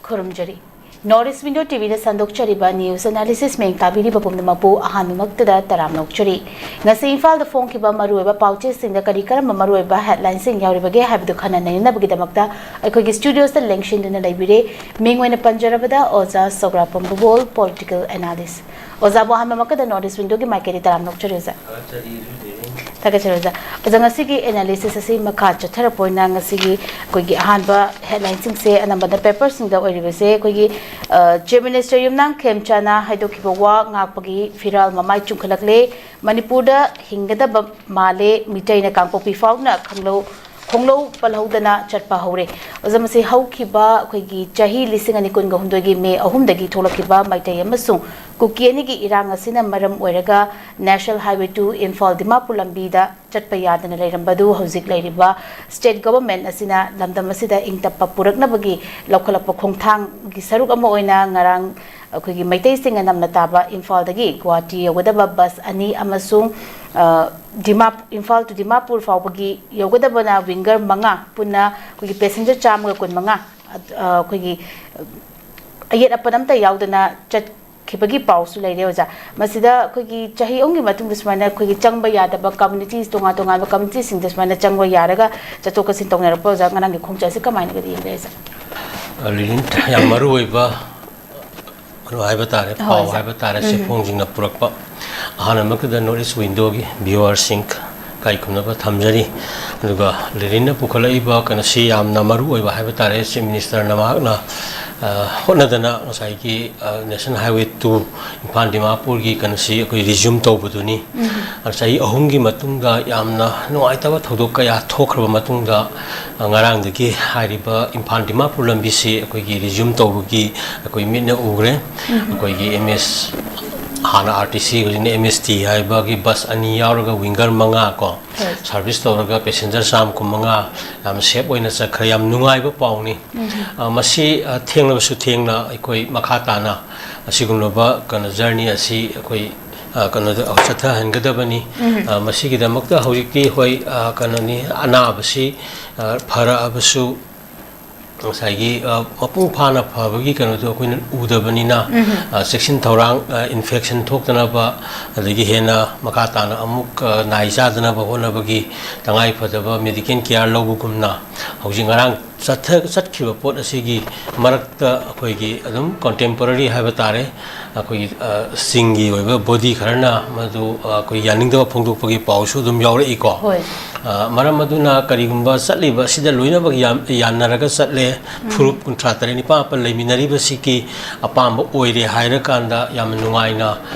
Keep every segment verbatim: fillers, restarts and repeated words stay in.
ꯈꯨꯔꯨꯝꯖꯔꯤ꯫ North East Window ꯇꯤꯚꯤꯗ ꯁꯟꯗꯣꯛꯆꯔꯤꯕ news analysis ꯃꯤꯠꯌꯦꯡ ꯇꯥꯕꯤꯔꯤꯕ ꯄꯨꯝꯅꯃꯛꯄꯨ ꯑꯍꯥꯟꯕꯃꯛꯇꯗ ꯇꯔꯥꯝꯅ ꯑꯣꯛꯆꯔꯤ꯫ ꯉꯁꯤ ꯏꯝꯐꯥꯜꯗ ꯐꯣꯡꯈꯤꯕ ꯃꯔꯨꯑꯣꯏꯕ ꯄꯥꯎꯆꯦꯁꯤꯡꯗ ꯀꯔꯤ ꯀꯔꯝꯕ ꯃꯔꯨꯑꯣꯏꯕ headlineꯁꯤꯡ ꯌꯥꯎꯔꯤꯕꯒꯦ ꯍꯥꯏꯕꯗꯨ ꯈꯟꯅ ꯅꯩꯅꯅꯕꯒꯤꯗꯃꯛꯇ ꯑꯩꯈꯣꯏꯒꯤ studioꯁꯇ ꯂꯦꯡꯁꯤꯟꯗꯨꯅ ꯂꯩꯕꯤꯔꯦ꯫ ꯃꯤꯡ ꯑꯣꯏꯅ ꯄꯟꯖꯔꯕꯗ ꯑꯣꯖꯥ ꯁꯧꯒ꯭ꯔꯥꯛꯄꯝ ꯕꯨꯕꯣꯜ, political analyst꯫ ꯑꯣꯖꯥꯕꯨ ꯑꯍꯥꯟꯕꯃꯛꯇꯗ North East Windowꯒꯤ ꯃꯥꯏꯀꯩꯗꯒꯤ ꯇꯔꯥꯝꯅ ꯑꯣꯛꯆꯔꯤ ꯑꯣꯖꯥ꯫ ꯊꯥꯒꯠꯆꯔꯤ ꯑꯣꯖꯥ꯫ ꯑꯣꯖꯥ, ꯉꯁꯤꯒꯤ analysis ꯑꯁꯤ ꯃꯈꯥ ꯆꯠꯊꯔꯛꯄ ꯑꯣꯏꯅ ꯉꯁꯤꯒꯤ ꯑꯩꯈꯣꯏꯒꯤ ꯑꯍꯥꯟꯕ headlineꯁꯤꯡꯁꯦ ꯑꯅꯝꯕꯅ paperꯁꯤꯡꯗ ꯑꯣꯏꯔꯤꯕꯁꯦ ꯑꯩꯈꯣꯏꯒꯤ, ꯑ, Chief Minister ꯌꯨꯝꯅꯥꯝ ꯈꯦꯝꯆꯥꯅ ꯍꯥꯏꯗꯣꯛꯈꯤꯕ ꯋꯥ ꯉꯥꯛꯄꯒꯤ ꯐꯤꯔꯥꯜ ꯃꯃꯥꯏ ꯆꯨꯝꯈꯠꯂꯛꯂꯦ꯫ ꯃꯅꯤꯄꯨꯔꯗ ꯍꯤꯡꯒꯗꯕ ꯃꯥꯜꯂꯦ, ꯃꯤꯇꯩꯅ ꯀꯥꯡꯄꯣꯛꯄꯤ ꯐꯥꯎꯗꯨꯅ ꯈꯪꯂꯧ ꯈꯣꯡꯂꯧ ꯄꯜꯍꯧꯗꯅ ꯆꯠꯄ ꯍꯧꯔꯦ꯫ ꯑꯣꯖꯥ, ꯃꯁꯤ ꯍꯧꯈꯤꯕ ꯑꯩꯈꯣꯏꯒꯤ ꯆꯍꯤ ꯂꯤꯁꯤꯡ ꯑꯅꯤ ꯀꯨꯟꯒ ꯍꯨꯝꯗꯣꯏꯒꯤ May ꯑꯍꯨꯝꯗꯒꯤ ꯊꯣꯛꯂꯛꯈꯤꯕ ꯃꯩꯇꯩ ꯑꯃꯁꯨꯡ ꯀꯨꯀꯤ ꯑꯅꯤꯒꯤ ꯏꯔꯥꯡ ꯑꯁꯤꯅ ꯃꯔꯝ ꯑꯣꯏꯔꯒ National Highway two Imphal Dimapur ꯂꯝꯕꯤꯗ ꯆꯠꯄ ꯌꯥꯗꯅ ꯂꯩꯔꯝꯕꯗꯨ ꯍꯧꯖꯤꯛ ꯂꯩꯔꯤꯕ state government ꯑꯁꯤꯅ ꯂꯝꯗꯝ ꯑꯁꯤꯗ ꯏꯪ ꯇꯞꯄ ꯄꯨꯔꯛꯅꯕꯒꯤ ꯂꯧꯈꯠꯂꯛꯄ ꯈꯣꯡꯊꯥꯡꯒꯤ ꯁꯔꯨꯛ ꯑꯃ ꯑꯣꯏꯅ ꯉꯔꯥꯡ ꯑꯩꯈꯣꯏꯒꯤ ꯃꯩꯇꯩꯁꯤꯡꯅ ꯅꯝꯅ ꯇꯥꯕ ꯏꯝꯐꯥꯜꯗꯒꯤ ꯒꯨꯋꯥꯍꯥꯇꯤ ꯌꯧꯒꯗꯕ bus ꯑꯅꯤ ꯑꯃꯁꯨꯡ, ꯑ, ꯗꯤꯃꯥ-, ꯏꯝꯐꯥꯜ to ꯗꯤꯃꯥꯄꯨꯔ ꯐꯥꯎꯕꯒꯤ ꯌꯧꯒꯗꯕꯅ winger ꯃꯉꯥ, ꯄꯨꯟꯅ ꯑꯩꯈꯣꯏꯒꯤ passenger ꯆꯥꯝꯃꯒ ꯀꯨꯟꯃꯉꯥ, ꯑ, ꯑꯩꯈꯣꯏꯒꯤ, ꯑ, ꯑꯌꯦꯠ ꯑꯄꯟ ꯑꯝꯇ ꯌꯥꯎꯗꯅ ꯆꯠꯈꯤꯕꯒꯤ ꯄꯥꯎꯁꯨ ꯂꯩꯔꯦ ꯑꯣꯖꯥ꯫ ꯃꯁꯤꯗ ꯑꯩꯈꯣꯏꯒꯤ ꯆꯍꯤ ꯑꯍꯨꯝꯒꯤ ꯃꯇꯨꯡꯗ ꯁꯨꯃꯥꯏꯅ ꯑꯩꯈꯣꯏꯒꯤ ꯆꯪꯕ ꯌꯥꯗꯕ communities, ꯇꯣꯉꯥꯟ ꯇꯣꯉꯥꯟꯕ communitiesꯁꯤꯡꯗ ꯁꯨꯃꯥꯏꯅ ꯆꯪꯕ ꯌꯥꯔꯒ ꯆꯠꯊꯣꯛ ꯆꯠꯁꯤꯟ ꯇꯧꯅꯔꯛꯄ ꯑꯣꯖꯥ, ꯉꯔꯥꯡꯒꯤ ꯈꯣꯡꯆꯠ ꯑꯁꯤ ꯀꯃꯥꯏꯅꯒꯗꯤ ꯌꯦꯡꯕꯤꯔꯦ ꯑꯣꯖꯥ? ꯑ, ꯂꯤꯂꯤꯟ, ꯌꯥꯝ ꯃꯔꯨ ꯑꯣꯏꯕ ꯀꯩꯅꯣ ꯍꯥꯏꯕ ꯇꯥꯔꯦ, ꯍꯣꯏ, ꯄꯥꯎ ꯁꯥꯔ꯫ ꯍꯥꯏꯕ ꯇꯥꯔꯦ, ꯎꯝ꯫ ꯆꯦꯐꯣꯡꯁꯤꯡꯅ ꯄꯨꯔꯛꯄ꯫ ꯑꯍꯥꯟꯕꯃꯛꯇꯗ North East Windowꯒꯤ viewerꯁꯤꯡ ꯏꯀꯥꯏ ꯈꯨꯝꯅꯕ ꯊꯝꯖꯔꯤ꯫ ꯑꯗꯨꯒ ꯂꯤꯂꯤꯟꯅ ꯄꯨꯈꯠꯂꯛꯏꯕ ꯀꯩꯅꯣꯁꯤ ꯌꯥꯝꯅ ꯃꯔꯨ ꯑꯣꯏꯕ ꯍꯥꯏꯕ ꯇꯥꯔꯦ꯫ Chief Ministerꯅ ꯃꯍꯥꯛꯅ, ꯑ, ꯍꯣꯠꯅꯗꯅ ꯉꯁꯥꯏꯒꯤ, ꯑ, National Highway two ꯏꯝꯐꯥꯜ ꯗꯤꯃꯥꯄꯨꯔꯒꯤ ꯀꯩꯅꯣꯁꯤ ꯑꯩꯈꯣꯏ resume ꯇꯧꯕꯗꯨꯅꯤ꯫ ꯎꯝ꯫ ꯑ, ꯆꯍꯤ ꯑꯍꯨꯝꯒꯤ ꯃꯇꯨꯡꯗ ꯌꯥꯝꯅ ꯅꯨꯡꯉꯥꯏꯇꯕ ꯊꯧꯗꯣꯛ ꯀꯌꯥ ꯊꯣꯛꯈ꯭ꯔꯕ ꯃꯇꯨꯡꯗ, ꯑ, ꯉꯔꯥꯡꯗꯒꯤ ꯍꯥꯏꯔꯤꯕ ꯏꯝꯐꯥꯜ ꯗꯤꯃꯥꯄꯨꯔ ꯂꯝꯕꯤꯁꯤ ꯑꯩꯈꯣꯏꯒꯤ resume ꯇꯧꯕꯒꯤ ꯑꯩꯈꯣꯏ ꯃꯤꯠꯅ ꯎꯈ꯭ꯔꯦ꯫ ꯎꯝ꯫ ꯑꯩꯈꯣꯏꯒꯤ M S, ꯍꯥꯟꯅ R T C, ꯍꯧꯖꯤꯛꯅ M S T ꯍꯥꯏꯕꯒꯤ bus ꯑꯅꯤ ꯌꯥꯎꯔꯒ winger ꯃꯉꯥ ꯀꯣ, ꯍꯣꯏ꯫ Service ꯇꯧꯔꯒ passenger ꯆꯥꯝꯃ ꯀꯨꯟꯃꯉꯥ ꯌꯥꯝ safe ꯑꯣꯏꯅ ꯆꯠꯈ꯭ꯔꯦ꯫ ꯌꯥꯝ ꯅꯨꯡꯉꯥꯏꯕ ꯄꯥꯎꯅꯤ꯫ ꯎꯝ꯫ ꯑ, ꯃꯁꯤ, ꯑ, ꯊꯦꯡꯂꯕꯁꯨ ꯊꯦꯡꯅ ꯑꯩꯈꯣꯏ ꯃꯈꯥ ꯇꯥꯅ ꯑꯁꯤꯒꯨꯝꯂꯕ ꯀꯩꯅꯣ journey ꯑꯁꯤ ꯑꯩꯈꯣꯏ, ꯑ, ꯀꯩꯅꯣꯗ ꯆꯠꯊꯍꯟꯒꯗꯕꯅꯤ꯫ ꯎꯝ꯫ ꯑ, ꯃꯁꯤꯒꯤꯗꯃꯛꯇ ꯍꯧꯖꯤꯛꯇꯤ ꯍꯣꯏ, ꯑ, ꯀꯩꯅꯣꯅꯤ, ꯑꯅꯥꯕꯁꯤ, ꯑ, ꯐꯔꯛꯑꯕꯁꯨ ꯉꯁꯥꯏꯒꯤ, ꯑ, ꯃꯄꯨꯡ ꯐꯥꯅ ꯐꯕꯒꯤ ꯀꯩꯅꯣꯗꯣ ꯑꯩꯈꯣꯏꯅ ꯎꯗꯕꯅꯤꯅ, ꯑ, ꯆꯦꯛꯁꯤꯟ ꯊꯧꯔꯥꯡ, ꯑ, infection ꯊꯣꯛꯇꯅꯕ, ꯑꯗꯒꯤ ꯍꯦꯟꯅ ꯃꯈꯥ ꯇꯥꯅ ꯑꯃꯨꯛ, ꯑ, ꯅꯥꯏ ꯆꯥꯗꯅꯕ ꯍꯣꯠꯅꯕꯒꯤ ꯇꯉꯥꯏ ꯐꯗꯕ medical care ꯂꯧꯕꯒꯨꯝꯅ, ꯍꯧꯖꯤꯛ ꯉꯔꯥꯡ ꯆꯠꯊ-, ꯆꯠꯈꯤꯕ ꯄꯣꯠ ꯑꯁꯤꯒꯤ ꯃꯔꯛꯇ ꯑꯩꯈꯣꯏꯒꯤ ꯑꯗꯨꯝ contemporary ꯍꯥꯏꯕ ꯇꯥꯔꯦ, ꯑꯩꯈꯣꯏꯒꯤ, ꯑ, ꯆꯤꯡꯒꯤ ꯑꯣꯏꯕ body ꯈꯔꯅ ꯃꯗꯨ, ꯑ, ꯑꯩꯈꯣꯏ ꯌꯥꯅꯤꯡꯗꯕ ꯐꯣꯡꯗꯣꯛꯄꯒꯤ ꯄꯥꯎꯁꯨ ꯑꯗꯨꯝ ꯌꯥꯎꯔꯛꯏꯀꯣ꯫ ꯍꯣꯏ꯫ ꯑ, ꯃꯔꯝ ꯑꯗꯨꯅ ꯀꯔꯤꯒꯨꯝꯕ ꯆꯠꯂꯤꯕ ꯑꯁꯤꯗ ꯂꯣꯏꯅꯃꯛ ꯌꯥꯟ-, ꯌꯥꯅꯔꯒ ꯆꯠꯂꯦ, ꯎꯝ꯫ ꯐꯨꯔꯨꯞ ꯀꯨꯟꯊ꯭ꯔꯥ ꯇꯔꯦꯠ ꯅꯤꯄꯥꯜ ꯃꯥꯄꯜ ꯂꯩꯃꯤꯟꯅꯔꯤꯕꯁꯤꯒꯤ ꯑꯄꯥꯝꯕ ꯑꯣꯏꯔꯦ ꯍꯥꯏꯔꯀꯥꯟꯗ ꯌꯥꯝꯅ ꯅꯨꯡꯉꯥꯏꯅ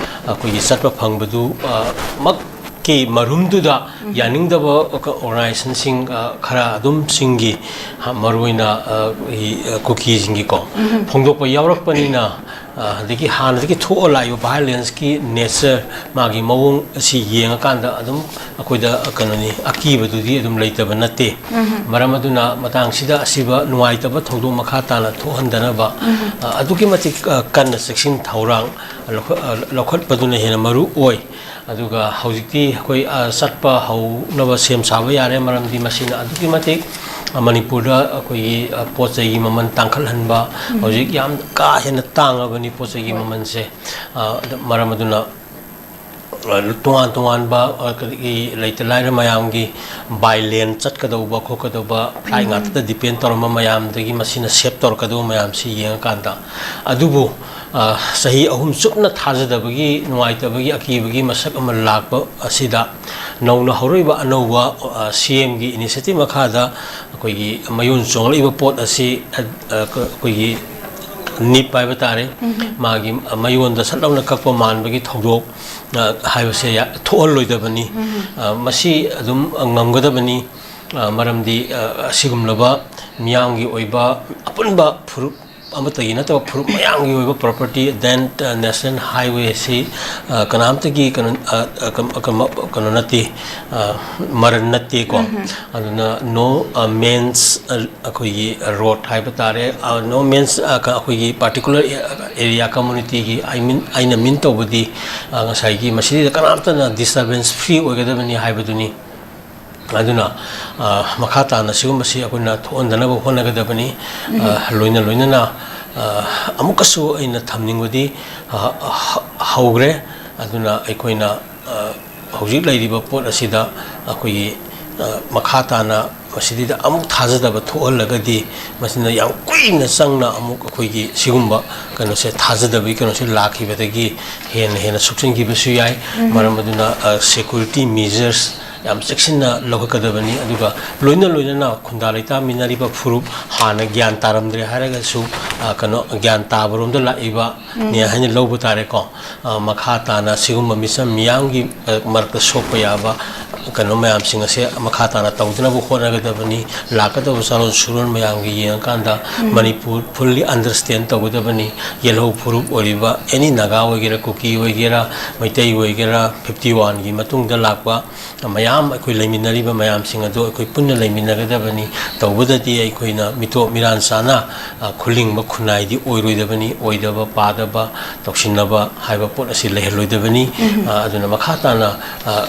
ꯑꯩꯈꯣꯏꯒꯤ ꯆꯠꯄ ꯐꯪꯕꯗꯨ, ꯑ, ꯃꯛꯀꯤ ꯃꯔꯨꯝꯗꯨꯗ ꯎꯝ꯫ ꯌꯥꯅꯤꯡꯗꯕ organizationꯁꯤꯡ, ꯑ, ꯈꯔ ꯑꯗꯨꯝ ꯁꯤꯡꯒꯤ, ꯍ-, ꯃꯔꯨꯑꯣꯏꯅ, ꯑ, ꯑꯩꯈꯣꯏꯒꯤ, ꯑ, ꯀꯨꯀꯤꯁꯤꯡꯒꯤꯀꯣ ꯎꯝ꯫ ꯐꯣꯡꯗꯣꯛꯄ ꯌꯥꯎꯔꯛꯄꯅꯤꯅ, ꯑ, ꯑꯗꯒꯤ ꯍꯥꯟꯅꯗꯒꯤ ꯊꯣꯛꯑ ꯂꯥꯛꯏꯕ violenceꯀꯤ nature, ꯃꯥꯒꯤ ꯃꯑꯣꯡ ꯑꯁꯤ ꯌꯦꯡꯉꯀꯥꯟꯗ ꯑꯗꯨꯝ ꯑꯩꯈꯣꯏꯗ, ꯑ, ꯀꯩꯅꯣꯅꯤ, ꯑꯀꯤꯕꯗꯨꯗꯤ ꯑꯗꯨꯝ ꯂꯩꯇꯕ ꯅꯠꯇꯦ꯫ ꯎꯝ꯫ ꯃꯔꯝ ꯑꯗꯨꯅ ꯃꯇꯥꯡꯁꯤꯗ ꯑꯁꯤꯕ ꯅꯨꯡꯉꯥꯏꯇꯕ ꯊꯧꯗꯣꯛ ꯃꯈꯥ ꯇꯥꯅ ꯊꯣꯛꯍꯟꯗꯅꯕ, ꯎꯝ꯫ ꯑ, ꯑꯗꯨꯛꯀꯤ ꯃꯇꯤꯛ, ꯑ, ꯀꯟꯅ ꯆꯦꯛꯁꯤꯟ ꯊꯧꯔꯥꯡ ꯂꯧꯈꯠ-, ꯑ, ꯂꯧꯈꯠꯄꯗꯨꯅ ꯍꯦꯟꯅ ꯃꯔꯨ ꯑꯣꯏ꯫ ꯑꯗꯨꯒ ꯍꯧꯖꯤꯛꯇꯤ ꯑꯩꯈꯣꯏ, ꯑ, ꯆꯠꯄ ꯍꯧꯅꯕ ꯁꯦꯝ ꯁꯥꯕ ꯌꯥꯔꯦ, ꯃꯔꯝꯗꯤ ꯃꯁꯤꯅ ꯑꯗꯨꯛꯀꯤ ꯃꯇꯤꯛ, ꯑ, ꯃꯅꯤꯄꯨꯔꯗ ꯑꯩꯈꯣꯏꯒꯤ, ꯑ, ꯄꯣꯠ ꯆꯩꯒꯤ ꯃꯃꯜ ꯇꯥꯡꯈꯠꯍꯟꯕ, ꯎꯝ꯫ ꯍꯧꯖꯤꯛ ꯌꯥꯝ ꯀꯥ ꯍꯦꯟꯅ ꯇꯥꯡꯉꯕꯅꯤ ꯄꯣꯠ ꯆꯩꯒꯤ ꯍꯣꯏ꯫ ꯃꯃꯜꯁꯦ꯫ ꯑ, ꯑꯗ ꯃꯔꯝ ꯑꯗꯨꯅ, ꯑ, ꯇꯣꯉꯥꯟ ꯇꯣꯉꯥꯟꯕ, ꯑ, ꯀꯔꯤꯒꯤ ꯂꯩꯇ ꯂꯥꯏꯔ ꯃꯌꯥꯝꯒꯤ by land ꯆꯠꯀꯗꯧꯕ ꯈꯣꯠꯀꯗꯧꯕ, flight ꯎꯝ꯫ ꯉꯥꯛꯇꯗ depend ꯇꯧꯔꯝꯕ ꯃꯌꯥꯝꯗꯒꯤ ꯃꯁꯤꯅ save ꯇꯧꯔꯛꯀꯗꯧꯕ ꯃꯌꯥꯝꯁꯤ ꯌꯦꯡꯉꯀꯥꯟꯗ, ꯑꯗꯨꯕꯨ ꯑ, ꯆꯍꯤ ꯑꯍꯨꯝ ꯆꯨꯞꯅ ꯊꯥꯖꯗꯕꯒꯤ, ꯅꯨꯡꯉꯥꯏꯇꯕꯒꯤ, ꯑꯀꯤꯕꯒꯤ ꯃꯁꯛ ꯑꯃ ꯂꯥꯛꯄ ꯑꯁꯤꯗ ꯅꯧꯅ ꯍꯧꯔꯛꯏꯕ ꯑꯅꯧꯕ, ꯑ, CMꯒꯤ initiative ꯃꯈꯥꯗ ꯑꯩꯈꯣꯏꯒꯤ ꯃꯌꯣꯟ ꯆꯣꯡꯂꯛꯏꯕ ꯄꯣꯠ ꯑꯁꯤ, ꯑ, ꯑ, ꯑꯩꯈꯣꯏꯒꯤ ꯅꯤꯞ ꯍꯥꯏꯕ ꯇꯥꯔꯦ, ꯎꯝ꯫ ꯃꯥꯒꯤ ꯃꯌꯣꯟꯗ ꯁꯠ ꯂꯥꯎꯅ ꯀꯛꯄ ꯃꯥꯟꯕꯒꯤ ꯊꯧꯗꯣꯛ, ꯑ, ꯍꯥꯏꯕꯁꯦ ꯌꯥ-, ꯊꯣꯛꯍꯜꯂꯣꯏꯗꯕꯅꯤ꯫ ꯎꯝ꯫ ꯑ, ꯃꯁꯤ ꯑꯗꯨꯝ ꯉꯝꯒꯗꯕꯅꯤ꯫ ꯑ, ꯃꯔꯝꯗꯤ, ꯑ, ꯑꯁꯤꯒꯨꯝꯂꯕ ꯃꯤꯌꯥꯝꯒꯤ ꯑꯣꯏꯕ ꯑꯄꯨꯟꯕ ꯐꯨꯔꯨꯞ ꯑꯃꯠꯇꯒꯤ ꯅꯠꯇꯕ ꯐꯨꯔꯨꯞ ꯃꯌꯥꯝꯒꯤ ꯑꯣꯏꯕ property, then, ꯑ, national highway ꯑꯁꯤ, ꯑ, ꯀꯅꯥꯝꯇꯒꯤ ꯀꯩꯅꯣ, ꯑ, ꯑ, ꯀꯝ-, ꯀꯝ-, ꯀꯩꯅꯣ ꯅꯠꯇꯦ, ꯑ, ꯃꯔꯟ ꯅꯠꯇꯦꯀꯣ꯫ ꯎꯝ꯫ ꯑꯗꯨꯅ no, ꯑ, man's, ꯑ, ꯑꯩꯈꯣꯏꯒꯤ road ꯍꯥꯏꯕ ꯇꯥꯔꯦ, ꯑ, no man's, ꯑ, ꯀ-, ꯑꯩꯈꯣꯏꯒꯤ particular area communityꯒꯤ, I mean, ꯑꯩꯅ mean ꯇꯧꯕꯗꯤ, ꯑ, ꯉꯁꯥꯏꯒꯤ ꯃꯁꯤꯗꯩꯗ ꯀꯅꯥꯝꯇꯅ disturbance free ꯑꯣꯏꯒꯗꯕꯅꯤ ꯍꯥꯏꯕꯗꯨꯅꯤ꯫ ꯑꯗꯨꯅ, ꯑ, ꯃꯈꯥ ꯇꯥꯅ ꯁꯤꯒꯨꯝꯕꯁꯤ ꯑꯩꯈꯣꯏꯅ ꯊꯣꯛꯍꯟꯗꯅꯕ ꯍꯣꯠꯅꯒꯗꯕꯅꯤ꯫ ꯑ, ꯂꯣꯏꯅ ꯂꯣꯏꯅꯅ, ꯑ, ꯑꯃꯨꯛꯀꯁꯨ ꯑꯩꯅ ꯊꯝꯅꯤꯡꯕꯗꯤ, ꯑ, ꯍ-, ꯍꯧꯈ꯭ꯔꯦ꯫ ꯑꯗꯨꯅ ꯑꯩꯈꯣꯏꯅ, ꯑ, ꯍꯧꯖꯤꯛ ꯂꯩꯔꯤꯕ ꯄꯣꯠ ꯑꯁꯤꯗ ꯑꯩꯈꯣꯏꯒꯤ, ꯑ, ꯃꯈꯥ ꯇꯥꯅ ꯃꯁꯤꯗꯩꯗ ꯑꯃꯨꯛ ꯊꯥꯖꯗꯕ ꯊꯣꯛꯍꯜꯂꯒꯗꯤ, ꯃꯁꯤꯅ ꯌꯥꯝ ꯀꯨꯏꯅ ꯆꯪꯅ ꯑꯃꯨꯛ ꯑꯩꯈꯣꯏꯒꯤ ꯁꯤꯒꯨꯝꯕ ꯀꯩꯅꯣꯁꯦ, ꯊꯥꯖꯗꯕꯒꯤ ꯀꯩꯅꯣꯁꯦ ꯂꯥꯛꯈꯤꯕꯗꯒꯤ ꯍꯦꯟꯅ ꯍꯦꯟꯅ ꯁꯣꯛꯆꯤꯟꯈꯤꯕꯁꯨ ꯌꯥꯏ꯫ ꯃꯔꯝ ꯑꯗꯨꯅ, ꯑ, security measures ꯌꯥꯝ ꯆꯦꯛꯁꯤꯟꯅ ꯂꯧꯈꯠꯀꯗꯕꯅꯤ꯫ ꯑꯗꯨꯒ ꯂꯣꯏꯅ ꯂꯣꯏꯅꯅ ꯈꯨꯟꯗꯥ ꯂꯩꯇꯥꯃꯤꯟꯅꯔꯤꯕ ꯐꯨꯔꯨꯞ, ꯍꯥꯟꯅ ꯒ꯭ꯌꯥꯟ ꯇꯥꯔꯝꯗ꯭ꯔꯦ ꯍꯥꯏꯔꯒꯁꯨ, ꯑ, ꯀꯩꯅꯣ, ꯒ꯭ꯌꯥꯟ ꯇꯥꯕꯔꯣꯝꯗ ꯂꯥꯛꯏꯕ ꯅꯦ ꯍꯥꯏꯅ ꯂꯧꯕ ꯇꯥꯔꯦꯀꯣ꯫ ꯑ, ꯃꯈꯥ ꯇꯥꯅ ꯁꯤꯒꯨꯝꯕ ꯃꯤꯆꯝ ꯃꯤꯌꯥꯝꯒꯤ, ꯑ, ꯃꯔꯛꯇ ꯁꯣꯛꯄ ꯌꯥꯕ ꯀꯩꯅꯣ ꯃꯌꯥꯝꯁꯤꯡ ꯑꯁꯦ ꯃꯈꯥ ꯇꯥꯅ ꯇꯧꯗꯅꯕ ꯍꯣꯠꯅꯒꯗꯕꯅꯤ꯫ ꯂꯥꯛꯀꯗꯕ ꯆꯥꯔꯣꯟ ꯁꯨꯔꯣꯟ ꯃꯌꯥꯝꯒꯤ ꯌꯦꯡꯉꯀꯥꯟꯗ, ꯃꯅꯤꯄꯨꯔ fully understand ꯇꯧꯒꯗꯕꯅꯤ꯫ ꯌꯦꯜꯍꯧ ꯐꯨꯔꯨꯞ ꯑꯣꯏꯔꯤꯕ ꯑꯦꯅꯤ ꯅꯥꯒꯥ ꯑꯣꯏꯒꯦꯔꯥ, ꯀꯨꯀꯤ ꯑꯣꯏꯒꯦꯔꯥ, ꯃꯩꯇꯩ ꯑꯣꯏꯒꯦꯔꯥ, fifty one ꯒꯤ ꯃꯇꯨꯡꯗ ꯂꯥꯛꯄ ꯃꯌꯥꯝ, ꯑꯩꯈꯣꯏ ꯂꯩꯃꯤꯟꯅꯔꯤꯕ ꯃꯌꯥꯝꯁꯤꯡ ꯑꯗꯨ ꯑꯩꯈꯣꯏ ꯄꯨꯟꯅ ꯂꯩꯃꯤꯟꯅꯒꯗꯕꯅꯤ꯫ ꯇꯧꯕꯗꯗꯤ ꯑꯩꯈꯣꯏꯅ ꯃꯤꯇꯣꯞ ꯃꯤꯔꯥꯟ ꯆꯥꯅ, ꯑ, ꯈꯨꯂꯤꯡꯕ ꯈꯨꯟꯅꯥꯏꯗꯤ ꯑꯣꯏꯔꯣꯏꯗꯕꯅꯤ꯫ ꯑꯣꯏꯗꯕ ꯄꯥꯗꯕ, ꯇꯧꯁꯤꯟꯅꯕ ꯍꯥꯏꯕ ꯄꯣꯠ ꯑꯁꯤ ꯂꯩꯍꯜꯂꯣꯏꯗꯕꯅꯤ꯫ ꯑ, ꯑꯗꯨꯅ ꯃꯈꯥ ꯇꯥꯅ, ꯑ,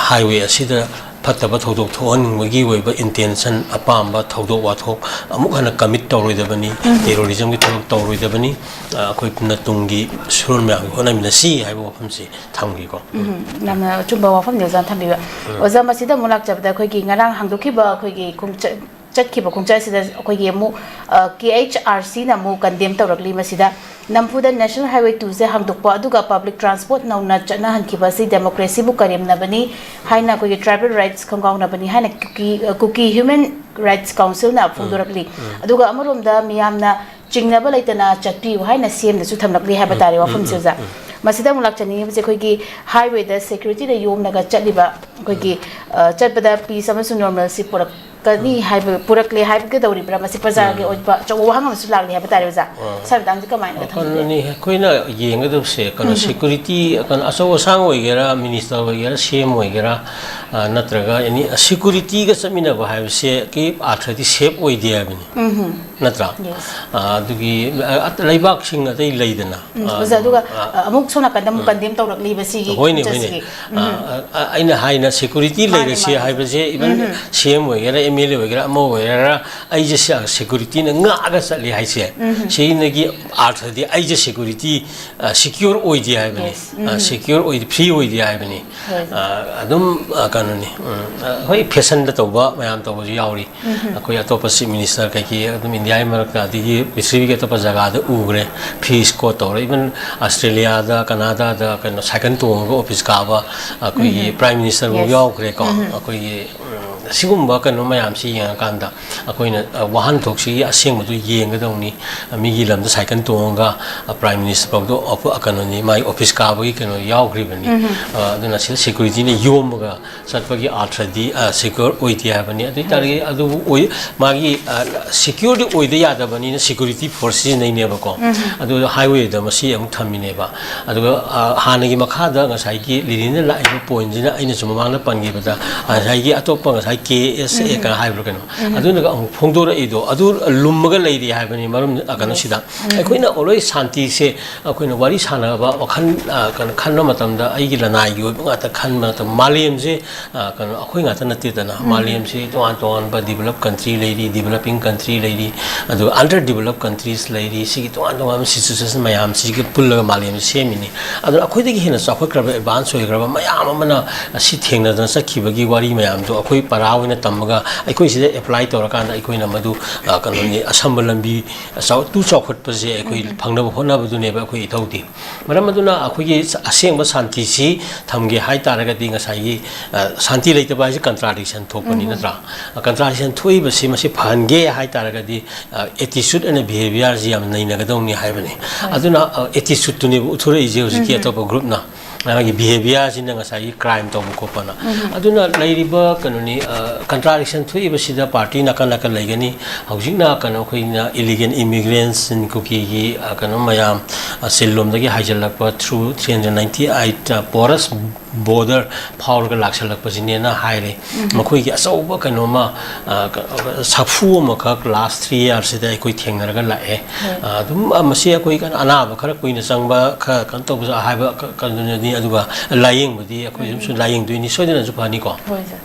highway ꯑꯁꯤꯗ ꯐꯠꯇꯕ ꯊꯧꯗꯣꯛ ꯊꯣꯛꯍꯟꯅꯤꯡꯕꯒꯤ ꯑꯣꯏꯕ intention, ꯑꯄꯥꯝꯕ ꯊꯧꯗꯣꯛ ꯋꯥꯊꯣꯛ ꯑꯃꯨꯛ ꯍꯟꯅ commit ꯇꯧꯔꯣꯏꯗꯕꯅꯤ꯫ Terrorism ꯒꯤ ꯊꯕꯛ ꯇꯧꯔꯣꯏꯗꯕꯅꯤ꯫ ꯑ, ꯑꯩꯈꯣꯏ ꯄꯨꯟꯅ ꯇꯨꯡꯒꯤ ꯁꯨꯔꯣꯟ ꯃꯌꯥꯝꯒꯤ ꯍꯣꯠꯅꯃꯤꯟꯅꯁꯤ ꯍꯥꯏꯕ ꯋꯥꯐꯝꯁꯤ ꯊꯝꯒꯦꯀꯣ꯫ ꯎꯝ, ꯌꯥꯝꯅ ꯑꯆꯨꯝꯕ ꯋꯥꯐꯝꯅꯤ ꯑꯣꯖꯥꯅ ꯊꯝꯕꯤꯕ꯫ ꯑꯣꯖꯥ, ꯃꯁꯤꯗ ꯑꯃꯨꯛ ꯂꯥꯛꯆꯕꯗ, ꯑꯩꯈꯣꯏꯒꯤ ꯉꯔꯥꯡ ꯍꯥꯡꯗꯣꯛꯈꯤꯕ ꯑꯩꯈꯣꯏꯒꯤ ꯈꯣꯡꯆꯠ, ꯆꯠꯈꯤꯕ ꯈꯣꯡꯆꯠ ꯑꯁꯤꯗ ꯑꯩꯈꯣꯏꯒꯤ ꯑꯃꯨꯛ, ꯑ, KHRC ꯅ ꯑꯃꯨꯛ condemn ꯇꯧꯔꯛꯂꯤ꯫ ꯃꯁꯤꯗ ꯅꯝꯐꯨꯗ National Highway two ꯁꯦ ꯍꯥꯡꯗꯣꯛꯄ, ꯑꯗꯨꯒ public transport ꯅꯧꯅ ꯆꯠꯅꯍꯟꯈꯤꯕ ꯑꯁꯤ democracy ꯕꯨ ꯀꯔꯦꯝꯅꯕꯅꯤ ꯍꯥꯏꯅ, ꯑꯩꯈꯣꯏꯒꯤ tribal rights ꯈꯣꯡꯒꯥꯎꯅꯕꯅꯤ ꯍꯥꯏꯅ ꯀꯨꯀꯤ, ꯑ, Kuki Human Rights Council ꯅ ꯐꯣꯡꯗꯣꯔꯛꯂꯤ꯫ ꯑꯗꯨꯒ ꯑꯃꯔꯣꯝꯗ ꯃꯤꯌꯥꯝꯅ ꯆꯤꯡꯅꯕ ꯂꯩꯇꯅ ꯆꯠꯄꯤꯌꯨ ꯍꯥꯏꯅ CM ꯅꯁꯨ ꯊꯝꯂꯛꯂꯤ ꯍꯥꯏꯕ ꯇꯥꯔꯦ ꯋꯥꯐꯝꯁꯦ, ꯑꯣꯖꯥ꯫ ꯃꯁꯤꯗ ꯑꯃꯨꯛ ꯂꯥꯛꯆꯅꯤꯡꯉꯤꯕꯁꯦ, ꯑꯩꯈꯣꯏꯒꯤ highway ꯗ security ꯗ ꯌꯣꯝꯂꯒ ꯆꯠꯂꯤꯕ, ꯑꯩꯈꯣꯏꯒꯤ, ꯑ, ꯆꯠꯄꯗ peace ꯑꯃꯁꯨꯡ normalcy ꯄꯨꯔꯛꯀꯅꯤ ꯍꯥꯏꯕ, ꯄꯨꯔꯛꯂꯦ ꯍꯥꯏꯒꯗꯧꯔꯤꯕ꯭ꯔꯥ? ꯃꯁꯤ ꯄ꯭ꯔꯖꯥꯒꯤ ꯑꯣꯏꯕ ꯑꯆꯧꯕ ꯋꯥꯍꯪ ꯑꯃꯁꯨ ꯂꯥꯛꯂꯤ ꯍꯥꯏꯕ ꯇꯥꯔꯦ, ꯑꯣꯖꯥ꯫ ꯁ꯭ꯋꯥꯏ ꯃꯇꯥꯡꯁꯦ ꯀꯃꯥꯏꯅ ꯊꯝꯕꯤꯒꯦ? ꯋꯥꯈꯜꯅꯤ꯫ ꯑꯩꯈꯣꯏꯅ ꯌꯦꯡꯒꯗꯕꯁꯦ, ꯀꯩꯅꯣ, security, ꯀꯩꯅꯣ, ꯑꯆꯧ ꯑꯁꯥꯡ ꯑꯣꯏꯒꯦꯔꯥ, minister ꯑꯣꯏꯒꯦꯔꯥ, CM ꯑꯣꯏꯒꯦꯔꯥ, ꯑ, ꯅꯠꯇ꯭ꯔꯒ any security ꯒ ꯆꯠꯃꯤꯟꯅꯕ ꯍꯥꯏꯕꯁꯦ ꯀꯤ ꯑꯥꯔꯊꯗꯤ safe ꯑꯣꯏꯗꯦ ꯍꯥꯏꯕꯅꯤ꯫ ꯅꯠꯇ꯭ꯔꯥ? ꯑꯗꯨꯒꯤ ꯂꯩꯕꯥꯛꯁꯤꯡ ꯑꯇꯩ ꯂꯩꯗꯅ꯫ ꯑꯣꯖꯥ, ꯑꯗꯨꯒ ꯑꯃꯨꯛ ꯁꯣꯝ ꯅꯥꯀꯟꯗ ꯑꯃꯨꯛ ꯀꯟꯗꯦꯝ ꯇꯧꯔꯛꯂꯤꯕ ꯁꯤꯒꯤ ꯍꯣꯏꯅꯦ, ꯍꯣꯏꯅꯦ꯫ ꯈꯣꯡꯆꯠꯁꯤꯒꯤ꯫ ꯑꯩꯅ ꯍꯥꯏꯅ ꯁꯦꯀ꯭ꯌꯨꯔꯤꯇꯤ ꯃꯥꯅꯦ, ꯂꯩꯔꯁꯤ ꯃꯥꯅꯦ꯫ ꯍꯥꯏꯕꯁꯦ, ꯏꯚꯟ ꯁꯤ ꯑꯦꯝ ꯑꯣꯏꯒꯦꯔꯥ, ꯑꯦꯝ ꯑꯦꯜ ꯑꯦ ꯑꯣꯏꯒꯦꯔꯥ, ꯑꯃ ꯑꯣꯏꯒꯦꯔꯥ, ꯑꯩꯁꯦ ꯁꯦꯀ꯭ꯌꯨꯔꯤꯇꯤꯅ ꯉꯥꯛꯑꯒ ꯆꯠꯂꯤ ꯍꯥꯏꯁꯦ, ꯁꯤꯅꯒꯤ ꯑꯥꯔꯊꯗꯤ ꯑꯩꯁꯦ ꯁꯦꯀ꯭ꯌꯨꯔꯤꯇꯤ ꯁꯤꯀ꯭ꯌꯣꯔ ꯑꯣꯏꯗꯦ ꯍꯥꯏꯕꯅꯤ꯫ ꯁꯤꯀ꯭ꯌꯣꯔ ꯑꯣꯏꯗꯦ, ꯐ꯭ꯔꯤ ꯑꯣꯏꯗꯦ ꯍꯥꯏꯕꯅꯤ꯫ ꯑꯗꯨꯝ ꯀꯩꯅꯣꯅꯤ, ꯍꯣꯏ, ꯐꯦꯁꯟꯗ ꯇꯧꯕ ꯃꯌꯥꯝ ꯇꯧꯕꯁꯨ ꯌꯥꯎꯔꯤ꯫ ꯑꯩꯈꯣꯏ ꯑꯇꯣꯞꯄ ꯆꯤꯐ ꯃꯤꯅꯤꯁꯇꯔ ꯀꯩꯀꯩ ꯑꯗꯨꯝ ꯏꯟꯗꯤꯌꯥꯒꯤ ꯃꯔꯛꯇ, ꯑꯗꯒꯤ ꯄ꯭ꯔꯤꯊꯤꯕꯤꯒꯤ ꯑꯇꯣꯞꯄ ꯖꯒꯥꯗ ꯎꯈ꯭ꯔꯦ, ꯐ꯭ꯔꯤ ꯏꯁꯀꯣꯔꯠ ꯇꯧꯔꯦ꯫ ꯏꯚꯟ ꯑꯁꯇ꯭ꯔꯦꯂꯤꯌꯥꯗ, ꯀꯅꯥꯗꯥꯗ ꯀꯩꯅꯣ ꯁꯥꯏꯀꯜ ꯇꯣꯡꯉꯒ ꯑꯣꯐꯤꯁ ꯀꯥꯕ ꯑꯩꯈꯣꯏꯒꯤ ꯄ꯭ꯔꯥꯏꯝ ꯃꯤꯅꯤꯁꯇꯔꯐꯥꯎ ꯌꯥꯎꯈ꯭ꯔꯦꯀꯣ꯫ ꯑꯩꯈꯣꯏꯒꯤ ꯁꯤꯒꯨꯝꯕ ꯀꯩꯅꯣ ꯃꯌꯥꯝꯁꯤ ꯌꯦꯡꯉꯀꯥꯟꯗ ꯑꯩꯈꯣꯏꯅ ꯋꯥꯍꯟꯊꯣꯛꯁꯤꯒꯤ ꯑꯁꯦꯡꯕꯗꯨ ꯌꯦꯡꯒꯗꯧꯅꯤ꯫ ꯃꯤꯒꯤ ꯂꯝꯗ ꯁꯥꯏꯀꯜ ꯇꯣꯡꯉꯒ ꯄ꯭ꯔꯥꯏꯝ ꯃꯤꯅꯤꯁꯇꯔ ꯐꯥꯎꯗ ꯀꯩꯅꯣꯅꯤ, ꯃꯥꯒꯤ ꯑꯣꯐꯤꯁ ꯀꯥꯕꯒꯤ ꯀꯩꯅꯣ ꯌꯥꯎꯈ꯭ꯔꯤꯕꯅꯤ꯫ ꯑꯗꯨꯅ ꯁꯤꯗ ꯁꯦꯀ꯭ꯌꯨꯔꯤꯇꯤꯅ ꯌꯣꯝꯃꯒ ꯆꯠꯄꯒꯤ ꯑꯥꯔꯊꯗꯤ ꯁꯦꯀ꯭ꯌꯣꯔ ꯑꯣꯏꯗꯦ ꯍꯥꯏꯕꯅꯤ꯫ ꯑꯗꯨ ꯑꯣꯏꯇꯥꯔꯗꯤ ꯑꯗꯨꯕꯨ ꯑꯣꯏ, ꯃꯥꯒꯤ ꯁꯦꯀ꯭ꯌꯨꯔꯤꯇꯤ ꯑꯣꯏꯗ ꯌꯥꯗꯕꯅꯤꯅ ꯁꯦꯀ꯭ꯌꯨꯔꯤꯇꯤ ꯐꯣꯔꯁ ꯁꯤꯖꯤꯟꯅꯩꯅꯦꯕꯀꯣ꯫ ꯑꯗꯨ ꯍꯥꯏꯋꯦꯗ ꯃꯁꯤ ꯑꯃꯨꯛ ꯊꯝꯃꯤꯅꯦꯕ꯫ ꯑꯗꯨꯒ ꯍꯥꯟꯅꯒꯤ ꯃꯈꯥꯗ ꯉꯁꯥꯏꯒꯤ ꯂꯤꯂꯤꯅ ꯂꯥꯛꯏꯕ ꯄꯣꯏꯟꯁꯤꯅ ꯑꯩꯅꯁꯨ ꯃꯃꯥꯡꯗ ꯄꯟꯈꯤꯕꯗ ꯉꯁꯥꯏꯒꯤ ꯑꯇꯣꯞꯄ ꯉꯁꯥꯏ ꯀꯦ ꯑꯦꯁ ꯑꯦ ꯀ ꯍꯥꯏꯕ꯭ꯔꯥ ꯀꯩꯅꯣ, ꯑꯗꯨꯅꯒ ꯑꯃꯨꯛ ꯐꯣꯡꯗꯣꯔꯛꯏꯗꯣ ꯑꯗꯨ ꯂꯨꯝꯃꯒ ꯂꯩꯔꯤ ꯍꯥꯏꯕꯅꯤ꯫ ꯃꯔꯝ ꯀꯩꯅꯣꯁꯤꯗ ꯑꯩꯈꯣꯏꯅ ꯑꯣꯜꯋꯦꯁ ꯁꯥꯟꯇꯤꯁꯦ ꯑꯩꯈꯣꯏꯅ ꯋꯥꯔꯤ ꯁꯥꯟꯅꯕ, ꯋꯥꯈꯜ ꯀꯩꯅꯣ ꯈꯟꯕ ꯃꯇꯝꯗ ꯑꯩꯒꯤ ꯂꯅꯥꯏꯒꯤ ꯑꯣꯏꯕ ꯉꯥꯛꯇ ꯈꯟꯕ ꯃꯇꯝꯗ ꯃꯥꯂꯦꯝꯁꯦ ꯀꯩꯅꯣ ꯑꯩꯈꯣꯏ ꯉꯥꯛꯇ ꯅꯠꯇꯦꯗꯅ꯫ ꯃꯥꯂꯦꯝꯁꯤ ꯇꯣꯉꯥꯟ ꯇꯣꯉꯥꯟꯕ ꯗꯤꯕꯂꯞ ꯀꯟꯇ꯭ꯔꯤ ꯂꯩꯔꯤ, ꯗꯤꯕꯂꯞꯄꯤꯡ ꯀꯟꯇ꯭ꯔꯤ ꯂꯩꯔꯤ, ꯑꯗꯨꯒ ꯑꯟꯗꯔ ꯗꯤꯕꯂꯞ ꯀꯟꯇ꯭ꯔꯤꯁ ꯂꯩꯔꯤ꯫ ꯁꯤꯒꯤ ꯇꯣꯉꯥꯟ ꯇꯣꯉꯥꯟꯕ ꯁꯤꯆꯨꯋꯦꯁꯟ ꯃꯌꯥꯝꯁꯤꯒ ꯄꯨꯜꯂꯒ ꯃꯥꯂꯦꯝꯁꯤ ꯁꯦꯝꯃꯤꯅꯤ꯫ ꯑꯗꯨꯅ ꯑꯩꯈꯣꯏꯗꯒꯤ ꯍꯦꯟꯅ ꯆꯥꯎꯈꯠꯈ꯭ꯔꯕ, ꯑꯦꯗꯚꯥꯟꯁ ꯑꯣꯏꯈ꯭ꯔꯕ ꯃꯌꯥꯝ ꯑꯃꯅ ꯑꯁꯤ ꯊꯦꯡꯅꯗꯅ ꯆꯠꯈꯤꯕꯒꯤ ꯋꯥꯔꯤ ꯃꯌꯥꯝꯗꯣ ꯑꯩꯈꯣꯏ ꯄꯔꯥ ꯑꯣꯏꯅ ꯇꯝꯃꯒ ꯑꯩꯈꯣꯏ ꯁꯤꯗ ꯑꯦꯄ꯭ꯂꯥꯏ ꯇꯧꯔꯀꯥꯟꯗ ꯑꯩꯈꯣꯏꯅ ꯃꯗꯨ ꯀꯩꯅꯣꯅꯤ, ꯑꯁꯝꯕ ꯂꯝꯕꯤ ꯆꯥꯎ-, ꯇꯨ ꯆꯥꯎꯈꯠꯄꯁꯦ ꯑꯩꯈꯣꯏ ꯐꯪꯅꯕ ꯍꯣꯠꯅꯕꯗꯨꯅꯦꯕ ꯑꯩꯈꯣꯏ ꯏꯊꯧꯗꯤ꯫ ꯃꯔꯝ ꯑꯗꯨꯅ ꯑꯩꯈꯣꯏꯒꯤ ꯑꯁꯦꯡꯕ ꯁꯥꯟꯇꯤꯁꯤ ꯊꯝꯒꯦ ꯍꯥꯏ ꯇꯥꯔꯒꯗꯤ ꯉꯁꯥꯏꯒꯤ ꯁꯥꯟꯇꯤ ꯂꯩꯇꯕ ꯍꯥꯏꯁꯦ ꯀꯟꯇ꯭ꯔꯥꯗꯤꯛꯁꯟ ꯊꯣꯛꯄꯅꯤ, ꯅꯠꯇ꯭ꯔꯥ? ꯀꯟꯇ꯭ꯔꯥꯗꯤꯛꯁꯟ ꯊꯣꯛꯏꯕꯁꯤ ꯃꯁꯤ ꯐꯍꯟꯒꯦ ꯍꯥꯏ ꯇꯥꯔꯒꯗꯤ ꯑꯦꯇꯤꯆꯨꯠ ꯑꯦꯟ ꯕꯤꯍꯦꯕꯤꯌꯔꯁꯤ ꯌꯥꯝ ꯅꯩꯅꯒꯗꯧꯅꯤ ꯍꯥꯏꯕꯅꯤ꯫ ꯑꯗꯨꯅ ꯑꯦꯇꯤꯆꯨꯠꯇꯨꯅꯦꯕ ꯎꯠꯊꯣꯔꯛꯏꯁꯦ ꯍꯧꯖꯤꯛꯀꯤ ꯑꯇꯣꯞꯄ ꯒ꯭ꯔꯨꯞꯅ꯫ ꯃꯥꯒꯤ ꯕꯤꯍꯦꯕꯤꯌꯔꯁꯤꯅ ꯉꯁꯥꯏꯒꯤ ꯀ꯭ꯔꯥꯏꯝ ꯇꯧꯕ ꯈꯣꯠꯄꯅ꯫ ꯑꯗꯨꯅ ꯂꯩꯔꯤꯕ ꯀꯩꯅꯣꯅꯤ, ꯀꯟꯇ꯭ꯔꯥꯗꯤꯛꯁꯟ ꯊꯣꯛꯏꯕꯁꯤꯗ ꯄꯥꯔꯇꯤ ꯅꯥꯀꯟ ꯅꯥꯀꯟ ꯂꯩꯒꯅꯤ꯫ ꯍꯧꯖꯤꯛꯅ ꯀꯩꯅꯣ ꯑꯩꯈꯣꯏꯅ ꯏꯂꯤꯒꯦꯟ ꯏꯃꯤꯒ꯭ꯔꯦꯟꯁꯤꯡ, ꯀꯨꯀꯤꯒꯤ ꯀꯩꯅꯣ ꯃꯌꯥꯝ ꯁꯤꯜꯂꯣꯝꯗꯒꯤ ꯍꯥꯏꯖꯤꯜꯂꯛꯄ through three hundred ninety eight porous border ꯐꯥꯎꯔꯒ ꯂꯥꯛꯁꯜꯂꯛꯄꯁꯤꯅꯦꯅ ꯍꯥꯏꯔꯦ꯫ ꯃꯈꯣꯏꯒꯤ ꯑꯆꯧꯕ ꯀꯩꯅꯣꯝꯃ, ꯑ, ꯀ-, ꯁꯥꯐꯨ ꯑꯃꯈꯛ ꯂꯥꯁ ꯊ꯭ꯔꯤ ꯏꯌꯥꯔꯁꯤꯗ ꯑꯩꯈꯣꯏ ꯊꯦꯡꯅꯔꯒ ꯂꯥꯛꯑꯦ꯫ ꯑ, ꯑꯗꯨꯝ, ꯑ, ꯃꯁꯤ ꯑꯩꯈꯣꯏ ꯀꯩꯅꯣ, ꯑꯅꯥꯕ ꯈꯔ ꯀꯨꯏꯅ ꯆꯪꯕ, ꯈꯔ ꯀꯩꯅꯣ ꯇꯧꯕꯁꯨ ꯍꯥꯏꯕ ꯀ-, ꯀꯩꯅꯣꯗꯨꯅꯤ, ꯑꯗꯨꯒ ꯂꯥꯏꯌꯦꯡꯕꯗꯤ ꯑꯩꯈꯣꯏ ꯑꯗꯨꯝꯁꯨ ꯂꯥꯏꯌꯦꯡꯗꯣꯏꯅꯤ, ꯁꯣꯏꯗꯅꯁꯨ ꯐꯅꯤꯀꯣ꯫ ꯍꯣꯏ, ꯁꯥꯔ꯫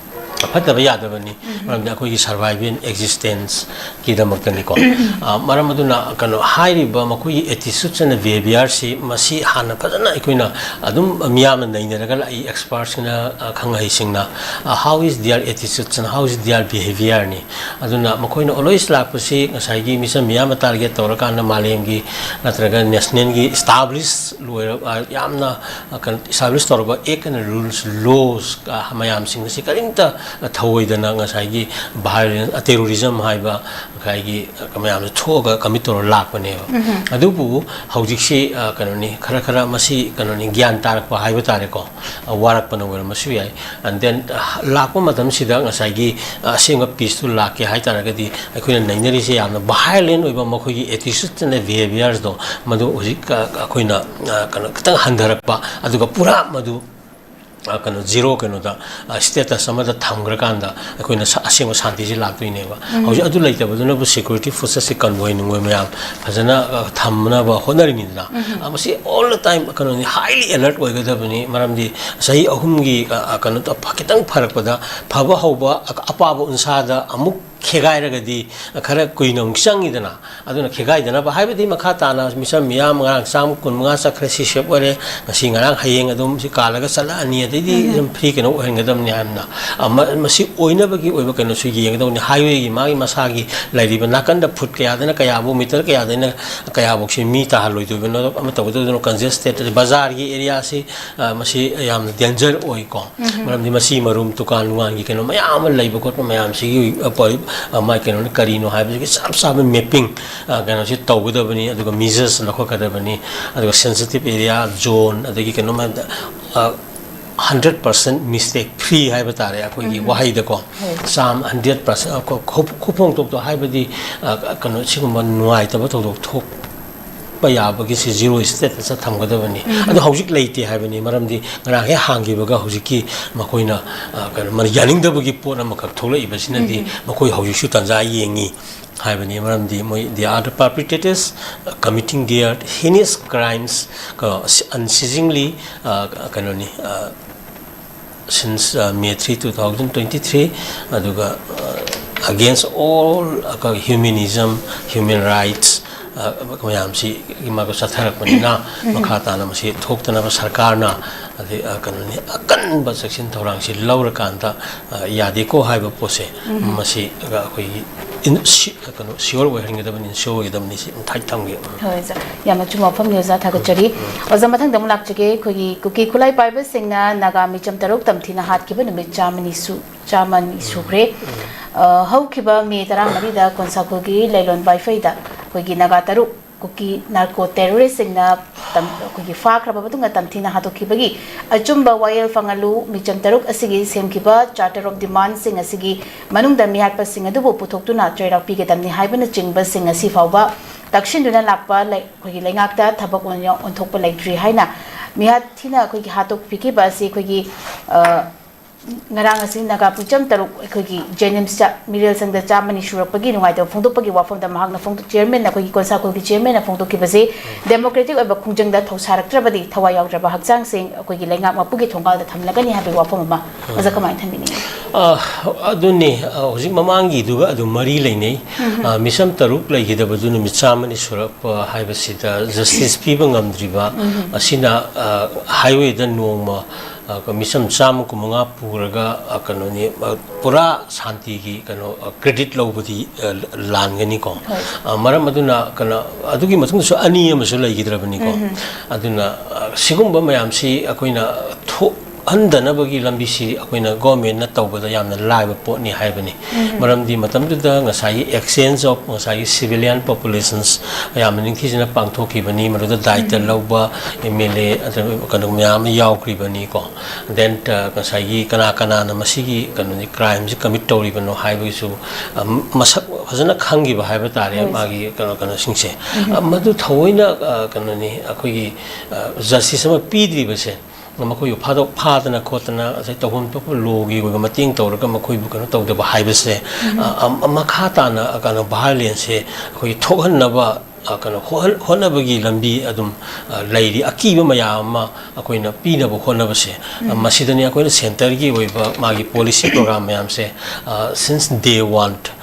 ꯐꯠꯇꯕ ꯌꯥꯗꯕꯅꯤ꯫ ꯃꯔꯝꯗꯤ ꯑꯩꯈꯣꯏꯒꯤ ꯁꯔꯚꯥꯏꯚꯦꯜ ꯑꯦꯛꯖꯤꯁꯇꯦꯟꯁꯀꯤꯗꯃꯛꯇꯅꯤꯀꯣ꯫ ꯑ, ꯃꯔꯝ ꯑꯗꯨꯅ ꯀꯩꯅꯣ, ꯍꯥꯏꯔꯤꯕ ꯃꯈꯣꯏꯒꯤ attitudes and behaviourꯁꯤ, ꯃꯁꯤ ꯍꯥꯟꯅ ꯐꯖꯅ ꯑꯩꯈꯣꯏꯅ ꯑꯗꯨꯝ ꯃꯤꯌꯥꯝꯅ ꯅꯩꯅꯔꯒ ꯂꯥꯛꯏ, ꯑꯦꯛꯁꯄꯔꯠꯁꯤꯡꯅ, ꯑ, ꯈꯪꯍꯩꯁꯤꯡꯅ, ꯑ, how is their attitudes and how is their behaviourꯅꯤ꯫ ꯑꯗꯨꯅ ꯃꯈꯣꯏꯅ always ꯂꯥꯛꯄꯁꯤ ꯉꯁꯥꯏꯒꯤ ꯃꯤꯆꯝ ꯃꯤꯌꯥꯝꯅ target ꯇꯧꯔꯀꯥꯟꯗ ꯃꯥꯂꯦꯝꯒꯤ ꯅꯠꯇ꯭ꯔꯒ nationalꯒꯤ establish ꯂꯣꯏꯔꯕ, ꯑ, ꯌꯥꯝꯅ, ꯑ, ꯀꯩꯅꯣ, establish ꯇꯧꯔꯕ act and rules, laws, ꯑ, ꯃꯌꯥꯝꯁꯤꯡ ꯑꯁꯤ ꯀꯔꯤꯝꯇ ꯊꯧꯑꯣꯏꯗꯅ ꯉꯁꯥꯏꯒꯤ violence, terrorism ꯍꯥꯏꯕ ꯉꯁꯥꯏꯒꯤ, ꯑ, ꯃꯌꯥꯝꯁꯦ ꯊꯣꯛꯑꯒ commit ꯇꯧꯔ ꯂꯥꯛꯄꯅꯦꯕ꯫ ꯑꯗꯨꯕꯨ ꯍꯧꯖꯤꯛꯁꯤ, ꯑ, ꯀꯩꯅꯣꯅꯤ, ꯈꯔ ꯈꯔ ꯃꯁꯤ ꯀꯩꯅꯣꯅꯤ, ꯒ꯭ꯌꯥꯟ ꯇꯥꯔꯛꯄ ꯍꯥꯏꯕ ꯇꯥꯔꯦꯀꯣ, ꯑ, ꯋꯥꯔꯛꯄꯅ ꯑꯣꯏꯔꯝꯕꯁꯨ ꯌꯥꯏ꯫ And then, ꯑ, ꯂꯥꯛꯄ ꯃꯇꯝꯁꯤꯗ ꯉꯁꯥꯏꯒꯤ, ꯑ, ꯑꯁꯦꯡꯕ peaceꯇꯨ ꯂꯥꯛꯀꯦ ꯍꯥꯏ ꯇꯥꯔꯒꯗꯤ ꯑꯩꯈꯣꯏꯅ ꯅꯩꯅꯔꯤꯁꯦ ꯌꯥꯝꯅ violent ꯑꯣꯏꯕ ꯃꯈꯣꯏꯒꯤ attitudes and behaviourꯗꯣ, ꯃꯗꯨ ꯍꯧꯖꯤꯛ, ꯑ, ꯑꯩꯈꯣꯏꯅ, ꯑ, ꯀꯩꯅꯣ, ꯈꯤꯇꯪ ꯍꯟꯊꯔꯛꯄ, ꯑꯗꯨꯒ ꯄꯨꯔꯥ ꯃꯗꯨ, ꯑ, ꯀꯩꯅꯣ, zero ꯀꯩꯅꯣꯗ, ꯑ, status ꯑꯃꯗ ꯊꯝꯈ꯭ꯔꯀꯥꯟꯗ ꯑꯩꯈꯣꯏꯅ ꯁ-, ꯑꯁꯦꯡꯕ ꯁꯥꯟꯇꯤꯁꯤ ꯂꯥꯛꯇꯣꯏꯅꯦꯕ꯫ ꯍꯧꯖꯤꯛ ꯑꯗꯨ ꯂꯩꯇꯕꯗꯨꯅꯕꯨ security forces ꯁꯤ convoy ꯅꯨꯡꯒꯣꯏ ꯃꯌꯥꯝ ꯐꯖꯅ, ꯑ, ꯊꯝꯅꯕ ꯍꯣꯠꯅꯔꯤꯅꯤꯗꯅ꯫ ꯑ, ꯃꯁꯤ all the time ꯀꯩꯅꯣꯅꯤ, highly alert ꯑꯣꯏꯒꯗꯕꯅꯤ꯫ ꯃꯔꯝꯗꯤ ꯆꯍꯤ ꯑꯍꯨꯝꯒꯤ, ꯑ, ꯑ, ꯀꯩꯅꯣ ꯇꯧ-, ꯈꯤꯇꯪ ꯐꯔꯛꯄꯗ ꯐꯕ ꯍꯧꯕ, ꯑ-, ꯑꯄꯥꯕ ꯎꯟꯁꯥꯗ ꯑꯃꯨꯛ ꯈꯦꯒꯥꯏꯔꯒꯗꯤ ꯈꯔ ꯀꯨꯏꯅ ꯑꯃꯨꯛ ꯆꯪꯉꯤꯗꯅ꯫ ꯑꯗꯨꯅ ꯈꯦꯒꯥꯏꯗꯅꯕ ꯍꯥꯏꯕꯗꯤ ꯃꯈꯥ ꯇꯥꯅ ꯃꯤꯆꯝ ꯃꯤꯌꯥꯝ ꯉꯔꯥꯡ ꯆꯥꯝꯃ ꯀꯨꯟꯃꯉꯥ ꯆꯠꯈ꯭ꯔꯦ, ꯁꯤ safe ꯑꯣꯏꯔꯦ, ꯉꯁꯤ ꯉꯔꯥꯡ ꯍꯌꯦꯡ ꯑꯗꯨꯝ ꯁꯤ ꯀꯥꯜꯂꯒ ꯆꯠꯂꯛꯑꯅꯤ, ꯑꯗꯩꯗꯤ ꯑꯗꯨꯝ free ꯀꯩꯅꯣ ꯑꯣꯏꯍꯟꯒꯗꯕꯅꯤ ꯍꯥꯏꯕꯅ, ꯑ, ꯃ-, ꯃꯁꯤ ꯑꯣꯏꯅꯕꯒꯤ ꯑꯣꯏꯕ ꯀꯩꯅꯣꯁꯨ ꯌꯦꯡꯒꯗꯕꯅꯤ꯫ Highwayꯒꯤ ꯃꯥꯒꯤ ꯃꯁꯥꯒꯤ ꯂꯩꯔꯤꯕ ꯅꯥꯀꯟꯗ foot ꯀꯌꯥꯗꯅ ꯀꯌꯥꯕꯨ, meter ꯀꯌꯥꯗꯅ ꯀꯌꯥꯐꯧꯁꯤ ꯃꯤ ꯇꯥꯍꯜꯂꯣꯏꯗꯣꯏꯕꯅꯣ, ꯑꯃ ꯇꯧꯒꯗꯧꯗꯅꯣ, congested, ꯕꯖꯥꯔꯒꯤ areaꯁꯤ, ꯑ, ꯃꯁꯤ ꯌꯥꯝꯅ danger ꯑꯣꯏꯀꯣ꯫ ꯃꯔꯝꯗꯤ ꯃꯁꯤ ꯃꯔꯨꯝ ꯗꯨꯀꯥꯟ ꯅꯨꯡꯉꯥꯟꯒꯤ ꯀꯩꯅꯣ ꯃꯌꯥꯝ ꯑꯃ ꯂꯩꯕ ꯈꯣꯠꯄ ꯃꯌꯥꯝꯁꯤꯒꯤ, ꯑ, ꯄ-, ꯑ, ꯃꯥꯏ ꯀꯩꯅꯣꯅꯤ, ꯀꯔꯤꯅꯣ ꯍꯥꯏꯕꯁꯤꯒꯤ ꯆꯞ ꯆꯥꯕ mapping, ꯑ, ꯀꯩꯅꯣꯁꯤ ꯇꯧꯒꯗꯕꯅꯤ꯫ ꯑꯗꯨꯒ measures ꯂꯧꯈꯠꯀꯗꯕꯅꯤ꯫ ꯑꯗꯨꯒ sensitive area, zone, ꯑꯗꯒꯤ ꯀꯩꯅꯣ ꯃꯌꯥꯝꯗ, ꯑ, hundred percent mistake free ꯍꯥꯏꯕ ꯇꯥꯔꯦ ꯑꯩꯈꯣꯏꯒꯤ ꯋꯥꯍꯩꯗꯀꯣ꯫ ꯆꯥꯝ hundred percent, ꯑ, ꯈꯨ-, ꯈꯨ-, ꯈꯨꯐꯣꯡ ꯊꯣꯛꯇꯣ ꯍꯥꯏꯕꯗꯤ, ꯑ, ꯀꯩꯅꯣ, ꯁꯤꯒꯨꯝꯕ ꯅꯨꯡꯉꯥꯏꯇꯕ ꯊꯧꯗꯣꯛ ꯊꯣꯛ-, ꯄ ꯌꯥꯕꯒꯤ ꯁꯤ ꯖꯤꯔꯣ ꯁ꯭ꯇꯦꯇꯁꯇ ꯊꯝꯒꯗꯕꯅꯤ꯫ ꯑꯗꯣ ꯍꯧꯖꯤꯛ ꯂꯩꯇꯦ ꯍꯥꯏꯕꯅꯤ, ꯃꯔꯝꯗꯤ ꯉꯔꯥꯡ ꯍꯦꯛ ꯍꯥꯡꯈꯤꯕꯒ ꯍꯧꯖꯤꯛꯀꯤ ꯃꯈꯣꯏꯅ, ꯑ, ꯀꯩꯅꯣ, ꯃꯔ-, ꯌꯥꯅꯤꯡꯗꯕꯒꯤ ꯄꯣꯠ ꯑꯃꯈꯛ ꯊꯣꯛꯂꯛꯏꯕꯁꯤꯅꯗꯤ ꯃꯈꯣꯏ ꯍꯧꯖꯤꯛꯁꯨ ꯇꯥꯟꯖꯥ ꯌꯦꯡꯉꯤ ꯍꯥꯏꯕꯅꯤ꯫ ꯃꯔꯝꯗꯤ ꯃꯣꯏ, they are the perpetrators, uh, committing their heinous crimes, ꯀꯣ, unceasingly, ꯑ, ꯀꯩꯅꯣꯅꯤ, ꯑ, since, uh, May three, two thousand twenty-three, ꯑꯗꯨꯒ, uh, against all, uh, humanism, human rights, uh, ꯃꯌꯥꯝꯁꯤ ꯃꯥꯒ ꯆꯠꯊꯔꯛꯄꯅꯤꯅ, ꯃꯈꯥ ꯇꯥꯅ ꯃꯁꯤ ꯊꯣꯛꯇꯅꯕ ꯁꯔꯀꯥꯔꯅ, ꯑꯗꯩ, uh, ꯀꯩꯅꯣꯅꯤ, ꯑꯀꯟꯕ ꯆꯦꯛꯁꯤꯟ ꯊꯧꯔꯥꯡꯁꯤ ꯂꯧꯔꯀꯥꯟꯗ, uh, ꯌꯥꯗꯦꯀꯣ ꯍꯥꯏꯕ ꯄꯣꯠꯁꯦ, ꯃꯁꯤ ꯑꯩꯈꯣꯏꯒꯤ ꯏꯟ-, ꯁꯤ-, ꯀꯩꯅꯣ, ꯁꯤꯌꯣꯔ ꯑꯣꯏꯍꯟꯒꯗꯕꯅꯤ, ꯏꯟꯁꯤꯌꯣꯔ ꯑꯣꯏꯒꯗꯕꯅꯤ, ꯁꯤ ꯊꯥꯏ ꯊꯝꯒꯦ꯫ ꯍꯣꯏ, ꯑꯣꯖꯥ꯫ ꯌꯥꯝꯅ ꯑꯆꯨꯝꯕ ꯋꯥꯐꯝꯅꯤ, ꯑꯣꯖꯥ, ꯊꯥꯒꯠꯆꯔꯤ꯫ ꯑꯣꯖꯥ, ꯃꯊꯪꯗ ꯑꯃꯨꯛ ꯂꯥꯛꯆꯒꯦ꯫ ꯑꯩꯈꯣꯏꯒꯤ ꯀꯨꯀꯤ ꯈꯨꯠꯂꯥꯏ ꯄꯥꯏꯕꯁꯤꯡꯅ ꯅꯥꯒꯥ ꯃꯤꯆꯝ ꯇꯔꯨꯛ ꯇꯝꯊꯤꯅ ꯍꯥꯠꯈꯤꯕ ꯅꯨꯃꯤꯠ ꯆꯥꯝꯃꯅꯤ ꯁꯨ-, ꯆꯥꯝꯃꯅꯤ ꯁꯨꯈ꯭ꯔꯦ꯫ ꯑ, ꯍꯧꯈꯤꯕ ꯃꯦ ꯇꯔꯥꯃꯔꯤꯗ ꯀꯣꯟꯁꯥꯈꯣꯜꯒꯤ ꯂꯩꯂꯣꯟ ꯋꯥꯏꯐꯩꯗ ꯑꯩꯈꯣꯏꯒꯤ ꯅꯥꯒꯥ ꯇꯔꯨꯛ ꯀꯨꯀꯤ ꯅꯥꯔꯀꯣ ꯇꯦꯔꯣꯔꯤꯁꯁꯤꯡꯅ ꯇꯝ-, ꯑꯩꯈꯣꯏꯒꯤ ꯐꯥꯈ꯭ꯔꯕ ꯃꯇꯨꯡꯗ ꯇꯝꯊꯤꯅ ꯍꯥꯠꯇꯣꯛꯈꯤꯕꯒꯤ ꯑꯆꯨꯝꯕ ꯋꯥꯌꯦꯜ ꯐꯪꯍꯜꯂꯨ, ꯃꯤꯆꯝ ꯇꯔꯨꯛ ꯑꯁꯤꯒꯤ ꯁꯦꯝꯈꯤꯕ Charter of Demandsꯁꯤꯡ ꯑꯁꯤꯒꯤ ꯃꯅꯨꯡꯗ ꯃꯤꯍꯥꯠꯄꯁꯤꯡ ꯑꯗꯨꯕꯨ ꯄꯨꯊꯣꯛꯇꯨꯅ ꯆꯩꯔꯥꯛ ꯄꯤꯒꯗꯕꯅꯤ ꯍꯥꯏꯕꯅꯆꯤꯡꯕꯁꯤꯡ ꯑꯁꯤ ꯐꯥꯎꯕ ꯇꯛꯁꯤꯟꯗꯨꯅ ꯂꯥꯛꯄ ꯂꯩ-, ꯑꯩꯈꯣꯏꯒꯤ ꯂꯩꯉꯥꯛꯇ ꯊꯕꯛ ꯑꯣꯏꯅ ꯑꯣꯟꯊꯣꯛꯄ ꯂꯩꯇ꯭ꯔꯤ ꯍꯥꯏꯅ ꯃꯤꯍꯥꯠ ꯊꯤꯅ ꯑꯩꯈꯣꯏꯒꯤ ꯍꯥꯠꯇꯣꯛꯄꯤꯈꯤꯕ ꯑꯁꯤ ꯑꯩꯈꯣꯏꯒꯤ, ꯑ, ꯉꯔꯥꯡ ꯑꯁꯤ ꯅꯥꯒꯥ ꯃꯤꯆꯝ ꯇꯔꯨꯛ ꯑꯩꯈꯣꯏꯒꯤ ꯖꯦꯅꯤꯝꯁꯇ ꯃꯤꯔꯦꯜ ꯁꯪꯗ ꯆꯥꯝꯃꯅꯤ ꯁꯨꯔꯛꯄꯒꯤ ꯅꯨꯡꯉꯥꯏꯇꯕ ꯐꯣꯡꯗꯣꯛꯄꯒꯤ ꯋꯥꯐꯝꯗ ꯃꯍꯥꯛꯅ ꯐꯣꯡꯗꯣꯛ-, ꯆꯤꯌꯔꯃꯦꯟꯅ, ꯑꯩꯈꯣꯏꯒꯤ ꯀꯣꯟꯁꯥꯈꯣꯜꯒꯤ ꯆꯤꯌꯔꯃꯦꯟꯅ ꯐꯣꯡꯗꯣꯛꯈꯤꯕꯁꯤ ꯗꯦꯃꯣꯀ꯭ꯔꯦꯇꯤꯛ ꯑꯣꯏꯕ ꯈꯣꯡꯖꯪꯗ ꯊꯧꯁꯥꯔꯛꯇ꯭ꯔꯕꯗꯤ ꯊꯋꯥꯏ ꯌꯥꯎꯗ꯭ꯔꯕ ꯍꯛꯆꯥꯡꯁꯤꯡ ꯑꯩꯈꯣꯏꯒꯤ ꯂꯩꯉꯥꯛ ꯃꯄꯨꯒꯤ ꯊꯣꯡꯒꯥꯜꯗ ꯊꯝꯂꯒꯅꯤ ꯍꯥꯏꯕꯒꯤ ꯋꯥꯐꯝ ꯑꯃ ꯑꯣꯖꯥ ꯀꯃꯥꯏꯅ ꯊꯝꯕꯤꯅꯤꯡꯉꯤ? ꯑ, ꯑꯗꯨꯅꯤ, ꯑ, ꯍꯧꯖꯤꯛ ꯃꯃꯥꯡꯒꯤꯗꯨꯒ ꯑꯗꯨꯝ ꯃꯔꯤ ꯂꯩꯅꯩ꯫ ꯑ, ꯃꯤꯆꯝ ꯇꯔꯨꯛ ꯂꯩꯈꯤꯗꯕꯗꯨ ꯅꯨꯃꯤꯠ ꯆꯥꯝꯃꯅꯤ ꯁꯨꯔꯛꯄ ꯍꯥꯏꯕꯁꯤꯗ ꯖꯁꯇꯤꯁ ꯄꯤꯕ ꯉꯝꯗ꯭ꯔꯤꯕ ꯑꯁꯤꯅ, ꯑ, ꯍꯥꯏꯋꯦꯗ ꯅꯣꯡꯃ, ꯑ, ꯃꯤꯆꯝ ꯆꯥꯝꯃ ꯀꯨꯟꯃꯉꯥ ꯄꯨꯔꯒ, ꯑ, ꯀꯩꯅꯣꯅꯤ, ꯑ, ꯄꯨꯔꯥ ꯁꯥꯟꯇꯤꯒꯤ ꯀꯩꯅꯣ, ꯑ, ꯀ꯭ꯔꯦꯗꯤꯠ ꯂꯧꯕꯗꯤ, ꯑ, ꯂꯥꯟꯒꯅꯤꯀꯣ꯫ ꯍꯣꯏ꯫ ꯑ, ꯃꯔꯝ ꯑꯗꯨꯅ ꯀꯩꯅꯣ, ꯑꯗꯨꯒꯤ ꯃꯇꯨꯡꯗꯁꯨ ꯑꯅꯤ ꯑꯃꯁꯨ ꯂꯩꯈꯤꯗ꯭ꯔꯕꯅꯤꯀꯣ꯫ ꯑꯗꯨꯅ, ꯑ, ꯁꯤꯒꯨꯝꯕ ꯃꯌꯥꯝꯁꯤ ꯑꯩꯈꯣꯏꯅ ꯊꯣꯛ-, ꯍꯟꯗꯅꯕꯒꯤ ꯂꯝꯕꯤꯁꯤ ꯑꯩꯈꯣꯏꯅ ꯒꯣꯔꯃꯦꯟꯅ ꯇꯧꯕꯗ ꯌꯥꯝꯅ ꯂꯥꯏꯕ ꯄꯣꯠꯅꯤ ꯍꯥꯏꯕꯅꯤ꯫ ꯃꯔꯝꯗꯤ ꯃꯇꯝꯗꯨꯗ ꯉꯁꯥꯏꯒꯤ exchange of ꯉꯁꯥꯏꯒꯤ civilian populations ꯌꯥꯝꯅ ꯅꯤꯡꯊꯤꯖꯅ ꯄꯥꯡꯊꯣꯛꯈꯤꯕꯅꯤ꯫ ꯃꯗꯨꯗ ꯗꯥꯏꯇ ꯂꯧꯕ ꯑꯦꯝ ꯑꯦꯜ ꯑꯦ, ꯑꯗꯨ ꯀꯩꯅꯣ ꯃꯌꯥꯝ ꯑꯃ ꯌꯥꯎꯈ꯭ꯔꯤꯕꯅꯤꯀꯣ꯫ Then, ꯑ, ꯉꯁꯥꯏꯒꯤ ꯀꯅꯥ ꯀꯅꯥꯅ ꯃꯁꯤꯒꯤ ꯀꯩꯅꯣꯅꯤ, crimeꯁꯤ commit ꯇꯧꯔꯤꯕꯅꯣ ꯍꯥꯏꯕꯒꯤꯁꯨ, ꯑ, ꯃꯁꯛ ꯐꯖꯅ ꯈꯪꯈꯤꯕ ꯍꯥꯏꯕ ꯇꯥꯔꯦ꯫ ꯃꯥꯒꯤ ꯀꯩꯅꯣ, ꯀꯩꯅꯣꯁꯤꯡꯁꯦ꯫ ꯑ, ꯃꯗꯨ ꯊꯑꯣꯏꯅ, ꯑ, ꯀꯩꯅꯣꯅꯤ, ꯑꯩꯈꯣꯏꯒꯤ, ꯑ, justice ꯑꯃ ꯄꯤꯗ꯭ꯔꯤꯕꯁꯦ, ꯃꯈꯣꯏꯕꯨ ꯐꯥꯗꯣꯛ-, ꯐꯥꯗꯅ ꯈꯣꯠꯇꯅ, ꯉꯁꯥꯏ ꯇꯧꯐꯝ ꯊꯣꯛꯄ lawꯒꯤ ꯑꯣꯏꯕ ꯃꯇꯦꯡ ꯇꯧꯔꯒ ꯃꯈꯣꯏꯕꯨ ꯀꯩꯅꯣ ꯇꯧꯗꯕ ꯍꯥꯏꯕꯁꯦ, ꯑ, ꯑ, ꯃꯈꯥ ꯇꯥꯅ, ꯑ, ꯀꯩꯅꯣ, violenceꯁꯦ ꯑꯩꯈꯣꯏꯒꯤ ꯊꯣꯛꯍꯟꯅꯕ, ꯑ, ꯀꯩꯅꯣ, ꯍꯣꯠꯍꯟ-, ꯍꯣꯠꯅꯕꯒꯤ ꯂꯝꯕꯤ ꯑꯗꯨꯝ, ꯑ, ꯂꯩꯔꯤ꯫ ꯑꯀꯤꯕ ꯃꯌꯥꯝ ꯑꯃ ꯑꯩꯈꯣꯏꯅ ꯄꯤꯅꯕ ꯍꯣꯠꯅꯕꯁꯦ, ꯑ, ꯃꯁꯤꯗꯅꯤ ꯑꯩꯈꯣꯏꯅ centreꯒꯤ ꯑꯣꯏꯕ ꯃꯥꯒꯤ policy program ꯃꯌꯥꯝꯁꯦ, ꯑ, since day one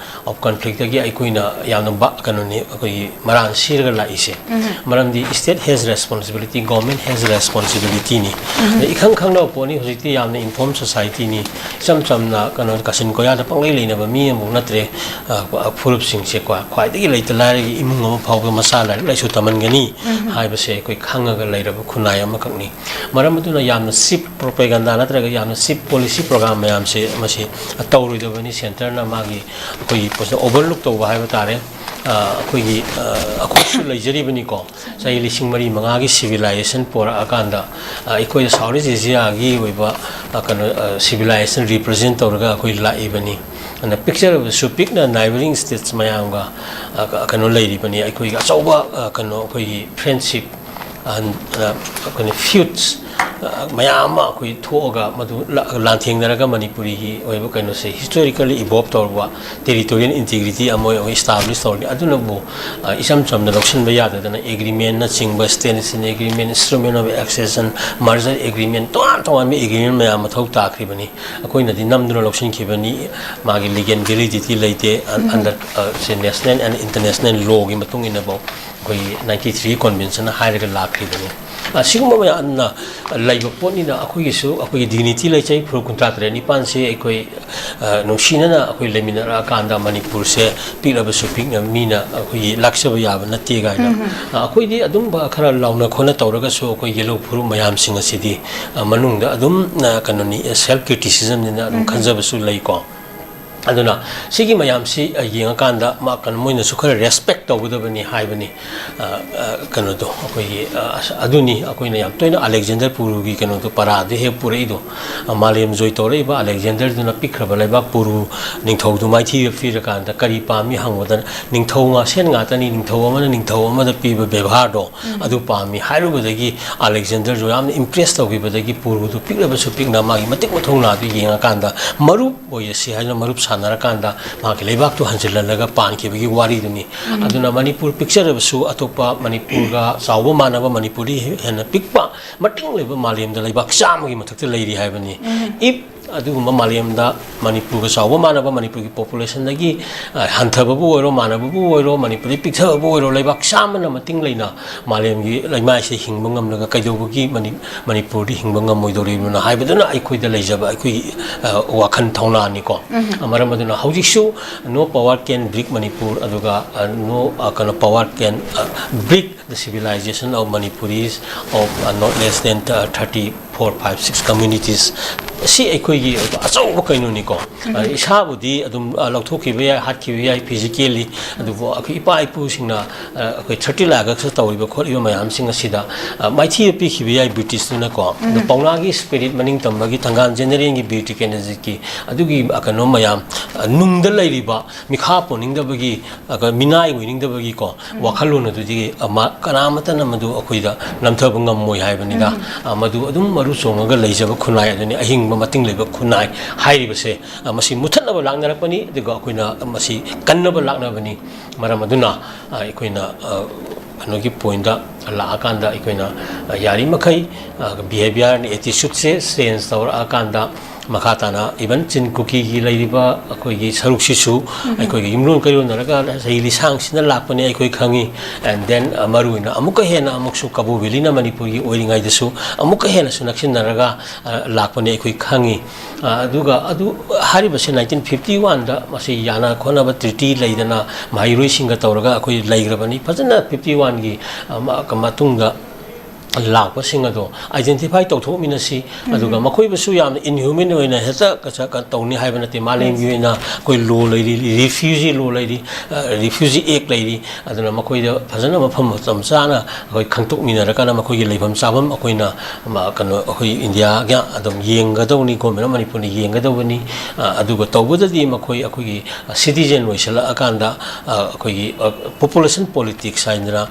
of conflictꯇꯒꯤ ꯑꯩꯈꯣꯏꯅ ꯌꯥꯝꯅ ꯕ-, ꯀꯩꯅꯣꯅꯤ, ꯑꯩꯈꯣꯏꯒꯤ ꯃꯔꯥꯟ ꯁꯤꯔꯒ ꯂꯥꯛꯏꯁꯦ꯫ ꯃꯔꯝꯗꯤ state has responsibility, government has responsibilityꯅꯤ꯫ ꯑꯗ ꯏꯈꯪ ꯈꯪꯅꯕ ꯄꯣꯠꯅꯤ, ꯍꯧꯖꯤꯛꯇꯤ ꯌꯥꯝꯅ informed societyꯅꯤ꯫ ꯏꯆꯝ ꯆꯝꯅ ꯀꯩꯅꯣ ꯀꯥꯆꯤꯟ ꯀꯣꯌꯥꯗ ꯄꯪꯂꯩ ꯂꯩꯅꯕ ꯃꯤ ꯑꯃꯐꯥꯎ ꯅꯠꯇ꯭ꯔꯦ꯫ ꯑ, ꯐꯨꯔꯨꯞꯁꯤꯡꯁꯦꯀꯣ, ꯈ꯭ꯋꯥꯏꯗꯒꯤ ꯂꯩꯇ ꯂꯥꯏꯔꯒꯤ ꯏꯃꯨꯡ ꯑꯃ ꯐꯥꯎꯕ ꯃꯆꯥ ꯂꯥꯏꯔꯤꯛ ꯂꯥꯏꯁꯨ ꯇꯝꯍꯟꯒꯅꯤ ꯍꯥꯏꯕꯁꯦ ꯑꯩꯈꯣꯏ ꯈꯪꯉꯒ ꯂꯩꯔꯕ ꯈꯨꯟꯅꯥꯏ ꯑꯃꯈꯛꯅꯤ꯫ ꯃꯔꯝ ꯑꯗꯨꯅ ꯌꯥꯝꯅ cheap propaganda ꯅꯠꯇ꯭ꯔꯒ ꯌꯥꯝꯅ cheap policy program ꯃꯌꯥꯝꯁꯦ ꯃꯁꯤ ꯇꯧꯔꯣꯏꯗꯕꯅꯤ꯫ Centreꯅ ꯃꯥꯒꯤ ꯑꯩꯈꯣꯏꯒꯤ ꯄꯣꯠꯁꯤꯗ overlook ꯇꯧꯕ ꯍꯥꯏꯕ ꯇꯥꯔꯦ꯫ ꯑ, ꯑꯩꯈꯣꯏꯒꯤ, ꯑ, ꯑꯩꯈꯣꯏꯁꯨ ꯂꯩꯖꯔꯤꯕꯅꯤꯀꯣ꯫ ꯆꯍꯤ ꯂꯤꯁꯤꯡ ꯃꯔꯤ ꯃꯉꯥꯒꯤ civilization ꯄꯣꯔꯛꯑꯀꯥꯟꯗ, ꯑ, ꯑꯩꯈꯣꯏꯗ South East Asiaꯒꯤ ꯑꯣꯏꯕ, ꯑ, ꯀꯩꯅꯣ, ꯑ, civilization represent ꯇꯧꯔꯒ ꯑꯩꯈꯣꯏ ꯂꯥꯛꯏꯕꯅꯤ꯫ ꯑꯗꯨꯅ ꯄꯤꯛꯆꯔꯕꯁꯨ ꯄꯤꯛꯅ neighbouring states ꯃꯌꯥꯝꯒ, ꯑ, ꯀ-, ꯀꯩꯅꯣ ꯂꯩꯔꯤꯕꯅꯤ, ꯑꯩꯈꯣꯏꯒꯤ ꯑꯆꯧꯕ, ꯑ, ꯀꯩꯅꯣ, ꯑꯩꯈꯣꯏꯒꯤ friendship, ꯑ, ꯑ, ꯑꯩꯈꯣꯏꯅ feuds, ꯑ, ꯃꯌꯥꯝ ꯑꯃ ꯑꯩꯈꯣꯏ ꯊꯣꯛꯑꯒ ꯃꯗꯨ ꯂꯥ-, ꯂꯥꯟꯊꯦꯡꯅꯔꯒ ꯃꯅꯤꯄꯨꯔꯤꯒꯤ ꯑꯣꯏꯕ ꯀꯩꯅꯣꯁꯦ historically evolve ꯇꯧꯔꯕ territorial integrity ꯑꯃ ꯑꯣꯏ establish ꯇꯧꯔꯅꯤ꯫ ꯑꯗꯨꯅꯕꯨ, ꯑ, ꯏꯆꯝ ꯆꯝꯅ ꯂꯧꯁꯤꯟꯕ ꯌꯥꯗꯗꯅ agreementꯅꯆꯤꯡꯕ, Standstill Agreement, Instrument of Accession, Merger Agreement, ꯇꯣꯉꯥꯟ ꯇꯣꯉꯥꯟꯕ agreement ꯃꯌꯥꯝ ꯃꯊꯧ ꯇꯥꯈ꯭ꯔꯤꯕꯅꯤ꯫ ꯑꯩꯈꯣꯏꯅꯗꯤ ꯅꯝꯗꯨꯅ ꯂꯧꯁꯤꯟꯈꯤꯕꯅꯤ, ꯃꯥꯒꯤ legal validity ꯂꯩꯇꯦ꯫ ꯑ-, under, ꯑ, ꯁꯦ national and international lawꯒꯤ ꯃꯇꯨꯡ ꯏꯟꯅꯐꯥꯎ ꯑꯩꯈꯣꯏꯒꯤ ninety three convention ꯍꯥꯏꯔꯒ ꯂꯥꯛꯈ꯭ꯔꯤꯕꯅꯤ꯫ ꯑꯁꯤꯒꯨꯝꯕ ꯃꯌꯥꯝꯅ ꯂꯩꯕ ꯄꯣꯠꯅꯤꯅ ꯑꯩꯈꯣꯏꯒꯤꯁꯨ ꯑꯩꯈꯣꯏꯒꯤ dignity ꯂꯩꯖꯩ꯫ ꯐꯨꯔꯨꯞ ꯀꯨꯟꯊ꯭ꯔꯥ ꯇꯔꯦꯠ ꯅꯤꯄꯥꯟꯁꯦ ꯑꯩꯈꯣꯏ, ꯑ, ꯅꯨꯡꯁꯤꯅꯅ ꯑꯩꯈꯣꯏ ꯂꯩꯃꯤꯟꯅꯔꯛꯑꯀꯥꯟꯗ ꯃꯅꯤꯄꯨꯔꯁꯦ ꯄꯤꯛꯂꯕꯁꯨ ꯄꯤꯛꯅ ꯃꯤꯅ ꯑꯩꯈꯣꯏꯒꯤ ꯂꯥꯛꯆꯕ ꯌꯥꯕ ꯅꯠꯇꯦ ꯀꯥꯏꯅ꯫ ꯑ, ꯑꯩꯈꯣꯏꯗꯤ ꯑꯗꯨꯝꯕ ꯈꯔ ꯂꯥꯎꯅ ꯈꯣꯠꯅ ꯇꯧꯔꯒꯁꯨ ꯑꯩꯈꯣꯏ ꯌꯦꯜꯍꯧ ꯐꯨꯔꯨꯞ ꯃꯌꯥꯝꯁꯤꯡ ꯑꯁꯤꯗꯤ, ꯑ, ꯃꯅꯨꯡꯗ ꯑꯗꯨꯝ, ꯑ, ꯀꯩꯅꯣꯅꯤ, self criticismꯅꯤꯅ ꯑꯗꯨꯝ ꯈꯟꯖꯕꯁꯨ ꯂꯩꯀꯣ꯫ ꯑꯗꯨꯅ ꯁꯤꯒꯤ ꯃꯌꯥꯝꯁꯤ, ꯑ, ꯌꯦꯡꯉꯀꯥꯟꯗ ꯃꯥ, ꯀꯩꯅꯣ, ꯃꯣꯏꯅꯁꯨ ꯈꯔ respect ꯇꯧꯒꯗꯕꯅꯤ ꯍꯥꯏꯕꯅꯤ꯫ ꯑ, ꯑ, ꯀꯩꯅꯣꯗꯣ, ꯑꯩꯈꯣꯏꯒꯤ, ꯑ, ꯑꯁ, ꯑꯗꯨꯅꯤ ꯑꯩꯈꯣꯏꯅ ꯌꯥꯝ ꯇꯣꯏꯅ ꯑꯂꯦꯛꯖꯦꯟꯗꯔ ꯄꯨꯔꯨꯒꯤ ꯀꯩꯅꯣꯗꯣ, ꯄꯔꯥꯗꯨ ꯍꯦꯛ ꯄꯨꯔꯛꯏꯗꯣ꯫ ꯑ, ꯃꯥꯂꯦꯝ ꯖꯣꯏ ꯇꯧꯔꯛꯏꯕ ꯑꯂꯦꯛꯖꯦꯟꯗꯔꯗꯨꯅ ꯄꯤꯛꯈ꯭ꯔꯕ ꯂꯩꯕꯥꯛ ꯄꯨꯔꯨ ꯅꯤꯡꯊꯧꯗꯨ ꯃꯥꯏꯊꯤꯕ ꯄꯤꯔꯀꯥꯟꯗ ꯀꯔꯤ ꯄꯥꯝꯃꯤ ꯍꯪꯕꯗ, ꯅꯤꯡꯊꯧ ꯉꯥꯛꯁꯦꯟ ꯉꯥꯛꯇꯅꯤ, ꯅꯤꯡꯊꯧ ꯑꯃꯅ ꯅꯤꯡꯊꯧ ꯑꯃꯗ ꯄꯤꯕ ꯕꯦꯕꯥꯔꯗꯣ ꯑꯗꯨ ꯄꯥꯝꯃꯤ ꯍꯥꯏꯔꯨꯕꯗꯒꯤ ꯑꯂꯦꯛꯖꯦꯟꯗꯔꯁꯨ ꯌꯥꯝꯅ impress ꯇꯧꯈꯤꯕꯗꯒꯤ ꯄꯨꯔꯨꯗꯨ ꯄꯤꯛꯂꯕꯁꯨ ꯄꯤꯛꯅ ꯃꯥꯒꯤ ꯃꯇꯤꯛ ꯃꯊꯧꯅꯥꯗꯨ ꯌꯦꯡꯉꯀꯥꯟꯗ ꯃꯔꯨꯞ ꯑꯣꯏꯔꯁꯤ ꯍꯥꯏꯗꯨꯅ ꯃꯔꯨꯞ ꯁꯥꯟꯅꯔꯀꯥꯟꯗ ꯃꯥꯒꯤ ꯂꯩꯕꯥꯛꯇꯨ ꯍꯟꯖꯤꯜꯍꯜꯂꯒ ꯄꯥꯟꯈꯤꯕꯒꯤ ꯋꯥꯔꯤꯗꯨꯅꯤ꯫ ꯑꯗꯨꯅ ꯃꯅꯤꯄꯨꯔ ꯄꯤꯛꯆꯔꯕꯁꯨ ꯑꯇꯣꯞꯄ ꯃꯅꯤꯄꯨꯔꯒ ꯆꯥꯎꯕ ꯃꯥꯟꯅꯕ ꯃꯅꯤꯄꯨꯔꯗꯤ ꯍꯦꯟꯅ ꯄꯤꯛꯄ ꯃꯇꯤꯡ ꯂꯩꯕ ꯃꯥꯂꯦꯝꯗ ꯂꯩꯕꯥꯛ ꯆꯥꯝꯃꯒꯤ ꯃꯊꯛꯇ ꯂꯩꯔꯤ ꯍꯥꯏꯕꯅꯤ꯫ If ꯑꯗꯨꯒꯨꯝꯕ ꯃꯥꯂꯦꯝꯗ ꯃꯅꯤꯄꯨꯔꯒ ꯆꯥꯎꯕ ꯃꯥꯟꯅꯕ ꯃꯅꯤꯄꯨꯔꯒꯤ populationꯗꯒꯤ, ꯑ, ꯍꯟꯊꯕꯕꯨ ꯑꯣꯏꯔꯣ, ꯃꯥꯟꯅꯕꯕꯨ ꯑꯣꯏꯔꯣ, ꯃꯅꯤꯄꯨꯔꯗꯒꯤ ꯄꯤꯛꯊꯕꯕꯨ ꯑꯣꯏꯔꯣ, ꯂꯩꯕꯥꯛ ꯆꯥꯝꯃꯅ ꯃꯇꯤꯡ ꯂꯩꯅ ꯃꯥꯂꯦꯝꯒꯤ ꯂꯩꯃꯥꯏꯁꯤꯗ ꯍꯤꯡꯕ ꯉꯝꯂꯒ ꯀꯩꯗꯧꯕꯒꯤ ꯃꯅꯤ-, ꯃꯅꯤꯄꯨꯔꯗꯤ ꯍꯤꯡꯕ ꯉꯝꯃꯣꯏꯗꯧꯔꯤꯕꯅꯣ ꯍꯥꯏꯕꯗꯨꯅ ꯑꯩꯈꯣꯏꯗ ꯂꯩꯖꯕ ꯑꯩꯈꯣꯏꯒꯤ, ꯑ, ꯋꯥꯈꯜ ꯊꯧꯅꯥꯅꯤꯀꯣ꯫ ꯃꯔꯝ ꯑꯗꯨꯅ ꯍꯧꯖꯤꯛꯁꯨ no power can break Manipur, ꯑꯗꯨꯒ, ꯑ, no, ꯑ, ꯀꯩꯅꯣ, power can, ꯑ, break the civilization of Manipuris of, uh, not less than, uh, thirty four, five, six communities꯫ ꯁꯤ ꯑꯩꯈꯣꯏꯒꯤ ꯑꯣꯏꯕ ꯑꯆꯧꯕ ꯀꯩꯅꯣꯅꯤꯀꯣ꯫ ꯑ, ꯏꯁꯥꯕꯨꯗꯤ ꯑꯗꯨꯝ, ꯑ, ꯂꯧꯊꯣꯛꯈꯤꯕ ꯌꯥꯏ, ꯍꯥꯠꯈꯤꯕ ꯌꯥꯏ physically, ꯑꯗꯨꯕꯨ ꯑꯩꯈꯣꯏ ꯏꯄꯥ ꯏꯄꯨꯁꯤꯡꯅ, ꯑ, ꯑꯩꯈꯣꯏ thirty ꯂꯥꯛꯑꯒꯁꯨ ꯇꯧꯔꯤꯕ ꯈꯣꯠꯂꯤꯕ ꯃꯌꯥꯝꯁꯤꯡ ꯑꯁꯤꯗ, ꯑ, ꯃꯥꯏꯊꯤꯕ ꯄꯤꯈꯤꯕ ꯌꯥꯏ ꯕ꯭ꯔꯤꯇꯤꯁꯇꯨꯅꯀꯣ꯫ ꯑꯗꯨ ꯄꯥꯎꯅꯥꯒꯤ spirit, ꯃꯅꯤꯡ ꯇꯝꯕꯒꯤ, ꯊꯪꯒꯥꯜ ꯖꯦꯅꯦꯔꯦꯜꯒꯤ ꯕꯤꯔ ꯇꯤꯀꯦꯟꯗ꯭ꯔꯖꯤꯠꯀꯤ ꯑꯗꯨꯒꯤ, ꯑ, ꯀꯩꯅꯣ ꯃꯌꯥꯝ, ꯑ, ꯅꯨꯡꯗ ꯂꯩꯔꯤꯕ ꯃꯤꯈꯥ ꯄꯣꯟꯅꯤꯡꯗꯕꯒꯤ, ꯑ, ꯃꯤꯅꯥꯏ ꯑꯣꯏꯅꯤꯡꯗꯕꯒꯤꯀꯣ ꯋꯥꯈꯜꯂꯣꯟ ꯑꯗꯨꯗꯤ, ꯑ, ꯃꯥ-, ꯀꯅꯥꯃꯠꯇꯅ ꯃꯗꯨ ꯑꯩꯈꯣꯏꯗ ꯅꯝꯊꯕ ꯉꯝꯃꯣꯏ ꯍꯥꯏꯕꯅꯤꯗ꯫ ꯑ, ꯃꯗꯨ ꯑꯗꯨꯝ ꯃꯔꯨ ꯆꯣꯡꯉꯒ ꯂꯩꯖꯕ ꯈꯨꯟꯅꯥꯏ ꯑꯗꯨꯅꯤ, ꯑꯍꯤꯡꯕ ꯃꯇꯤꯡ ꯂꯩꯕ ꯈꯨꯟꯅꯥꯏ ꯍꯥꯏꯔꯤꯕꯁꯦ꯫ ꯑ, ꯃꯁꯤ ꯃꯨꯊꯠꯅꯕ ꯂꯥꯛꯅꯔꯛꯄꯅꯤ, ꯑꯗꯨꯒ ꯑꯩꯈꯣꯏꯅ ꯃꯁꯤ ꯀꯟꯅꯕ ꯂꯥꯛꯅꯕꯅꯤ꯫ ꯃꯔꯝ ꯑꯗꯨꯅ, ꯑ, ꯑꯩꯈꯣꯏꯅ, ꯑ, ꯀꯩꯅꯣꯒꯤ pointꯇ ꯂꯥꯛꯑꯀꯥꯟꯗ ꯑꯩꯈꯣꯏꯅ, ꯑ, ꯌꯥꯔꯤꯃꯈꯩ, ꯑ, behaviour and attitudeꯁꯦ change ꯇꯧꯔꯛꯑꯀꯥꯟꯗ, ꯃꯈꯥ ꯇꯥꯅ even ꯆꯤꯟ ꯀꯨꯀꯤꯒꯤ ꯂꯩꯔꯤꯕ ꯑꯩꯈꯣꯏꯒꯤ ꯁꯔꯨꯛꯁꯤꯁꯨ ꯑꯩꯈꯣꯏꯒꯤ ꯌꯨꯝꯂꯣꯟ ꯀꯩꯔꯣꯟꯅꯔꯒ ꯆꯍꯤ ꯂꯤꯁꯥꯡꯁꯤꯅ ꯂꯥꯛꯄꯅꯤ ꯑꯩꯈꯣꯏ ꯈꯪꯉꯤ꯫ And then, ꯑ, ꯃꯔꯨ ꯑꯣꯏꯅ ꯑꯃꯨꯛꯀ ꯍꯦꯟꯅ ꯑꯃꯨꯛꯁꯨ ꯀꯕꯣ ꯚꯦꯂꯤꯅ ꯃꯅꯤꯄꯨꯔꯒꯤ ꯑꯣꯏꯔꯤꯉꯩꯗꯁꯨ ꯑꯃꯨꯛꯀ ꯍꯦꯟꯅꯁꯨ ꯅꯛꯁꯤꯟꯅꯔꯒ, ꯑ, ꯂꯥꯛꯄꯅꯤ ꯑꯩꯈꯣꯏ ꯈꯪꯉꯤ꯫ ꯑ, ꯑꯗꯨꯒ ꯑꯗꯨ ꯍꯥꯏꯔꯤꯕꯁꯤ nineteen fifty one ꯗ ꯃꯁꯤ ꯌꯥꯅ ꯈꯣꯠꯅꯕ treaty ꯂꯩꯗꯅ ꯃꯍꯩꯔꯣꯏꯁꯤꯡꯒ ꯇꯧꯔꯒ ꯑꯩꯈꯣꯏ ꯂꯩꯈ꯭ꯔꯕꯅꯤ꯫ ꯐꯖꯅ fifty one ꯒꯤ, ꯑ, ꯃ-, ꯃꯇꯨꯡꯗ ꯂꯥꯛꯄꯁꯤꯡ ꯑꯗꯣ identify ꯇꯧꯊꯣꯛꯃꯤꯟꯅꯁꯤ꯫ ꯑꯗꯨꯒ ꯃꯈꯣꯏꯕꯨꯁꯨ ꯌꯥꯝꯅ inhuman ꯑꯣꯏꯅ ꯍꯦꯛꯇ ꯀ-, ꯀ-, ꯇꯧꯅꯤ ꯍꯥꯏꯕ ꯅꯠꯇꯦ꯫ ꯃꯥꯂꯦꯝꯒꯤ ꯑꯣꯏꯅ ꯑꯩꯈꯣꯏ law ꯂꯩꯔꯤ, refugee law ꯂꯩꯔꯤ, ꯑ, refugee act ꯂꯩꯔꯤ꯫ ꯑꯗꯨꯅ ꯃꯈꯣꯏꯗ ꯐꯖꯅ ꯃꯐꯝ ꯃꯇꯝ ꯆꯥꯅ ꯑꯩꯈꯣꯏ ꯈꯪꯗꯣꯛꯃꯤꯟꯅꯔꯀꯥꯟꯗ ꯃꯈꯣꯏꯒꯤ ꯂꯩꯐꯝ ꯆꯥꯐꯝ ꯑꯩꯈꯣꯏꯅ, ꯃ-, ꯀꯩꯅꯣ, ꯑꯩꯈꯣꯏ ꯏꯟꯗꯤꯌꯥꯒ ꯑꯗꯨꯝ ꯌꯦꯡꯒꯗꯧꯅꯤ, Government of ꯃꯅꯤꯄꯨꯔꯅ ꯌꯦꯡꯒꯗꯧꯕꯅꯤ꯫ ꯑ, ꯑꯗꯨꯒ ꯇꯧꯕꯗꯗꯤ ꯃꯈꯣꯏ ꯑꯩꯈꯣꯏꯒꯤ citizen ꯑꯣꯏꯁꯤꯜꯂꯛꯑꯀꯥꯟꯗ, ꯑ, ꯑꯩꯈꯣꯏꯒꯤ, ꯑ, population politics ꯍꯥꯏꯗꯅ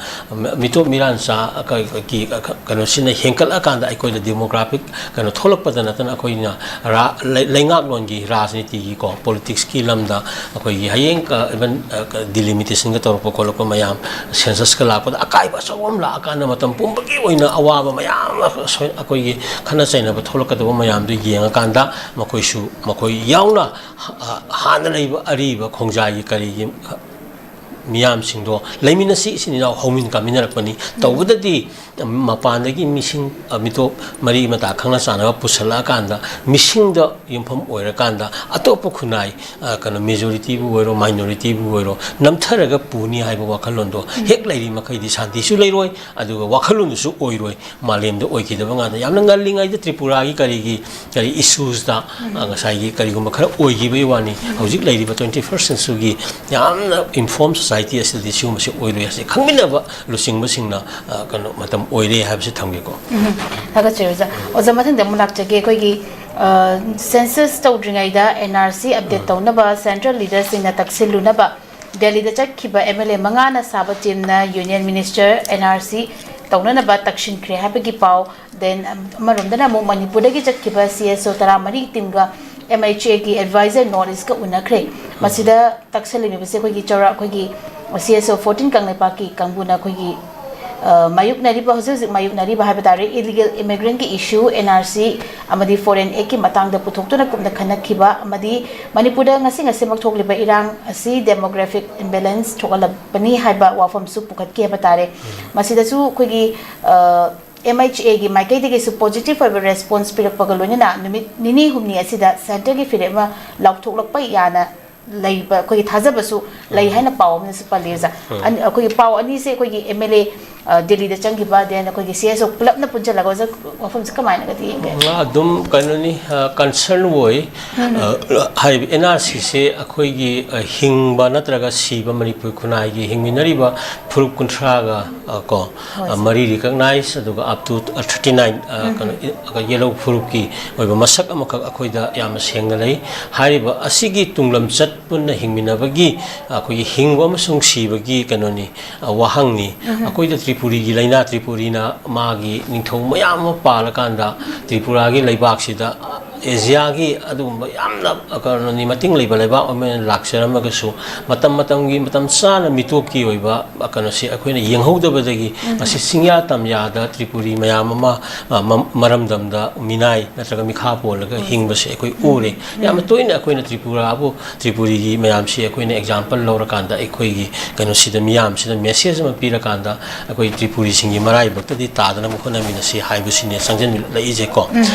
ꯃꯤꯇꯣꯞ ꯃꯤꯔꯥꯟꯆꯥ ꯀ-, ꯀ-, ꯀ-, ꯀꯩꯅꯣꯁꯤꯅ ꯍꯦꯟꯀꯠꯂꯛꯑꯀꯥꯟꯗ ꯑꯩꯈꯣꯏꯗ demographic ꯀꯩꯅꯣ ꯊꯣꯛꯂꯛꯄꯗ ꯅꯠꯇꯅ ꯑꯩꯈꯣꯏꯅ ꯔꯥ-, ꯂꯩ-, ꯂꯩꯉꯥꯛꯂꯣꯟꯒꯤ ꯔꯥꯖꯅꯤꯇꯤꯒꯤꯀꯣ, politics ꯀꯤ ꯂꯝꯗ ꯑꯩꯈꯣꯏꯒꯤ ꯍꯌꯦꯡ ꯀ-, even, ꯑ, ꯀ-, delimitation ꯒ ꯇꯧꯔꯛꯄ ꯈꯣꯠꯂꯛꯄ ꯃꯌꯥꯝ, census ꯀ ꯂꯥꯛꯄꯗ ꯑꯀꯥꯏꯕ ꯑꯆꯧꯕ ꯑꯃ ꯂꯥꯛꯑꯀꯥꯟꯗ ꯃꯇꯝ ꯄꯨꯝꯕꯒꯤ ꯑꯣꯏꯅ ꯑꯋꯥꯕ ꯃꯌꯥꯝ ꯑꯃ ꯁꯣꯏ-, ꯑꯩꯈꯣꯏꯒꯤ ꯈꯠꯅ ꯆꯩꯅꯕ ꯊꯣꯛꯂꯛꯀꯗꯕ ꯃꯌꯥꯝꯗꯨ ꯌꯦꯡꯉꯀꯥꯟꯗ ꯃꯈꯣꯏꯁꯨ, ꯃꯈꯣꯏ ꯌꯥꯎꯅ ꯍ-, ꯍꯥꯟꯅ ꯂꯩꯕ ꯑꯔꯤꯕ ꯈꯣꯡꯖꯥꯏꯒꯤ ꯀꯔꯤꯒꯤ ꯃꯤꯌꯥꯝꯁꯤꯡꯗꯣ ꯂꯩꯃꯤꯟꯅꯁꯤ, ꯏꯆꯤꯟ ꯏꯅꯥꯎ ꯍꯧꯃꯤꯟ ꯀꯥꯃꯤꯟꯅꯔꯛꯄꯅꯤ꯫ ꯇꯧꯕꯗꯗꯤ ꯃꯄꯥꯟꯗꯒꯤ ꯃꯤꯁꯤꯡ, ꯑ, ꯃꯤꯇꯣꯞ ꯃꯔꯤ ꯃꯇꯥ ꯈꯪꯅ ꯆꯥꯟꯅꯕ ꯄꯨꯁꯜꯂꯛꯑꯀꯥꯟꯗ ꯃꯤꯁꯤꯡꯗ ꯌꯨꯝꯐꯝ ꯑꯣꯏꯔꯀꯥꯟꯗ ꯑꯇꯣꯞꯄ ꯈꯨꯟꯅꯥꯏ, ꯑ, ꯀꯩꯅꯣ, majority ꯕꯨ ꯑꯣꯏꯔꯣ, minority ꯕꯨ ꯑꯣꯏꯔꯣ, ꯅꯝꯊꯔꯒ ꯄꯨꯅꯤ ꯍꯥꯏꯕ ꯋꯥꯈꯜꯂꯣꯟꯗꯣ ꯍꯦꯛ ꯂꯩꯔꯤ ꯃꯈꯩꯗꯤ ꯁꯥꯟꯇꯤꯁꯨ ꯂꯩꯔꯣꯏ, ꯑꯗꯨꯒ ꯋꯥꯈꯜꯂꯣꯟꯗꯨꯁꯨ ꯑꯣꯏꯔꯣꯏ꯫ ꯃꯥꯂꯦꯝꯗ ꯑꯣꯏꯈꯤꯗꯕ ꯉꯥꯛꯇ꯫ ꯌꯥꯝꯅ ꯉꯜꯂꯤꯉꯩꯗ ꯇ꯭ꯔꯤꯄꯨꯔꯥꯒꯤ ꯀꯔꯤꯒꯤ, ꯀꯔꯤ issues ꯇ, ꯑ, ꯉꯁꯥꯏꯒꯤ ꯀꯔꯤꯒꯨꯝꯕ ꯈꯔ ꯑꯣꯏꯈꯤꯕꯒꯤ ꯋꯥꯅꯤ꯫ ꯍꯧꯖꯤꯛ ꯂꯩꯔꯤꯕ twenty first century ꯒꯤ ꯌꯥꯝꯅ informed society ꯑꯁꯤꯗꯗꯤ ꯁꯤꯒꯨꯝꯕꯁꯤ ꯑꯣꯏꯔꯣꯏ ꯍꯥꯏꯁꯦ ꯈꯪꯃꯤꯟꯅꯕ ꯂꯨꯆꯤꯡꯕꯁꯤꯡꯅ, ꯑ, ꯀꯩꯅꯣ, ꯃꯇꯝ ꯑꯣꯏꯔꯦ ꯍꯥꯏꯕꯁꯤ ꯊꯝꯒꯦꯀꯣ꯫ ꯎꯝ, ꯊꯥꯒꯠꯆꯔꯤ ꯑꯣꯖꯥ꯫ ꯑꯣꯖꯥ, ꯃꯊꯪꯗ ꯑꯃꯨꯛ ꯂꯥꯛꯆꯒꯦ꯫ ꯑꯩꯈꯣꯏꯒꯤ, ꯑ, census ꯇꯧꯗ꯭ꯔꯤꯉꯩꯗ N R C update ꯇꯧꯅꯕ central leader ꯁꯤꯡꯅ ꯇꯛꯁꯤꯜꯂꯨꯅꯕ ꯗꯦꯜꯂꯤꯗ ꯆꯠꯈꯤꯕ M L A ꯃꯉꯥꯅ ꯁꯥꯕ team ꯅ Union Minister N R C ꯇꯧꯅꯅꯕ ꯇꯛꯁꯤꯟꯈ꯭ꯔꯦ ꯍꯥꯏꯕꯒꯤ ꯄꯥꯎ꯫ Then, ꯑꯃꯔꯣꯝꯗꯅ ꯑꯃꯨꯛ ꯃꯅꯤꯄꯨꯔꯗꯒꯤ ꯆꯠꯈꯤꯕ C S O ꯇꯔꯥꯃꯔꯤ team ꯒ M H A ꯒꯤ advisor North East ꯀ ꯎꯅꯈ꯭ꯔꯦ꯫ ꯃꯁꯤꯗ ꯇꯛꯁꯜꯂꯤꯕꯁꯦ ꯑꯩꯈꯣꯏꯒꯤ ꯆꯥꯎꯔꯥꯛ ꯑꯩꯈꯣꯏꯒꯤ C S O fourteen ꯀꯪꯂꯩꯄꯥꯛꯀꯤ ꯀꯥꯡꯕꯨꯅ ꯑꯩꯈꯣꯏꯒꯤ ꯃꯥꯌꯣꯛꯅꯔꯤꯕ, ꯍꯧꯖꯤꯛ ꯍꯧꯖꯤꯛ ꯃꯥꯌꯣꯛꯅꯔꯤꯕ ꯍꯥꯏꯕ ꯇꯥꯔꯦ, ꯏꯂꯤꯒꯦꯜ ꯏꯃꯤꯒ꯭ꯔꯦꯟꯒꯤ ꯏꯁꯨ, ꯑꯦꯟ ꯑꯥꯔ ꯁꯤ ꯑꯃꯗꯤ ꯐꯣꯔꯦꯟ ꯑꯦꯛꯀꯤ ꯃꯇꯥꯡꯗ ꯄꯨꯊꯣꯛꯇꯨꯅ ꯀꯨꯞꯅ ꯈꯟꯅꯈꯤꯕ, ꯑꯃꯗꯤ ꯃꯅꯤꯄꯨꯔꯗ ꯉꯁꯤ ꯉꯁꯤꯃꯛ ꯊꯣꯛꯂꯤꯕ ꯏꯔꯥꯡ ꯑꯁꯤ ꯗꯦꯃꯣꯒ꯭ꯔꯥꯐꯤꯛ ꯏꯝꯕꯦꯂꯦꯟꯁ ꯊꯣꯛꯍꯜꯂꯛꯄꯅꯤ ꯍꯥꯏꯕ ꯋꯥꯐꯝꯁꯨ ꯄꯨꯈꯠꯈꯤ ꯍꯥꯏꯕ ꯇꯥꯔꯦ꯫ ꯃꯁꯤꯗꯁꯨ ꯑꯩꯈꯣꯏꯒꯤ ꯑꯦꯝ ꯑꯩꯆ ꯑꯦꯒꯤ ꯃꯥꯏꯀꯩꯗꯒꯤꯁꯨ ꯄꯣꯖꯤꯇꯤꯚ ꯑꯣꯏꯕ ꯔꯦꯁꯄꯣꯟꯁ ꯄꯤꯔꯛꯄꯒ ꯂꯣꯏꯅꯅ ꯅꯨꯃꯤꯠ ꯅꯤꯅꯤ ꯍꯨꯝꯅꯤ ꯑꯁꯤꯗ ꯁꯦꯟꯇꯔꯒꯤ ꯐꯤꯔꯦꯞ ꯑꯃ ꯂꯥꯎꯊꯣꯛꯂꯛꯄ ꯌꯥꯅ ꯂꯩꯕ ꯑꯩꯈꯣꯏꯒꯤ ꯊꯥꯖꯕꯁꯨ ꯂꯩ ꯍꯥꯏꯅ ꯄꯥꯎ ꯑꯃꯅꯁꯨ ꯄꯜꯂꯤ, ꯑꯣꯖꯥ꯫ ꯑꯅꯤ-, ꯑꯩꯈꯣꯏꯒꯤ ꯄꯥꯎ ꯑꯅꯤꯁꯦ ꯑꯩꯈꯣꯏꯒꯤ ꯑꯦꯝ ꯑꯦꯜ ꯑꯦ ꯗꯦꯜꯂꯤꯗ ꯆꯪꯈꯤꯕ, then ꯑꯩꯈꯣꯏꯒꯤ ꯁꯤ ꯑꯦꯁ ꯑꯣ ꯄꯨꯂꯞꯅ ꯄꯨꯟꯁꯤꯜꯂꯒ, ꯑꯣꯖꯥ, ꯋꯥꯐꯝꯁꯦ ꯀꯃꯥꯏꯅꯒꯗꯤ ꯌꯦꯡꯕꯤ? ꯑꯗꯨꯝ ꯀꯩꯅꯣꯅꯤ, ꯀꯟꯁꯔꯟ ꯑꯣꯏ꯫ ꯍꯥꯏꯔꯤꯕ ꯑꯦꯟ ꯑꯥꯔ ꯁꯤꯁꯦ ꯑꯩꯈꯣꯏꯒꯤ ꯍꯤꯡꯕ ꯅꯠꯇ꯭ꯔꯒ ꯁꯤꯕ ꯃꯅꯤꯄꯨꯔ ꯈꯨꯟꯅꯥꯏꯒꯤ ꯍꯤꯡꯃꯤꯟꯅꯔꯤꯕ ꯐꯨꯔꯨꯞ ꯀꯨꯟꯊ꯭ꯔꯥꯒ ꯀꯣ ꯃꯔꯤ ꯔꯤꯀꯛꯅꯥꯏꯁ, ꯑꯗꯨꯒ ꯑꯞ ꯇꯨ ꯊꯥꯔꯇꯤ ꯅꯥꯏꯟ ꯀꯩꯅꯣ ꯌꯦꯂꯣ ꯐꯨꯔꯨꯞꯀꯤ ꯑꯣꯏꯕ ꯃꯁꯛ ꯑꯃꯈꯛ ꯑꯩꯈꯣꯏꯗ ꯌꯥꯝꯅ ꯁꯦꯡꯅ ꯂꯩ꯫ ꯍꯥꯏꯔꯤꯕ ꯑꯁꯤꯒꯤ ꯇꯨꯡꯂꯝꯆꯠ ꯄꯨꯟꯅ ꯍꯤꯡꯃꯤꯟꯅꯕꯒꯤ ꯑꯩꯈꯣꯏꯒꯤ ꯍꯤꯡꯕ ꯑꯃꯁꯨꯡ ꯁꯤꯕꯒꯤ ꯀꯩꯅꯣꯅꯤ, ꯋꯥꯍꯪꯅꯤ꯫ ꯑꯩꯈꯣꯏꯗ ꯇ꯭ꯔꯤꯄꯨꯔꯤꯒꯤ ꯂꯥꯏꯅꯥ, ꯇ꯭ꯔꯤꯄꯨꯔꯤꯅ ꯃꯥꯒꯤ ꯅꯤꯡꯊꯧ ꯃꯌꯥꯝ ꯑꯃ ꯄꯥꯜꯂꯀꯥꯟꯗ ꯇ꯭ꯔꯤꯄꯨꯔꯥꯒꯤ ꯂꯩꯕꯥꯛꯁꯤꯗ ꯑꯦꯁꯤꯌꯥꯒꯤ ꯑꯗꯨꯒꯨꯝꯕ ꯌꯥꯝꯅ ꯀꯩꯅꯣꯅꯤ, ꯃꯇꯤꯡ ꯂꯩꯕ ꯂꯩꯕꯥꯛ ꯑꯃ ꯑꯣꯏꯅ ꯂꯥꯛꯆꯔꯝꯃꯒꯁꯨ, ꯃꯇꯝ ꯃꯇꯝꯒꯤ ꯃꯇꯝ ꯆꯥꯅ ꯃꯤꯇꯣꯞꯀꯤ ꯑꯣꯏꯕ ꯀꯩꯅꯣꯁꯤ ꯑꯩꯈꯣꯏꯅ ꯌꯦꯡꯍꯧꯗꯕꯗꯒꯤ ꯉꯁꯤ ꯆꯤꯡꯌꯥ ꯇꯝꯌꯥꯗ ꯇ꯭ꯔꯤꯄꯨꯔꯤ ꯃꯌꯥꯝ ꯑꯃ, ꯑ, ꯃ-, ꯃꯔꯝꯗꯝꯗ ꯃꯤꯅꯥꯏ ꯅꯠꯇ꯭ꯔꯒ ꯃꯤꯈꯥ ꯄꯣꯜꯂꯒ ꯍꯤꯡꯕꯁꯦ ꯑꯩꯈꯣꯏ ꯎꯔꯦ꯫ ꯌꯥꯝꯅ ꯇꯣꯏꯅ ꯑꯩꯈꯣꯏꯅ ꯇ꯭ꯔꯤꯄꯨꯔꯥꯕꯨ, ꯇ꯭ꯔꯤꯄꯨꯔꯤꯒꯤ ꯃꯌꯥꯝꯁꯤ ꯑꯩꯈꯣꯏꯅ ꯑꯦꯛꯖꯥꯝꯄꯜ ꯂꯧꯔꯀꯥꯟꯗ, ꯑꯩꯈꯣꯏꯒꯤ ꯀꯩꯅꯣꯁꯤꯗ, ꯃꯤꯌꯥꯝꯁꯤꯗ ꯃꯦꯁꯦꯖ ꯑꯃ ꯄꯤꯔꯀꯥꯟꯗ, ꯑꯩꯈꯣꯏ ꯇ꯭ꯔꯤꯄꯨꯔꯤꯁꯤꯡꯒꯤ ꯃꯔꯥꯏꯕꯛꯇꯗꯤ ꯇꯥꯗꯅꯕ ꯍꯣꯠꯅꯃꯤꯟꯅꯁꯤ ꯍꯥꯏꯕꯁꯤꯅꯦ ꯆꯪꯁꯤꯜꯂꯛꯏꯁꯦꯀꯣ꯫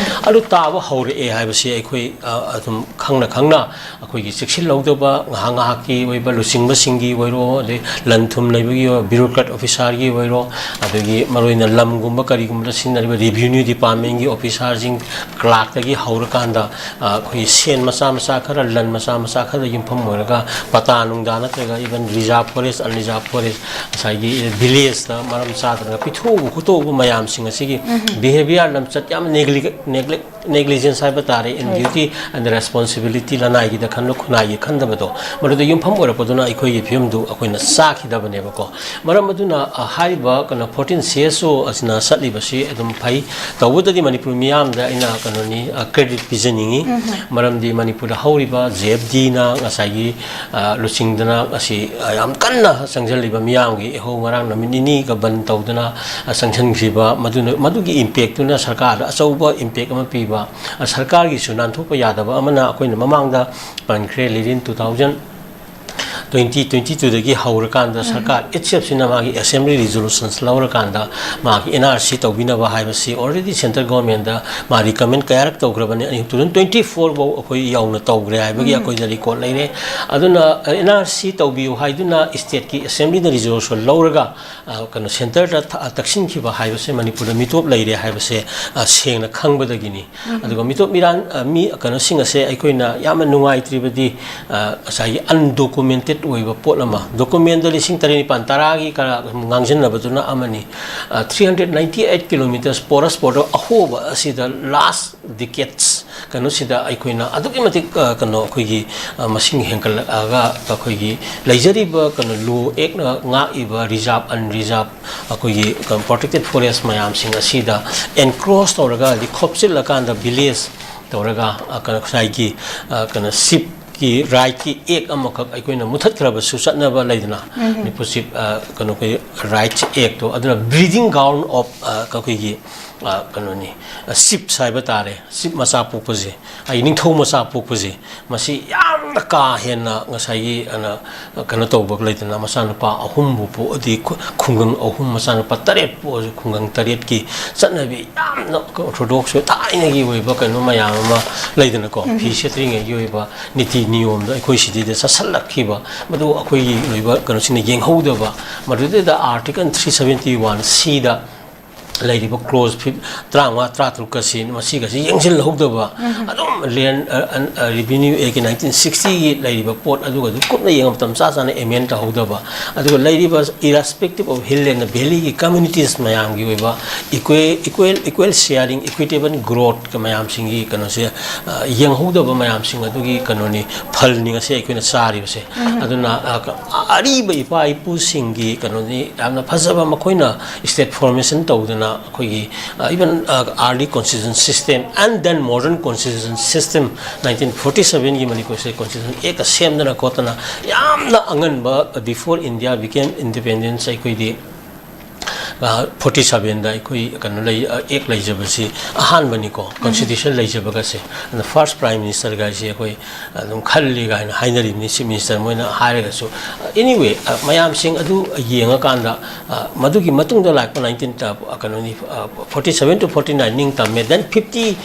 ꯑꯗꯨ ꯇꯥꯕ ꯍꯧꯔꯛꯑꯦ ꯍꯥꯏꯕꯁꯤ ꯑꯩꯈꯣꯏ, ꯑ, ꯑꯗꯨꯝ ꯈꯪꯅ ꯈꯪꯅ ꯑꯩꯈꯣꯏꯒꯤ ꯆꯦꯛꯁꯤꯜꯍꯧꯗꯕ, ꯉꯥꯏꯍꯥꯛ ꯉꯥꯏꯍꯥꯛꯀꯤ ꯑꯣꯏꯕ ꯂꯨꯆꯤꯡꯕꯁꯤꯡꯒꯤ ꯑꯣꯏꯔꯣ, ꯑꯗꯩ ꯂꯟ ꯊꯨꯝ ꯂꯩꯕꯒꯤ ꯑꯣꯏꯔꯣ, ꯕ꯭ꯌꯨꯔꯣꯀ꯭ꯔꯥꯠ ꯑꯣꯐꯤꯁꯥꯔꯒꯤ ꯑꯣꯏꯔꯣ, ꯑꯗꯒꯤ ꯃꯔꯨꯑꯣꯏꯅ ꯂꯝꯒꯨꯝꯕ ꯀꯔꯤꯒꯨꯝꯕꯗ ꯁꯤꯖꯤꯟꯅꯔꯤꯕ ꯔꯦꯚꯤꯅ꯭ꯌꯨ ꯗꯤꯄꯥꯔꯠꯃꯦꯟꯒꯤ ꯑꯣꯐꯤꯁꯥꯔꯁꯤꯡ, ꯀ꯭ꯂꯥꯔꯛꯇꯒꯤ ꯍꯧꯔꯀꯥꯟꯗ, ꯑ, ꯑꯩꯈꯣꯏꯒꯤ ꯁꯦꯟ ꯃꯆꯥ ꯃꯆꯥ ꯈꯔ, ꯂꯟ ꯃꯆꯥ ꯃꯆꯥ ꯈꯔꯗ ꯌꯨꯝꯐꯝ ꯑꯣꯏꯔꯒ ꯄꯇꯥ ꯅꯨꯡꯗꯥ ꯅꯠꯇ꯭ꯔꯒ even reserve forest, unreserved forest, ꯉꯁꯥꯏꯒꯤ ꯚꯤꯂꯦꯖꯇ ꯃꯔꯝ ꯆꯥꯗꯅ ꯄꯤꯊꯣꯛꯎꯕ ꯈꯣꯠꯇꯣꯛꯎꯕ ꯃꯌꯥꯝꯁꯤꯡ ꯑꯁꯤꯒꯤ ꯕꯤꯍꯦꯕꯤꯌꯔ, ꯂꯝꯆꯠ ꯌꯥꯝ ꯅꯦꯒ꯭ꯂꯤ-, ꯅꯦꯒ꯭ꯂꯦꯛ ꯅꯦꯒ꯭ꯂꯤꯖꯦꯟꯁ ꯍꯥꯏꯕ ꯇꯥꯔꯦ꯫ In duty and responsibility, ꯂꯅꯥꯏꯒꯤꯗ ꯈꯟꯕ ꯈꯨꯟꯅꯥꯏꯒꯤ ꯈꯟꯗꯕꯗꯣ, ꯃꯗꯨꯗ ꯌꯨꯝꯐꯝ ꯑꯣꯏꯔꯛꯄꯗꯨꯅ ꯑꯩꯈꯣꯏꯒꯤ ꯐꯤꯕꯝꯗꯨ ꯑꯩꯈꯣꯏꯅ ꯆꯥꯈꯤꯗꯕꯅꯦꯕꯀꯣ꯫ ꯃꯔꯝ ꯑꯗꯨꯅ, ꯑ, ꯍꯥꯏꯔꯤꯕ ꯀꯩꯅꯣ fourteen C S O ꯑꯁꯤꯅ ꯆꯠꯂꯤꯕꯁꯤ ꯑꯗꯨꯝ ꯐꯩ꯫ ꯇꯧꯕꯇꯗꯤ ꯃꯅꯤꯄꯨꯔ ꯃꯤꯌꯥꯝꯗ ꯑꯩꯅ ꯀꯩꯅꯣꯅꯤ, ꯑ, credit ꯄꯤꯖꯅꯤꯡꯉꯤ꯫ ꯃꯔꯝꯗꯤ ꯃꯅꯤꯄꯨꯔꯗ ꯍꯧꯔꯤꯕ J F Dꯅ ꯉꯁꯥꯏꯒꯤ, ꯑ, ꯂꯨꯆꯤꯡꯗꯅ ꯉꯁꯤ, ꯑ, ꯌꯥꯝ ꯀꯟꯅ ꯆꯪꯁꯤꯜꯂꯤꯕ ꯃꯤꯌꯥꯝꯒꯤ ꯏꯍꯧ, ꯉꯔꯥꯡ ꯅꯨꯃꯤꯠ ꯅꯤꯅꯤꯒ ꯕꯟ ꯇꯧꯗꯨꯅ, ꯑ, ꯆꯪꯁꯤꯟꯈꯤꯕ, ꯃꯗꯨꯅ, ꯃꯗꯨꯒꯤ impactꯇꯨꯅ ꯁꯔꯀꯥꯔꯗ ꯑꯆꯧꯕ impact ꯑꯃ ꯄꯤꯕ, ꯑ, ꯁꯔꯀꯥꯔꯒꯤꯁꯨ ꯅꯥꯟꯊꯣꯛꯄ ꯌꯥꯗꯕ ꯑꯃꯅ, ꯑꯩꯈꯣꯏꯅ ꯃꯃꯥꯡꯗ ꯄꯟꯈ꯭ꯔꯦ, ꯂꯤꯔꯤꯟ two thousand twenty twenty twoꯗꯒꯤ ꯍꯧꯔꯀꯥꯟꯗ ꯁꯔꯀꯥꯔ itselfꯁꯤꯅ ꯃꯥꯒꯤ assembly resolutions ꯂꯧꯔꯀꯥꯟꯗ ꯃꯥꯒꯤ N R C ꯇꯧꯕꯤꯅꯕ ꯍꯥꯏꯕꯁꯤ already central governmentꯇ ꯃꯥ recommend ꯀꯌꯥꯔꯛ ꯇꯧꯈ꯭ꯔꯕꯅꯤ꯫ ꯑꯅꯤ, two thousand twenty four ꯐꯥꯎ ꯑꯩꯈꯣꯏ ꯌꯧꯅ ꯇꯧꯈ꯭ꯔꯦ ꯍꯥꯏꯕꯒꯤ ꯑꯩꯈꯣꯏꯗ record ꯂꯩꯔꯦ꯫ ꯑꯗꯨꯅ N R C ꯇꯧꯕꯤꯌꯨ ꯍꯥꯏꯗꯨꯅ stateꯀꯤ assemblyꯗ resolution ꯂꯧꯔꯒ, ꯑ, ꯀꯩꯅꯣ, centreꯗ ꯊ-, ꯇꯛꯁꯤꯟꯈꯤꯕ ꯍꯥꯏꯕꯁꯦ ꯃꯅꯤꯄꯨꯔꯗ ꯃꯤꯇꯣꯞ ꯂꯩꯔꯦ ꯍꯥꯏꯕꯁꯦ, ꯑ, ꯁꯦꯡꯅ ꯈꯪꯕꯗꯒꯤꯅꯤ꯫ ꯑꯗꯨꯒ ꯃꯤꯇꯣꯞ ꯃꯤꯔꯥꯟ, ꯑ, ꯃꯤ, ꯀꯩꯅꯣꯁꯤꯡ ꯑꯁꯦ ꯑꯩꯈꯣꯏꯅ ꯌꯥꯝꯅ ꯅꯨꯡꯉꯥꯏꯇ꯭ꯔꯤꯕꯗꯤ, ꯑ, ꯉꯁꯥꯏꯒꯤ undocumented ꯑꯣꯏꯕ ꯄꯣꯠ ꯑꯃ, documentꯗ ꯂꯤꯁꯤꯡ ꯇꯔꯦꯠ, ꯅꯤꯄꯥꯟ, ꯇꯔꯥꯒꯤ ꯈꯔ ꯉꯥꯡꯁꯤꯟꯅꯕꯗꯨꯅ ꯑꯃꯅꯤ꯫ ꯑ, three hundred ninety eight kilometres porous border ꯑꯍꯣꯕ ꯑꯁꯤꯗ last decades ꯀꯩꯅꯣꯁꯤꯗ ꯑꯩꯈꯣꯏꯅ ꯑꯗꯨꯛꯀꯤ ꯃꯇꯤꯛ, ꯑ, ꯀꯩꯅꯣ, ꯑꯩꯈꯣꯏꯒꯤ, ꯑ, ꯃꯁꯤꯡ ꯍꯦꯟꯒꯠꯂꯛꯑꯒ ꯑꯩꯈꯣꯏꯒꯤ ꯂꯩꯖꯔꯤꯕ ꯀꯩꯅꯣ law actꯅ ꯉꯥꯛꯏꯕ reserve, unreserved ꯑꯩꯈꯣꯏꯒꯤ, ꯑ, protected forest ꯃꯌꯥꯝꯁꯤꯡ ꯑꯁꯤꯗ encroach ꯇꯧꯔꯒ, ꯍꯥꯏꯗꯤ ꯈꯣꯞꯆꯤꯜꯂꯀꯥꯟꯗ village ꯇꯧꯔꯒ, ꯑ, ꯀꯩꯅꯣ, ꯉꯁꯥꯏꯒꯤ, ꯑ, ꯀꯩꯅꯣ, sheepꯀꯤ rightꯀꯤ act ꯑꯃꯈꯛ ꯑꯩꯈꯣꯏꯅ ꯃꯨꯊꯠꯈ꯭ꯔꯕꯁꯨ ꯆꯠꯅꯕ ꯂꯩꯗꯅ, ꯃꯅꯤꯄꯨꯔ sheep, ꯑ, ꯀꯩꯅꯣ, ꯑꯩꯈꯣꯏ rights actꯇꯣ, ꯑꯗꯨꯅ breeding ground of, ꯑ, ꯑꯩꯈꯣꯏꯒꯤ, ꯑ, ꯀꯩꯅꯣꯅꯤ, ꯑ, sheeps ꯍꯥꯏꯕ ꯇꯥꯔꯦ, sheep ꯃꯆꯥ ꯄꯣꯛꯄꯁꯦ, ꯑꯩ ꯅꯤꯡꯊꯧ ꯃꯆꯥ ꯄꯣꯛꯄꯁꯦ, ꯃꯁꯤ ꯌꯥꯝꯅ ꯀꯥ ꯍꯦꯟꯅ ꯉꯁꯥꯏꯒꯤ, ꯑꯅ, ꯀꯩꯅꯣ ꯇꯧꯕ ꯂꯩꯗꯅ, ꯃꯆꯥꯅꯨꯄꯥ ꯑꯍꯨꯝꯕꯨ ꯄꯣꯛꯑꯗꯤ ꯈꯨ-, ꯈꯨꯡꯒꯪ ꯑꯍꯨꯝ, ꯃꯆꯥꯅꯨꯄꯥ ꯇꯔꯦꯠ ꯄꯣꯛꯑꯁꯨ ꯈꯨꯡꯒꯪ ꯇꯔꯦꯠꯀꯤ ꯆꯠꯅꯕꯤ, ꯌꯥꯝꯅ orthodox ꯑꯣꯏ, ꯊꯥꯏꯅꯒꯤ ꯑꯣꯏꯕ ꯀꯩꯅꯣ ꯃꯌꯥꯝ ꯑꯃ ꯂꯩꯗꯅꯀꯣ, ꯐꯤ ꯁꯦꯠꯇ꯭ꯔꯤꯉꯩꯒꯤ ꯑꯣꯏꯕ ꯅꯤꯇꯤ ꯅꯤꯌꯣꯝꯗꯣ ꯑꯩꯈꯣꯏ ꯁꯤꯗꯩꯗ ꯆꯠꯁꯜꯂꯛꯈꯤꯕ, ꯃꯗꯨ ꯑꯩꯈꯣꯏꯒꯤ ꯑꯣꯏꯕ ꯀꯩꯅꯣꯁꯤꯡꯅ ꯌꯦꯡꯍꯧꯗꯕ, ꯃꯗꯨꯗꯩꯗ Article three seventy one Cꯗ ꯂꯩꯔꯤꯕ ꯀ꯭ꯂꯣꯖ ꯐꯤꯞ ꯇꯔꯥꯃꯉꯥ ꯇꯔꯥꯇꯔꯨꯛꯀꯁꯤ ꯃꯁꯤꯒꯁꯤ ꯌꯦꯡꯁꯤꯜꯍꯧꯗꯕ, ꯑꯗꯨꯝ ꯂꯦꯟ ꯔꯤꯚꯤꯅ꯭ꯌꯨ ꯑꯦꯛꯀꯤ ꯅꯥꯏꯟꯇꯤꯟ ꯁꯤꯛꯁꯇꯤꯒꯤ ꯂꯩꯔꯤꯕ ꯄꯣꯠ ꯑꯗꯨꯒ ꯑꯗꯨ ꯀꯨꯞꯅ ꯌꯦꯡꯕ ꯃꯇꯝ ꯆꯥ ꯆꯥꯅ ꯑꯦꯃꯦꯟ ꯇꯧꯍꯧꯗꯕ, ꯑꯗꯨꯒ ꯂꯩꯔꯤꯕ irrespective of hill and valleyꯒꯤ communities ꯃꯌꯥꯝꯒꯤ ꯑꯣꯏꯕ equal equal equal sharing, equitable growth ꯃꯌꯥꯝꯁꯤꯡꯒꯤ ꯀꯩꯅꯣꯁꯦ ꯌꯦꯡꯍꯧꯗꯕ ꯃꯌꯥꯝꯁꯤꯡ ꯑꯗꯨꯒꯤ ꯀꯩꯅꯣꯅꯤ, ꯐꯜꯅꯤ ꯉꯁꯤ ꯑꯩꯈꯣꯏꯅ ꯆꯥꯔꯤꯕꯁꯦ꯫ ꯑꯗꯨꯅ ꯑꯔꯤꯕ ꯏꯄꯥ ꯏꯄꯨꯁꯤꯡꯒꯤ ꯀꯩꯅꯣꯅꯤ, ꯌꯥꯝꯅ ꯐꯖꯕ ꯃꯈꯣꯏꯅ state formation ꯇꯧꯗꯅ ꯑꯩꯈꯣꯏꯒꯤ even early constitution system and then modern constitution system, nineteen forty sevenꯒꯤ Manipur state constitution act ꯁꯦꯝꯗꯅ ꯈꯣꯠꯇꯅ ꯌꯥꯝꯅ ꯑꯉꯟꯕ, before India became independence ꯑꯩꯈꯣꯏꯗꯤ forty sevenꯗ ꯑꯩꯈꯣꯏ ꯀꯩꯅꯣ ꯂꯩ, act ꯂꯩꯖꯕꯁꯤ ꯑꯍꯥꯟꯕꯅꯤꯀꯣ, constitution ꯂꯩꯖꯕꯒꯁꯦ꯫ ꯑꯗ first prime ministerꯒ ꯍꯥꯏꯁꯦ ꯑꯩꯈꯣꯏ ꯑꯗꯨꯝ ꯈꯜꯂꯤ ꯀꯥꯏꯅ ꯍꯥꯏꯅꯔꯤꯕꯅꯤ, chief minister ꯃꯣꯏꯅ ꯍꯥꯏꯔꯒꯁꯨ꯫ Anyway, ꯃꯌꯥꯝꯁꯤꯡ ꯑꯗꯨ ꯌꯦꯡꯉꯀꯥꯟꯗ ꯃꯗꯨꯒꯤ ꯃꯇꯨꯡꯗ ꯂꯥꯛꯄ ꯅꯥꯏꯟꯇꯤꯟ ꯀꯩꯅꯣꯅꯤ, forty seven to forty nine ꯅꯤꯡꯇꯝꯃꯦ꯫ Then fifty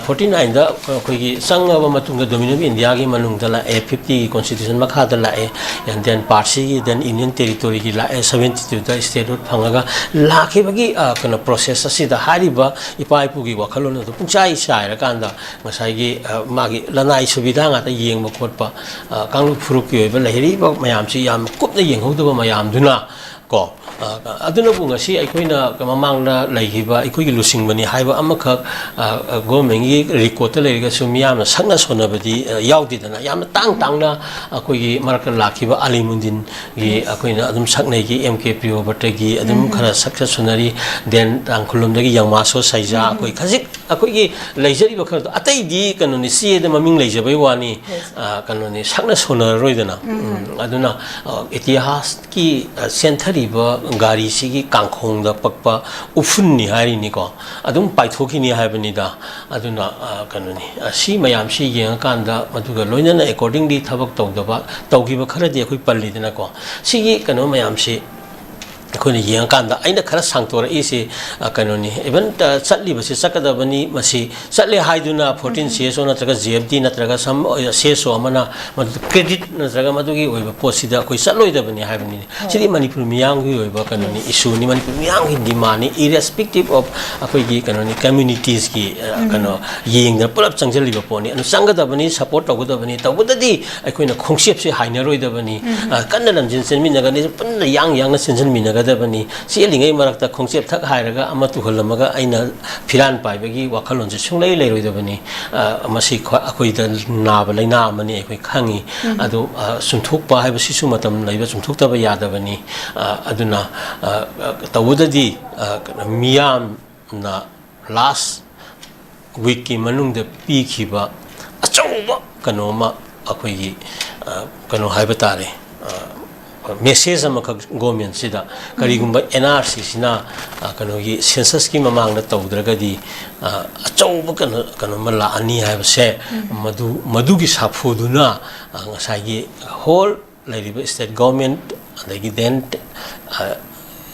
forty nineꯗ ꯑꯩꯈꯣꯏꯒꯤ ꯆꯪꯉꯕ ꯃꯇꯨꯡꯗ Dominion of Indiaꯒꯤ ꯃꯅꯨꯡꯗ ꯂꯥꯛꯑꯦ, fiftyꯒꯤ constitution ꯃꯈꯥꯗ ꯂꯥꯛꯑꯦ꯫ And then Parsiꯒꯤ, then Union Territoryꯒꯤ ꯂꯥꯛꯑꯦ, seventy twoꯗ statehood ꯐꯪꯉꯒ ꯂꯥꯛꯈꯤꯕꯒꯤ ꯀꯩꯅꯣ process ꯑꯁꯤꯗ ꯍꯥꯏꯔꯤꯕ ꯏꯄꯥ ꯏꯄꯨꯒꯤ ꯋꯥꯈꯜꯂꯣꯟ ꯑꯗꯨ ꯄꯨꯡꯆꯥꯏ ꯆꯥꯏꯔꯀꯥꯟꯗ ꯉꯁꯥꯏꯒꯤ ꯃꯥꯒꯤ ꯂꯅꯥꯏ ꯁꯨꯕꯤꯙꯥ ꯉꯥꯛꯇ ꯌꯦꯡꯕ ꯈꯣꯠꯄ, ꯀꯥꯡꯂꯨꯞ ꯐꯨꯔꯨꯞꯀꯤ ꯑꯣꯏꯕ ꯂꯩꯔꯤꯕ ꯃꯌꯥꯝꯁꯤ ꯌꯥꯝ ꯀꯨꯞꯅ ꯌꯦꯡꯍꯧꯗꯕ ꯃꯌꯥꯝꯗꯨꯅ ꯀꯣ, ꯑꯗꯨꯅꯕꯨ ꯉꯁꯤ ꯑꯩꯈꯣꯏꯅ ꯃꯃꯥꯡꯗ ꯂꯩꯈꯤꯕ ꯑꯩꯈꯣꯏꯒꯤ ꯂꯨꯆꯤꯡꯕꯅꯤ ꯍꯥꯏꯕ ꯑꯃꯈꯛ ꯒꯣꯔꯃꯦꯟꯒꯤ ꯔꯦꯀꯣꯔꯠꯇ ꯂꯩꯔꯒꯁꯨ ꯃꯤꯌꯥꯝꯅ ꯁꯛꯅ ꯁꯣꯟꯅꯕꯗꯤ ꯌꯥꯎꯗꯦꯗꯅ꯫ ꯌꯥꯝꯅ ꯇꯥꯡ ꯇꯥꯡꯅ ꯑꯩꯈꯣꯏꯒꯤ ꯃꯔꯛꯇ ꯂꯥꯛꯈꯤꯕ ꯑꯂꯤꯃꯨꯗꯤꯟꯒꯤ ꯑꯩꯈꯣꯏꯅ ꯑꯗꯨꯝ ꯁꯛꯅꯩꯒꯤ, ꯑꯦꯝ ꯀꯦ ꯄ꯭ꯔꯤꯌꯣꯕꯇꯒꯤ ꯑꯗꯨꯝ ꯈꯔ ꯁꯛꯅ ꯁꯣꯟꯅꯔꯤ꯫ Then ꯇꯥꯡꯈꯨꯜꯂꯣꯝꯗꯒꯤ ꯌꯥꯃꯥꯁꯣ ꯁꯩꯖꯥ, ꯑꯩꯈꯣꯏ ꯈꯖꯤꯛ ꯑꯩꯈꯣꯏꯒꯤ ꯂꯩꯖꯔꯤꯕ ꯈꯔꯗꯣ, ꯑꯇꯩꯗꯤ ꯀꯩꯅꯣꯅꯤ, ꯆꯦꯗ ꯃꯃꯤꯡ ꯂꯩꯖꯕꯩ ꯋꯥꯅꯤ꯫ ꯀꯩꯅꯣꯅꯤ, ꯁꯛꯅ ꯁꯣꯟꯅꯔꯔꯣꯏꯗꯅ꯫ ꯑꯗꯨꯅ ꯏꯇꯤꯍꯥꯁꯀꯤ ꯆꯦꯟꯊꯔꯤꯕ ꯒꯥꯔꯤꯁꯤꯒꯤ ꯀꯥꯡꯈꯣꯡꯗ ꯄꯛꯄ ꯎꯐꯨꯟꯅꯤ ꯍꯥꯏꯔꯤꯅꯤꯀꯣ, ꯑꯗꯨꯝ ꯄꯥꯏꯊꯣꯛꯈꯤꯅꯤ ꯍꯥꯏꯕꯅꯤꯗ꯫ ꯑꯗꯨꯅ ꯀꯩꯅꯣꯅꯤ, ꯁꯤ ꯃꯌꯥꯝꯁꯤ ꯌꯦꯡꯉꯀꯥꯟꯗ, ꯃꯗꯨꯒ ꯂꯣꯏꯅꯅ accordingly ꯊꯕꯛ ꯇꯧꯗꯕ, ꯇꯧꯈꯤꯕ ꯈꯔꯗꯤ ꯑꯩꯈꯣꯏ ꯄꯜꯂꯤꯗꯅꯀꯣ꯫ ꯁꯤꯒꯤ ꯀꯩꯅꯣ ꯃꯌꯥꯝꯁꯤ ꯑꯩꯈꯣꯏꯅ ꯌꯦꯡꯉꯀꯥꯟꯗ ꯑꯩꯅ ꯈꯔ ꯁꯥꯡꯇꯣꯔꯛꯏꯁꯦ, ꯑ, ꯀꯩꯅꯣꯅꯤ, even, ꯑ, ꯆꯠꯂꯤꯕꯁꯤ ꯆꯠꯀꯗꯕꯅꯤ, ꯃꯁꯤ ꯆꯠꯂꯦ ꯍꯥꯏꯗꯨꯅ fourteen C S O ꯅꯠꯇ꯭ꯔꯒ J F D ꯅꯠꯇ꯭ꯔꯒ some, ꯑ, C S O ꯑꯃꯅ ꯃꯗꯨꯗ credit ꯅꯠꯇ꯭ꯔꯒ ꯃꯗꯨꯒꯤ ꯑꯣꯏꯕ ꯄꯣꯠꯁꯤꯗ ꯑꯩꯈꯣꯏ ꯆꯠꯂꯣꯏꯗꯕꯅꯤ ꯍꯥꯏꯕꯅꯤ꯫ ꯁꯤꯗꯤ ꯃꯅꯤꯄꯨꯔ ꯃꯤꯌꯥꯝꯒꯤ ꯑꯣꯏꯕ ꯀꯩꯅꯣꯅꯤ, issue ꯅꯤ, ꯃꯅꯤꯄꯨꯔ ꯃꯤꯌꯥꯝꯒꯤ demand ꯅꯤ, irrespective of ꯑꯩꯈꯣꯏꯒꯤ ꯀꯩꯅꯣꯅꯤ, communities ꯀꯤ, ꯑ, ꯀꯩꯅꯣ ꯌꯦꯡꯗꯅ ꯄꯨꯂꯞ ꯆꯪꯁꯤꯜꯂꯤꯕ ꯄꯣꯠꯅꯤ꯫ ꯑꯗꯨ ꯆꯪꯒꯗꯕꯅꯤ, support ꯇꯧꯒꯗꯕꯅꯤ, ꯇꯧꯕꯗꯗꯤ ꯑꯩꯈꯣꯏꯅ ꯈꯣꯡꯆꯦꯞꯁꯦ ꯍꯥꯏꯅꯔꯣꯏꯗꯕꯅꯤ꯫ ꯑ, ꯀꯟꯅ ꯂꯝꯖꯦꯟ ꯆꯦꯟꯃꯤꯟꯅꯒꯅꯤ, ꯄꯨꯟꯅ ꯌꯥꯡ ꯌꯥꯡꯅ ꯆꯦꯟꯁꯤꯟꯃꯤꯟꯅꯒꯗꯕꯅꯤ꯫ ꯆꯦꯜꯂꯤꯉꯩ ꯃꯔꯛꯇ ꯈꯣꯡꯆꯦꯞ ꯊꯛ ꯍꯥꯏꯔꯒ ꯑꯃ ꯇꯨꯍꯜꯂꯝꯃꯒ ꯑꯩꯅ ꯐꯤꯔꯥꯟ ꯄꯥꯏꯕꯒꯤ ꯋꯥꯈꯜꯂꯣꯟꯁꯦ ꯁꯨꯡꯂꯩ ꯂꯩꯔꯣꯏꯗꯕꯅꯤ꯫ ꯑ, ꯃꯁꯤ ꯈ꯭ꯋꯥ-, ꯑꯩꯈꯣꯏꯗ ꯅꯥꯕ ꯂꯥꯏꯅꯥ ꯑꯃꯅꯤ, ꯑꯩꯈꯣꯏ ꯈꯪꯉꯤ꯫ ꯑꯗꯨ, ꯑ, ꯆꯨꯝꯊꯣꯛꯄ ꯍꯥꯏꯕꯁꯤꯁꯨ ꯃꯇꯝ ꯂꯩꯕ, ꯆꯨꯝꯊꯣꯛꯇꯕ ꯌꯥꯗꯕꯅꯤ꯫ ꯑ, ꯑꯗꯨꯅ, ꯑ, ꯑ, ꯇꯧꯕꯗꯗꯤ, ꯑ, ꯀꯩꯅꯣ, ꯃꯤꯌꯥꯝꯅ last week ꯀꯤ ꯃꯅꯨꯡꯗ ꯄꯤꯈꯤꯕ ꯑꯆꯧꯕ ꯀꯩꯅꯣ ꯑꯃ, ꯑꯩꯈꯣꯏꯒꯤ, ꯑ, ꯀꯩꯅꯣ ꯍꯥꯏꯕ ꯇꯥꯔꯦ, ꯑ, message ꯑꯃꯈꯛ government ꯁꯤꯗ, ꯀꯔꯤꯒꯨꯝꯕ N R C ꯁꯤꯅ, ꯑ, ꯀꯩꯅꯣꯒꯤ census ꯀꯤ ꯃꯃꯥꯡꯗ ꯇꯧꯗ꯭ꯔꯒꯗꯤ, ꯑ, ꯑꯆꯧꯕ ꯀꯩꯅꯣ, ꯀꯩꯅꯣ ꯑꯃ ꯂꯥꯛꯑꯅꯤ ꯍꯥꯏꯕꯁꯦ, ꯃꯗꯨ, ꯃꯗꯨꯒꯤ ꯁꯥꯐꯨꯗꯨꯅ, ꯑ, ꯉꯁꯥꯏꯒꯤ whole ꯂꯩꯔꯤꯕ state government, ꯑꯗꯒꯤ then, ꯑ,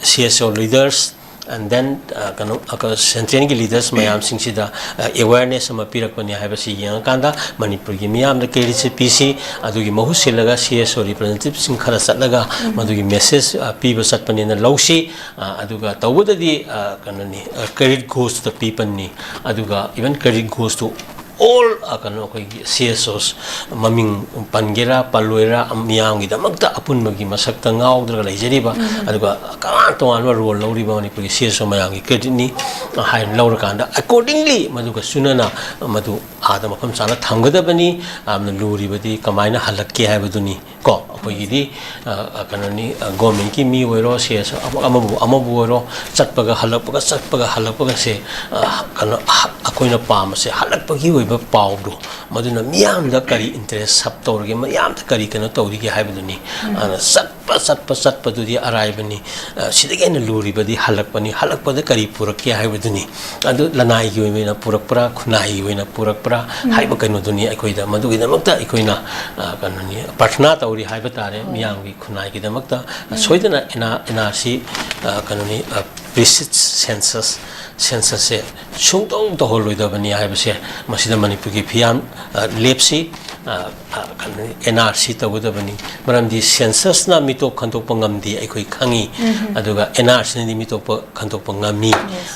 C S O leaders, and then, ꯑ, ꯀꯩꯅꯣ, ꯑ, central ꯒꯤ leaders ꯃꯌꯥꯝꯁꯤꯡꯁꯤꯗ, ꯑ, awareness ꯑꯃ ꯄꯤꯔꯛꯄꯅꯤ ꯍꯥꯏꯕꯁꯤ ꯌꯦꯡꯉꯀꯥꯟꯗ ꯃꯅꯤꯄꯨꯔꯒꯤ ꯃꯤꯌꯥꯝꯗ credit ꯁꯦ ꯄꯤꯁꯤ, ꯑꯗꯨꯒꯤ ꯃꯍꯨꯠ ꯁꯤꯜꯂꯒ C S O representative ꯁꯤꯡ ꯈꯔ ꯆꯠꯂꯒ ꯃꯗꯨꯒꯤ message, ꯑ, ꯄꯤꯕ ꯆꯠꯄꯅꯦꯅ ꯂꯧꯁꯤ꯫ ꯑ, ꯑꯗꯨꯒ ꯇꯧꯕꯗꯗꯤ, ꯑ, ꯀꯩꯅꯣꯅꯤ, ꯑ, credit goes to the people ꯅꯤ꯫ ꯑꯗꯨꯒ even credit goes to all, ꯑ, ꯀꯩꯅꯣ, ꯑꯩꯈꯣꯏꯒꯤ C S Os ꯃꯃꯤꯡ ꯄꯟꯒꯦꯔꯥ ꯄꯜꯂꯣꯏꯔꯥ, ꯃꯤꯌꯥꯝꯒꯤꯗꯃꯛꯇ ꯑꯄꯨꯟꯕꯒꯤ ꯃꯁꯛꯇ ꯉꯥꯎꯗ꯭ꯔꯒ ꯂꯩꯖꯔꯤꯕ, ꯑꯗꯨꯒ ꯇꯣꯉꯥꯟ ꯇꯣꯉꯥꯟꯕ role ꯂꯧꯔꯤꯕ ꯃꯅꯤꯄꯨꯔꯒꯤ C S O ꯃꯌꯥꯝꯒꯤ credit ꯅꯤ ꯍꯥꯏꯅ ꯂꯧꯔꯀꯥꯟꯗ accordingly ꯃꯗꯨꯒ ꯆꯨꯅꯅ ꯃꯗꯨ ꯑꯥꯗ ꯃꯐꯝ ꯆꯥꯅ ꯊꯝꯒꯗꯕꯅꯤ꯫ ꯌꯥꯝꯅ ꯂꯨꯔꯤꯕꯗꯤ ꯀꯃꯥꯏꯅ ꯍꯜꯂꯛꯀꯦ ꯍꯥꯏꯕꯗꯨꯅꯤ꯫ ꯀꯣ, ꯑꯩꯈꯣꯏꯒꯤꯗꯤ, ꯑ, ꯑ, ꯀꯩꯅꯣꯅꯤ, ꯑ, government ꯀꯤ ꯃꯤ ꯑꯣꯏꯔꯣ, C S O ꯑꯃ-, ꯑꯃꯕꯨ, ꯑꯃꯕꯨ ꯑꯣꯏꯔꯣ, ꯆꯠꯄꯒ ꯍꯜꯂꯛꯄꯒ, ꯆꯠꯄꯒ ꯍꯜꯂꯛꯄꯒꯁꯦ, ꯑ, ꯀꯩꯅꯣ, ꯑ, ꯑꯩꯈꯣꯏꯅ ꯄꯥꯝꯕꯁꯦ ꯍꯜꯂꯛꯄꯒꯤ ꯑꯣꯏꯕ ꯄꯥꯎꯗꯣ, ꯃꯗꯨꯅ ꯃꯤꯌꯥꯝꯗ ꯀꯔꯤ interest serve ꯇꯧꯔꯤꯒꯦ, ꯃꯤꯌꯥꯝꯗ ꯀꯔꯤ ꯀꯩꯅꯣ ꯇꯧꯔꯤꯒꯦ ꯍꯥꯏꯕꯗꯨꯅꯤ꯫ ꯑꯗꯨꯅ ꯆꯠꯄ, ꯆꯠꯄ, ꯆꯠꯄꯗꯨꯗꯤ ꯑꯔꯥꯏꯕꯅꯤ꯫ ꯑ, ꯁꯤꯗꯒꯤ ꯍꯦꯟꯅ ꯂꯨꯔꯤꯕꯗꯤ ꯍꯜꯂꯛꯄꯅꯤ꯫ ꯍꯜꯂꯛꯄꯗ ꯀꯔꯤ ꯄꯨꯔꯛꯀꯦ ꯍꯥꯏꯕꯗꯨꯅꯤ꯫ ꯑꯗꯨ ꯂꯅꯥꯏꯒꯤ ꯑꯣꯏꯅ ꯄꯨꯔꯛꯄ꯭ꯔꯥ, ꯈꯨꯟꯅꯥꯏꯒꯤ ꯑꯣꯏꯅ ꯄꯨꯔꯛꯄ꯭ꯔꯥ ꯍꯥꯏꯕ ꯀꯩꯅꯣꯗꯨꯅꯤ ꯑꯩꯈꯣꯏꯗ꯫ ꯃꯗꯨꯒꯤꯗꯃꯛꯇ ꯑꯩꯈꯣꯏꯅ, ꯑ, ꯀꯩꯅꯣꯅꯤ, ꯄ꯭ꯔꯊꯅꯥ ꯇꯧꯔꯤ ꯍꯥꯏꯕ ꯇꯥꯔꯦ꯫ ꯃꯤꯌꯥꯝꯒꯤ ꯈꯨꯟꯅꯥꯏꯒꯤꯗꯃꯛꯇ, ꯑ, ꯁꯣꯏꯗꯅ ꯑꯦꯟ ꯑꯥꯔ, ꯑꯦꯟ ꯑꯥꯔ ꯁꯤ, ꯑ, ꯀꯩꯅꯣꯅꯤ, ꯑ, precedes census, census ꯁꯦ ꯁꯨꯡꯇꯧ ꯇꯧꯍꯜꯂꯣꯏꯗꯕꯅꯤ ꯍꯥꯏꯕꯁꯦ ꯃꯁꯤꯗ ꯃꯅꯤꯄꯨꯔꯒꯤ ꯐꯤꯌꯥꯝ, ꯑ, ꯂꯦꯞꯁꯤ꯫ ꯑ, ꯑ, ꯀꯩꯅꯣ, ꯑꯦꯟ ꯑꯥꯔ ꯁꯤ ꯇꯧꯒꯗꯕꯅꯤ꯫ ꯃꯔꯝꯗꯤ census ꯅ ꯃꯤꯇꯣꯞ ꯈꯟꯗꯣꯛꯄ ꯉꯝꯗꯦ, ꯑꯩꯈꯣꯏ ꯈꯪꯉꯤ꯫ ꯑꯗꯨꯒ ꯑꯦꯟ ꯑꯥꯔ ꯁꯤ ꯅꯗꯤ ꯃꯤꯇꯣꯞ ꯈꯟꯗꯣꯛꯄ ꯉꯝꯃꯤ꯫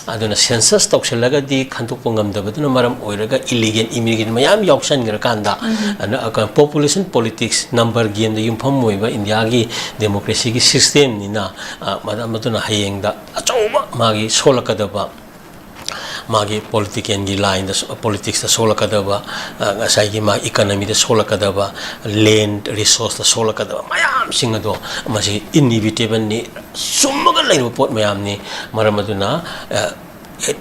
ꯑꯗꯨꯅ census ꯇꯧꯁꯤꯜꯂꯒꯗꯤ ꯈꯟꯗꯣꯛꯄ ꯉꯝꯗꯕꯗꯨꯅ ꯃꯔꯝ ꯑꯣꯏꯔꯒ illegal immigrant ꯃꯌꯥꯝ ꯌꯥꯎꯁꯟꯈ꯭ꯔꯀꯥꯟꯗ, ꯑꯗꯨꯅ, ꯑ, population politics, number game ꯗ ꯌꯨꯝꯐꯝ ꯑꯣꯏꯕ ꯏꯟꯗꯤꯌꯥꯒꯤ democracy ꯒꯤ system ꯅꯤꯅ, ꯑ, ꯃꯗ-, ꯃꯗꯨꯅ ꯍꯌꯦꯡꯗ ꯑꯆꯧꯕ ꯃꯥꯒꯤ ꯁꯣꯛꯂꯛꯀꯗꯕ, ꯃꯥꯒꯤ political ꯒꯤ line ꯗ, politics ꯇ ꯁꯣꯛꯂꯛꯀꯗꯕ, ꯑ, ꯉꯁꯥꯏꯒꯤ ꯃꯥ economy ꯗ ꯁꯣꯛꯂꯛꯀꯗꯕ, land resource ꯇ ꯁꯣꯛꯂꯛꯀꯗꯕ ꯃꯌꯥꯝꯁꯤꯡ ꯑꯗꯣ ꯃꯁꯤ inevitable ꯅꯤ, ꯆꯨꯝꯃꯒ ꯂꯩꯔꯕ ꯄꯣꯠ ꯃꯌꯥꯝꯅꯤ꯫ ꯃꯔꯝ ꯑꯗꯨꯅ, ꯑ, at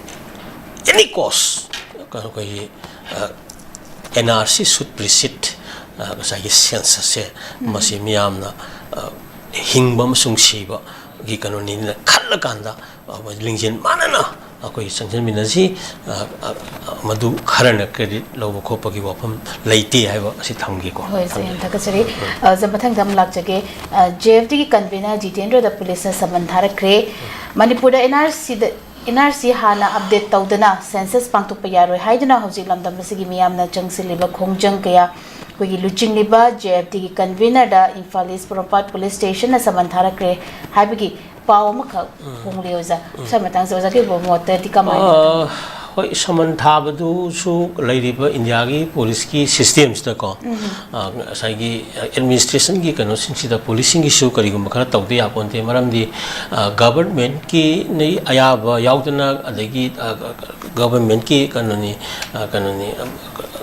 any cost, ꯑꯩꯈꯣꯏꯒꯤ, uh, N R C should precede, ꯑ, ꯉꯁꯥꯏꯒꯤ census ꯁꯦ, ꯃꯁꯤ ꯃꯤꯌꯥꯝꯅ, ꯑ, ꯍꯤꯡꯕ ꯑꯃꯁꯨꯡ ꯁꯤꯕꯒꯤ ꯀꯩꯅꯣꯅꯤꯅ ꯈꯜꯂꯀꯥꯟꯗ, ꯑ, ꯂꯤꯡꯖꯦꯜ ꯃꯥꯟꯅꯅ ꯑꯩꯈꯣꯏ ꯆꯪꯁꯤꯟꯃꯤꯟꯅꯁꯤ꯫ ꯑ, ꯑ, ꯑ, ꯃꯗꯨ ꯈꯔꯅ credit ꯂꯧꯕ ꯈꯣꯠꯄꯒꯤ ꯋꯥꯐꯝ ꯂꯩꯇꯦ ꯍꯥꯏꯕ ꯑꯁꯤ ꯊꯝꯒꯦꯀꯣ꯫ ꯍꯣꯏ, ꯁꯦ, ꯊꯝꯖꯔꯤ꯫ ꯌꯥꯝ ꯊꯥꯒꯠꯆꯔꯤ꯫ ꯑ, ꯁꯦ, ꯃꯊꯪꯗ ꯑꯃꯨꯛ ꯂꯥꯛꯆꯒꯦ꯫ ꯑ, ꯖꯦ ꯑꯦꯐ ꯇꯤ ꯒꯤ convener ꯖꯤꯇꯦꯟꯗ꯭ꯔꯗ ꯄꯨꯂꯤꯁꯅ summon ꯊꯥꯔꯛꯈ꯭ꯔꯦ꯫ ꯃꯅꯤꯄꯨꯔꯗ ꯑꯦꯟ ꯑꯥꯔ ꯁꯤꯗ, ꯑꯦꯟ ꯑꯥꯔ ꯁꯤ ꯍꯥꯟꯅ update ꯇꯧꯗꯅ census ꯄꯥꯡꯊꯣꯛꯄ ꯌꯥꯔꯣꯏ ꯍꯥꯏꯗꯨꯅ ꯍꯧꯖꯤꯛ ꯂꯝꯗꯝ ꯑꯁꯤꯒꯤ ꯃꯤꯌꯥꯝꯅ ꯆꯪꯁꯤꯜꯂꯤꯕ ꯈꯣꯡꯖꯪ ꯀꯌꯥ ꯑꯩꯈꯣꯏꯒꯤ ꯂꯨꯆꯤꯡꯂꯤꯕ ꯖꯦ ꯑꯦꯐ ꯇꯤ ꯒꯤ convener ꯗ ꯏꯝꯐꯥꯜ ꯏꯁ ꯄꯣꯔꯣꯝꯄꯥꯠ ꯄꯨꯂꯤꯁ ꯁ꯭ꯇꯦꯁꯟꯅ summon ꯊꯥꯔꯛꯈ꯭ꯔꯦ ꯍꯥꯏꯕꯒꯤ ꯄꯥꯎ ꯑꯃꯈꯛ ꯐꯣꯡꯂꯤ ꯑꯣꯖꯥ꯫ ꯁ꯭ꯋꯥꯏ ꯃꯇꯥꯡꯁꯦ ꯑꯣꯖꯥꯒꯤ ꯃꯣꯠꯇꯗꯤ ꯀꯃꯥꯏꯅ? ꯑ, ꯍꯣꯏ, summon ꯊꯥꯕꯗꯨꯁꯨ ꯂꯩꯔꯤꯕ ꯏꯟꯗꯤꯌꯥꯒꯤ ꯄꯨꯂꯤꯁꯀꯤ system ꯁꯤꯗꯀꯣ, ꯑ, ꯉꯁꯥꯏꯒꯤ administration ꯒꯤ ꯀꯩꯅꯣꯁꯤꯡꯁꯤꯗ ꯄꯨꯂꯤꯁꯁꯤꯡꯒꯤꯁꯨ ꯀꯔꯤꯒꯨꯝꯕ ꯈꯔ ꯇꯧꯗ ꯌꯥꯄꯣꯟꯇꯦ꯫ ꯃꯔꯝꯗꯤ, ꯑ, government ꯀꯤ ꯅ ꯑꯌꯥꯕ ꯌꯥꯎꯗꯅ, ꯑꯗꯒꯤ, ꯑ, government ꯀꯤ ꯀꯩꯅꯣꯅꯤ, ꯑ, ꯀꯩꯅꯣꯅꯤ, ꯑ,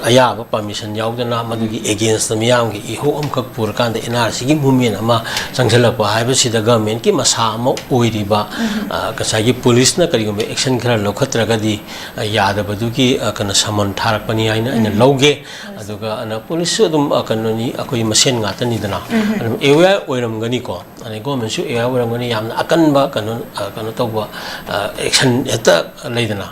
ꯑꯌꯥꯕ permission ꯌꯥꯎꯗꯅ ꯃꯗꯨꯒꯤ against ꯇ ꯃꯤꯌꯥꯝꯒꯤ ꯏꯍꯧ ꯑꯃꯈꯛ ꯄꯨꯔꯀꯥꯟꯗ ꯑꯦꯟ ꯑꯥꯔ ꯁꯤ ꯒꯤ movement ꯑꯃ ꯆꯪꯁꯤꯜꯂꯛꯄ ꯍꯥꯏꯕꯁꯤꯗ government ꯀꯤ ꯃꯁꯥ ꯑꯃ ꯑꯣꯏꯔꯤꯕ, ꯑ, ꯉꯁꯥꯏꯒꯤ ꯄꯨꯂꯤꯁꯅ ꯀꯔꯤꯒꯨꯝꯕ action ꯈꯔ ꯂꯧꯈꯠꯇ꯭ꯔꯒꯗꯤ, ꯌꯥꯗꯕꯗꯨꯒꯤ ꯀꯩꯅꯣ ꯁꯃꯟ ꯊꯥꯔꯛꯄꯅꯤ ꯍꯥꯏꯅ ꯑꯩꯅ ꯂꯧꯒꯦ꯫ ꯑꯗꯨꯒ ꯑꯅ ꯄꯨꯂꯤꯁꯁꯨ ꯑꯗꯨꯝ ꯀꯩꯅꯣꯅꯤ, ꯑꯩꯈꯣꯏ ꯃꯁꯦꯟ ꯉꯥꯛꯇꯅꯤꯗꯅ, ꯑꯗꯨꯝ ꯑꯦꯋꯦꯌꯥꯔ ꯑꯣꯏꯔꯝꯒꯅꯤꯀꯣ꯫ ꯑꯗꯩ ꯒꯣꯔꯃꯦꯟꯁꯨ ꯑꯦꯋꯦꯌꯥꯔ ꯑꯣꯏꯔꯝꯒꯅꯤ꯫ ꯌꯥꯝꯅ ꯑꯀꯟꯕ ꯀꯩꯅꯣ ꯀꯩꯅꯣ ꯇꯧꯕ ꯑꯦꯛꯁꯟ ꯍꯦꯛꯇ ꯂꯩꯗꯅ,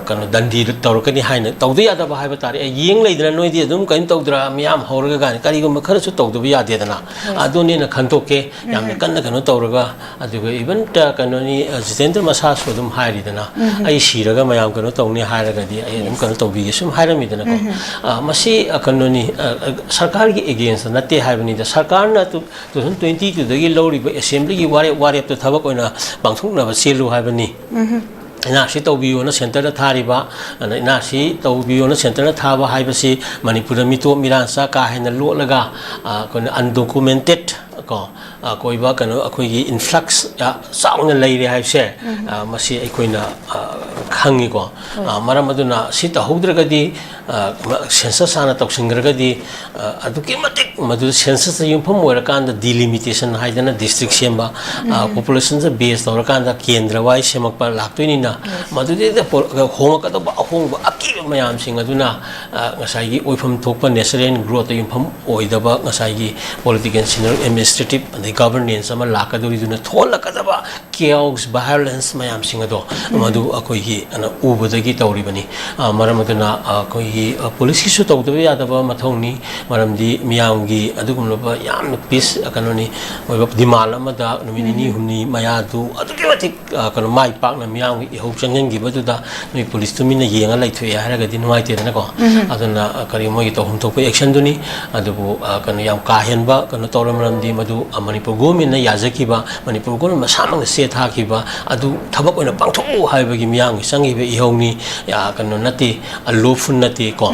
ꯀꯩꯅꯣ ꯗꯟꯗꯤ ꯇꯧꯔꯛꯀꯅꯤ ꯍꯥꯏꯅ ꯇꯧꯗ ꯌꯥꯗꯕ ꯍꯥꯏꯕ ꯇꯥꯔꯦ꯫ ꯑꯩ ꯌꯦꯡ ꯂꯩꯗꯅ ꯅꯣꯏꯗꯤ ꯑꯗꯨꯝ ꯀꯩꯅꯣ ꯇꯧꯗ꯭ꯔꯥ, ꯃꯤꯌꯥꯝ ꯍꯧꯔꯒ ꯀꯥꯏꯅ ꯀꯔꯤꯒꯨꯝꯕ ꯈꯔꯁꯨ ꯇꯧꯗꯕ ꯌꯥꯗꯦꯗꯅ꯫ ꯑꯗꯨꯅꯦꯅ ꯈꯟꯗꯣꯛꯀꯦ꯫ ꯌꯥꯝꯅ ꯀꯟꯅ ꯀꯩꯅꯣ ꯇꯧꯔꯒ, ꯑꯗꯨꯒ ꯏꯚꯟ ꯀꯩꯅꯣꯅꯤ, ꯖꯤꯇꯦꯟꯗ꯭ꯔ ꯃꯁꯥꯁꯨ ꯑꯗꯨꯝ ꯍꯥꯏꯔꯤꯗꯅ, "ꯑꯩ ꯁꯤꯔꯒ ꯃꯌꯥꯝ ꯀꯩꯅꯣ ꯇꯧꯅꯤ ꯍꯥꯏꯔꯒꯗꯤ ꯑꯩ ꯑꯗꯨꯝ ꯀꯩꯅꯣ ꯇꯧꯕꯤꯒꯦ", ꯁꯨꯝ ꯍꯥꯏꯔꯝꯃꯤꯗꯅꯀꯣ꯫ ꯃꯁꯤ ꯀꯩꯅꯣꯅꯤ, ꯁꯔꯀꯥꯔꯒꯤ ꯑꯦꯒꯦꯟꯁꯇ ꯅꯠꯇꯦ ꯍꯥꯏꯕꯅꯤꯗ꯫ ꯁꯔꯀꯥꯔꯅ ꯇꯨ ꯊꯥꯎꯖꯟ ꯇ꯭ꯋꯦꯟꯇꯤ ꯇꯨꯗꯒꯤ ꯂꯧꯔꯤꯕ ꯑꯦꯁꯦꯝꯕ꯭ꯂꯤꯒꯤ ꯋꯥꯔꯦꯞ, ꯋꯥꯔꯦꯞꯇꯨ ꯊꯕꯛ ꯑꯣꯏꯅ ꯄꯥꯡꯊꯣꯛꯅꯕ ꯆꯦꯜꯂꯨ ꯍꯥꯏꯕꯅꯤ꯫ ꯑꯦꯟ ꯑꯥꯔ ꯁꯤ ꯇꯧꯕꯤꯌꯣꯅ ꯁꯦꯟꯇꯔꯗ ꯊꯥꯔꯤꯕ, ꯑꯗ ꯑꯦꯟ ꯑꯥꯔ ꯁꯤ ꯇꯧꯕꯤꯌꯣꯅ ꯁꯦꯟꯇꯔꯗ ꯊꯥꯕ ꯍꯥꯏꯕꯁꯤ ꯃꯅꯤꯄꯨꯔꯗ ꯃꯤꯇꯣꯞ ꯃꯤꯔꯥꯟꯆꯥ ꯀꯥ ꯍꯦꯟꯅ ꯂꯣꯠꯂꯒ, ꯑ, ꯑꯩꯈꯣꯏꯅ ꯑꯟꯗꯣꯀꯨꯃꯦꯟꯇꯦꯠ ꯀꯣ, ꯑ, ꯀꯣꯏꯕ ꯀꯩꯅꯣ, ꯑꯩꯈꯣꯏꯒꯤ ꯏꯟꯐ꯭ꯂꯛꯁ, ꯑ, ꯆꯥꯎꯅ ꯂꯩꯔꯦ ꯍꯥꯏꯕꯁꯦ, ꯑ, ꯃꯁꯤ ꯑꯩꯈꯣꯏꯅ, ꯑ, ꯈꯪꯉꯤꯀꯣ꯫ ꯑ, ꯃꯔꯝ ꯑꯗꯨꯅ ꯁꯤ ꯇꯧꯍꯧꯗ꯭ꯔꯒꯗꯤ, ꯑ, ꯃ-, ꯁꯦꯟꯁꯁ ꯍꯥꯟꯅ ꯇꯧꯁꯤꯟꯈ꯭ꯔꯒꯗꯤ, ꯑ, ꯑꯗꯨꯛꯀꯤ ꯃꯇꯤꯛ ꯃꯗꯨ ꯁꯦꯟꯁꯁꯇ ꯌꯨꯝꯐꯝ ꯑꯣꯏꯔꯀꯥꯟꯗ ꯗꯤꯂꯤꯃꯤꯇꯦꯁꯟ ꯍꯥꯏꯗꯅ ꯗꯤꯁꯇ꯭ꯔꯤꯛ ꯁꯦꯝꯕ, ꯑ, ꯄꯣꯄꯨꯂꯦꯁꯟꯗ ꯕꯦꯖ ꯇꯧꯔꯀꯥꯟꯗ ꯀꯦꯟꯗ꯭ꯔ ꯋꯥꯏ ꯁꯦꯝꯃꯛꯄ ꯂꯥꯛꯇꯣꯏꯅꯤꯅ, ꯃꯗꯨꯗꯩꯗ ꯄꯣ-, ꯍꯣꯡꯉꯛꯀꯗꯧꯕ ꯑꯍꯣꯡꯕ ꯑꯀꯤꯕ ꯃꯌꯥꯝꯁꯤꯡ ꯑꯗꯨꯅ, ꯑ, ꯉꯁꯥꯏꯒꯤ ꯑꯣꯏꯐꯝ ꯊꯣꯛꯄ ꯅꯦꯆꯔꯦꯜ ꯒ꯭ꯔꯣꯠꯇ ꯌꯨꯝꯐꯝ ꯑꯣꯏꯗꯕ ꯉꯁꯥꯏꯒꯤ ꯄꯣꯂꯤꯇꯤꯀꯦꯜ, ꯁꯤꯅꯔꯦꯜ, ꯑꯦꯗꯃꯤꯅꯤꯁꯇ꯭ꯔꯦꯇꯤꯞ ꯑꯗꯩ ꯒꯕꯔꯅꯦꯟꯁ ꯑꯃ ꯂꯥꯛꯀꯗꯧꯔꯤꯗꯨꯅ ꯊꯣꯛꯍꯜꯂꯛꯀꯗꯕ ꯀꯦꯑꯣꯁ, ꯚꯥꯏꯑꯣꯂꯦꯟꯁ ꯃꯌꯥꯝꯁꯤꯡ ꯑꯗꯣ, ꯃꯗꯨ ꯑꯩꯈꯣꯏꯒꯤ, ꯑꯅ, ꯎꯕꯗꯒꯤ ꯇꯧꯔꯤꯕꯅꯤ꯫ ꯑ, ꯃꯔꯝ ꯑꯗꯨꯅ, ꯑ, ꯑꯩꯈꯣꯏꯒꯤ, ꯑ, ꯄꯨꯂꯤꯁꯀꯤꯁꯨ ꯇꯧꯗꯕ ꯌꯥꯗꯕ ꯃꯊꯧꯅꯤ, ꯃꯔꯝꯗꯤ ꯃꯤꯌꯥꯝꯒꯤ ꯑꯗꯨꯒꯨꯝꯂꯕ ꯌꯥꯝꯅ ꯄꯤꯁ, ꯑ, ꯀꯩꯅꯣꯅꯤ, ꯑꯣꯏꯕ ꯗꯤꯃꯥꯟ ꯑꯃꯗ ꯅꯨꯃꯤꯠ ꯅꯤꯅꯤ ꯍꯨꯝꯅꯤ ꯃꯌꯥꯗꯨ ꯑꯗꯨꯛꯀꯤ ꯃꯇꯤꯛ, ꯑ, ꯀꯩꯅꯣ, ꯃꯥꯏ ꯄꯥꯛꯅ ꯃꯤꯌꯥꯝꯒꯤ ꯏꯍꯧ ꯆꯪꯁꯤꯟꯈꯤꯕꯗꯨꯗ ꯅꯣꯏ ꯄꯨꯂꯤꯁ ꯇꯨꯃꯤꯟꯅ ꯌꯦꯡꯉ ꯂꯩꯊꯣꯛꯑꯦ ꯍꯥꯏꯔꯒꯗꯤ ꯅꯨꯡꯉꯥꯏꯇꯦꯗꯅꯀꯣ꯫ ꯑꯗꯨꯅ, ꯑ, ꯀꯔꯤ, ꯃꯣꯏꯒꯤ ꯇꯧꯐꯝ ꯊꯣꯛꯄ ꯑꯦꯛꯁꯟꯗꯨꯅꯤ꯫ ꯑꯗꯨꯕꯨ, ꯑ, ꯀꯩꯅꯣ, ꯌꯥꯝ ꯀꯥ ꯍꯦꯟꯕ ꯀꯩꯅꯣ ꯇꯧꯔ, ꯃꯔꯝꯗꯤ ꯃꯗꯨ, ꯑ, ꯃꯅꯤꯄꯨꯔ ꯒꯣꯔꯃꯦꯟꯅ ꯌꯥꯖꯈꯤꯕ, ꯃꯅꯤꯄꯨꯔ ꯒꯣꯔꯃꯦꯟ ꯃꯁꯥꯃꯛꯅ ꯆꯦ ꯊꯥꯈꯤꯕ ꯑꯗꯨ ꯊꯕꯛ ꯑꯣꯏꯅ ꯄꯥꯡꯊꯣꯛꯎ ꯍꯥꯏꯕꯒꯤ ꯃꯤꯌꯥꯝꯒꯤ ꯆꯪꯈꯤꯕ ꯏꯍꯧꯅꯤ꯫ ꯑ, ꯀꯩꯅꯣ ꯅꯠꯇꯦ, ꯑ, ꯂꯣꯐꯨꯜ ꯅꯠꯇꯦꯀꯣ꯫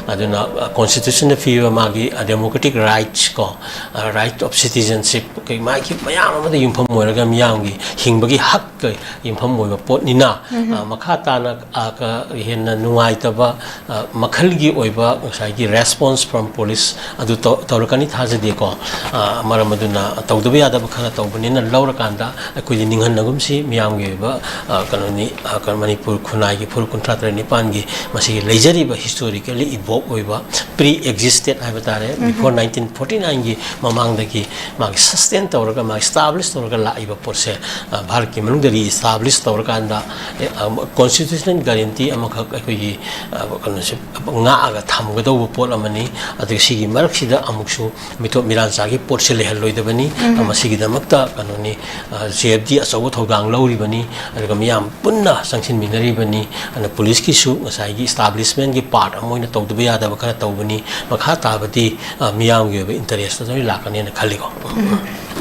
ꯑꯗꯨꯅ, ꯑ, ꯀꯣꯟꯁꯇꯤꯇ꯭ꯌꯨꯁꯟꯅ ꯄꯤꯕ ꯃꯥꯒꯤ, ꯑ, ꯗꯦꯃꯣꯀ꯭ꯔꯦꯇꯤꯛ ꯔꯥꯏꯠꯁ ꯀꯣ, ꯑ, ꯔꯥꯏꯠ ꯑꯣꯐ ꯁꯤꯇꯤꯖꯟꯁꯤꯞ, ꯀꯩ, ꯃꯥꯒꯤ ꯃꯌꯥꯝ ꯑꯃꯗ ꯌꯨꯝꯐꯝ ꯑꯣꯏꯔꯒ ꯃꯤꯌꯥꯝꯒꯤ ꯍꯤꯡꯕꯒꯤ ꯍꯛꯇ ꯌꯨꯝꯐꯝ ꯑꯣꯏꯕ ꯄꯣꯠꯅꯤꯅ, ꯑ, ꯃꯈꯥ ꯇꯥꯅ, ꯑ, ꯀ-, ꯍꯦꯟꯅ ꯅꯨꯡꯉꯥꯏꯇꯕ, ꯑ, ꯃꯈꯜꯒꯤ ꯑꯣꯏꯕ ꯉꯁꯥꯏꯒꯤ response from police ꯑꯗꯨ ꯇꯧ-, ꯇꯧꯔꯛꯀꯅꯤ ꯊꯥꯖꯗꯦꯀꯣ꯫ ꯑ, ꯃꯔꯝ ꯑꯗꯨꯅ ꯇꯧꯗꯕ ꯌꯥꯗꯕ ꯈꯔ ꯇꯧꯕꯅꯤꯅ ꯂꯧꯔꯀꯥꯟꯗ ꯑꯩꯈꯣꯏꯗꯤ ꯅꯤꯡꯍꯟ ꯅꯒꯨꯝꯁꯤ ꯃꯤꯌꯥꯝꯒꯤ ꯑꯣꯏꯕ, ꯑ, ꯀꯩꯅꯣꯅꯤ, ꯑ, ꯀꯩꯅꯣ, ꯃꯅꯤꯄꯨꯔ ꯈꯨꯟꯅꯥꯏꯒꯤ ꯐꯨꯔꯨꯞ ꯀꯨꯟꯊ꯭ꯔꯥ ꯇꯔꯦꯠ ꯅꯤꯄꯥꯟꯒꯤ ꯃꯁꯤꯒꯤ ꯂꯩꯖꯔꯤꯕ historically evoke ꯑꯣꯏꯕ, pre existed ꯍꯥꯏꯕ ꯇꯥꯔꯦ, before nineteen forty nineꯒꯤ ꯃꯃꯥꯡꯗꯒꯤ ꯃꯥꯒꯤ sustain ꯇꯧꯔꯒ, ꯃꯥꯒꯤ establish ꯇꯧꯔꯒ ꯂꯥꯛꯏꯕ ꯄꯣꯠꯁꯦ, ꯑ, ꯚꯥꯔꯠꯀꯤ ꯃꯅꯨꯡꯗ re establish ꯇꯧꯔꯀꯥꯟꯗ, ꯑꯦ, ꯑ, constitutional guarantee ꯑꯃꯈꯛ ꯑꯩꯈꯣꯏꯒꯤ, ꯑ, ꯀꯩꯅꯣꯁꯦ ꯉꯥꯛꯑꯒ ꯊꯝꯒꯗꯧꯕ ꯄꯣꯠ ꯑꯃꯅꯤ꯫ ꯑꯗꯨꯒ ꯁꯤꯒꯤ ꯃꯔꯛꯁꯤꯗ ꯑꯃꯨꯛꯁꯨ ꯃꯤꯇꯣꯞ ꯃꯤꯔꯥꯟꯆꯥꯒꯤ ꯄꯣꯠꯁꯦ ꯂꯩꯍꯜꯂꯣꯏꯗꯕꯅꯤ꯫ ꯃꯁꯤꯒꯤꯗꯃꯛꯇ ꯀꯩꯅꯣꯅꯤ, ꯑ, J F D ꯑꯆꯧꯕ ꯊꯧꯗꯥꯡ ꯂꯧꯔꯤꯕꯅꯤ꯫ ꯑꯗꯨꯒ ꯃꯤꯌꯥꯝ ꯄꯨꯟꯅ ꯆꯪꯁꯤꯟꯃꯤꯟꯅꯔꯤꯕꯅꯤ꯫ ꯑꯗꯨꯅ ꯄꯨꯂꯤꯁꯀꯤꯁꯨ ꯉꯁꯥꯏꯒꯤ establishmentꯀꯤ part ꯑꯃ ꯑꯣꯏꯅ ꯇꯧꯗꯕ ꯌꯥꯗꯕ ꯈꯔ ꯇꯧꯕꯅꯤ꯫ ꯃꯈꯥ ꯇꯥꯕꯗꯤ, ꯑ, ꯃꯤꯌꯥꯝꯒꯤ ꯑꯣꯏꯕ interestꯇ ꯂꯣꯏ ꯂꯥꯛꯀꯅꯦꯅ ꯈꯜꯂꯤꯀꯣ꯫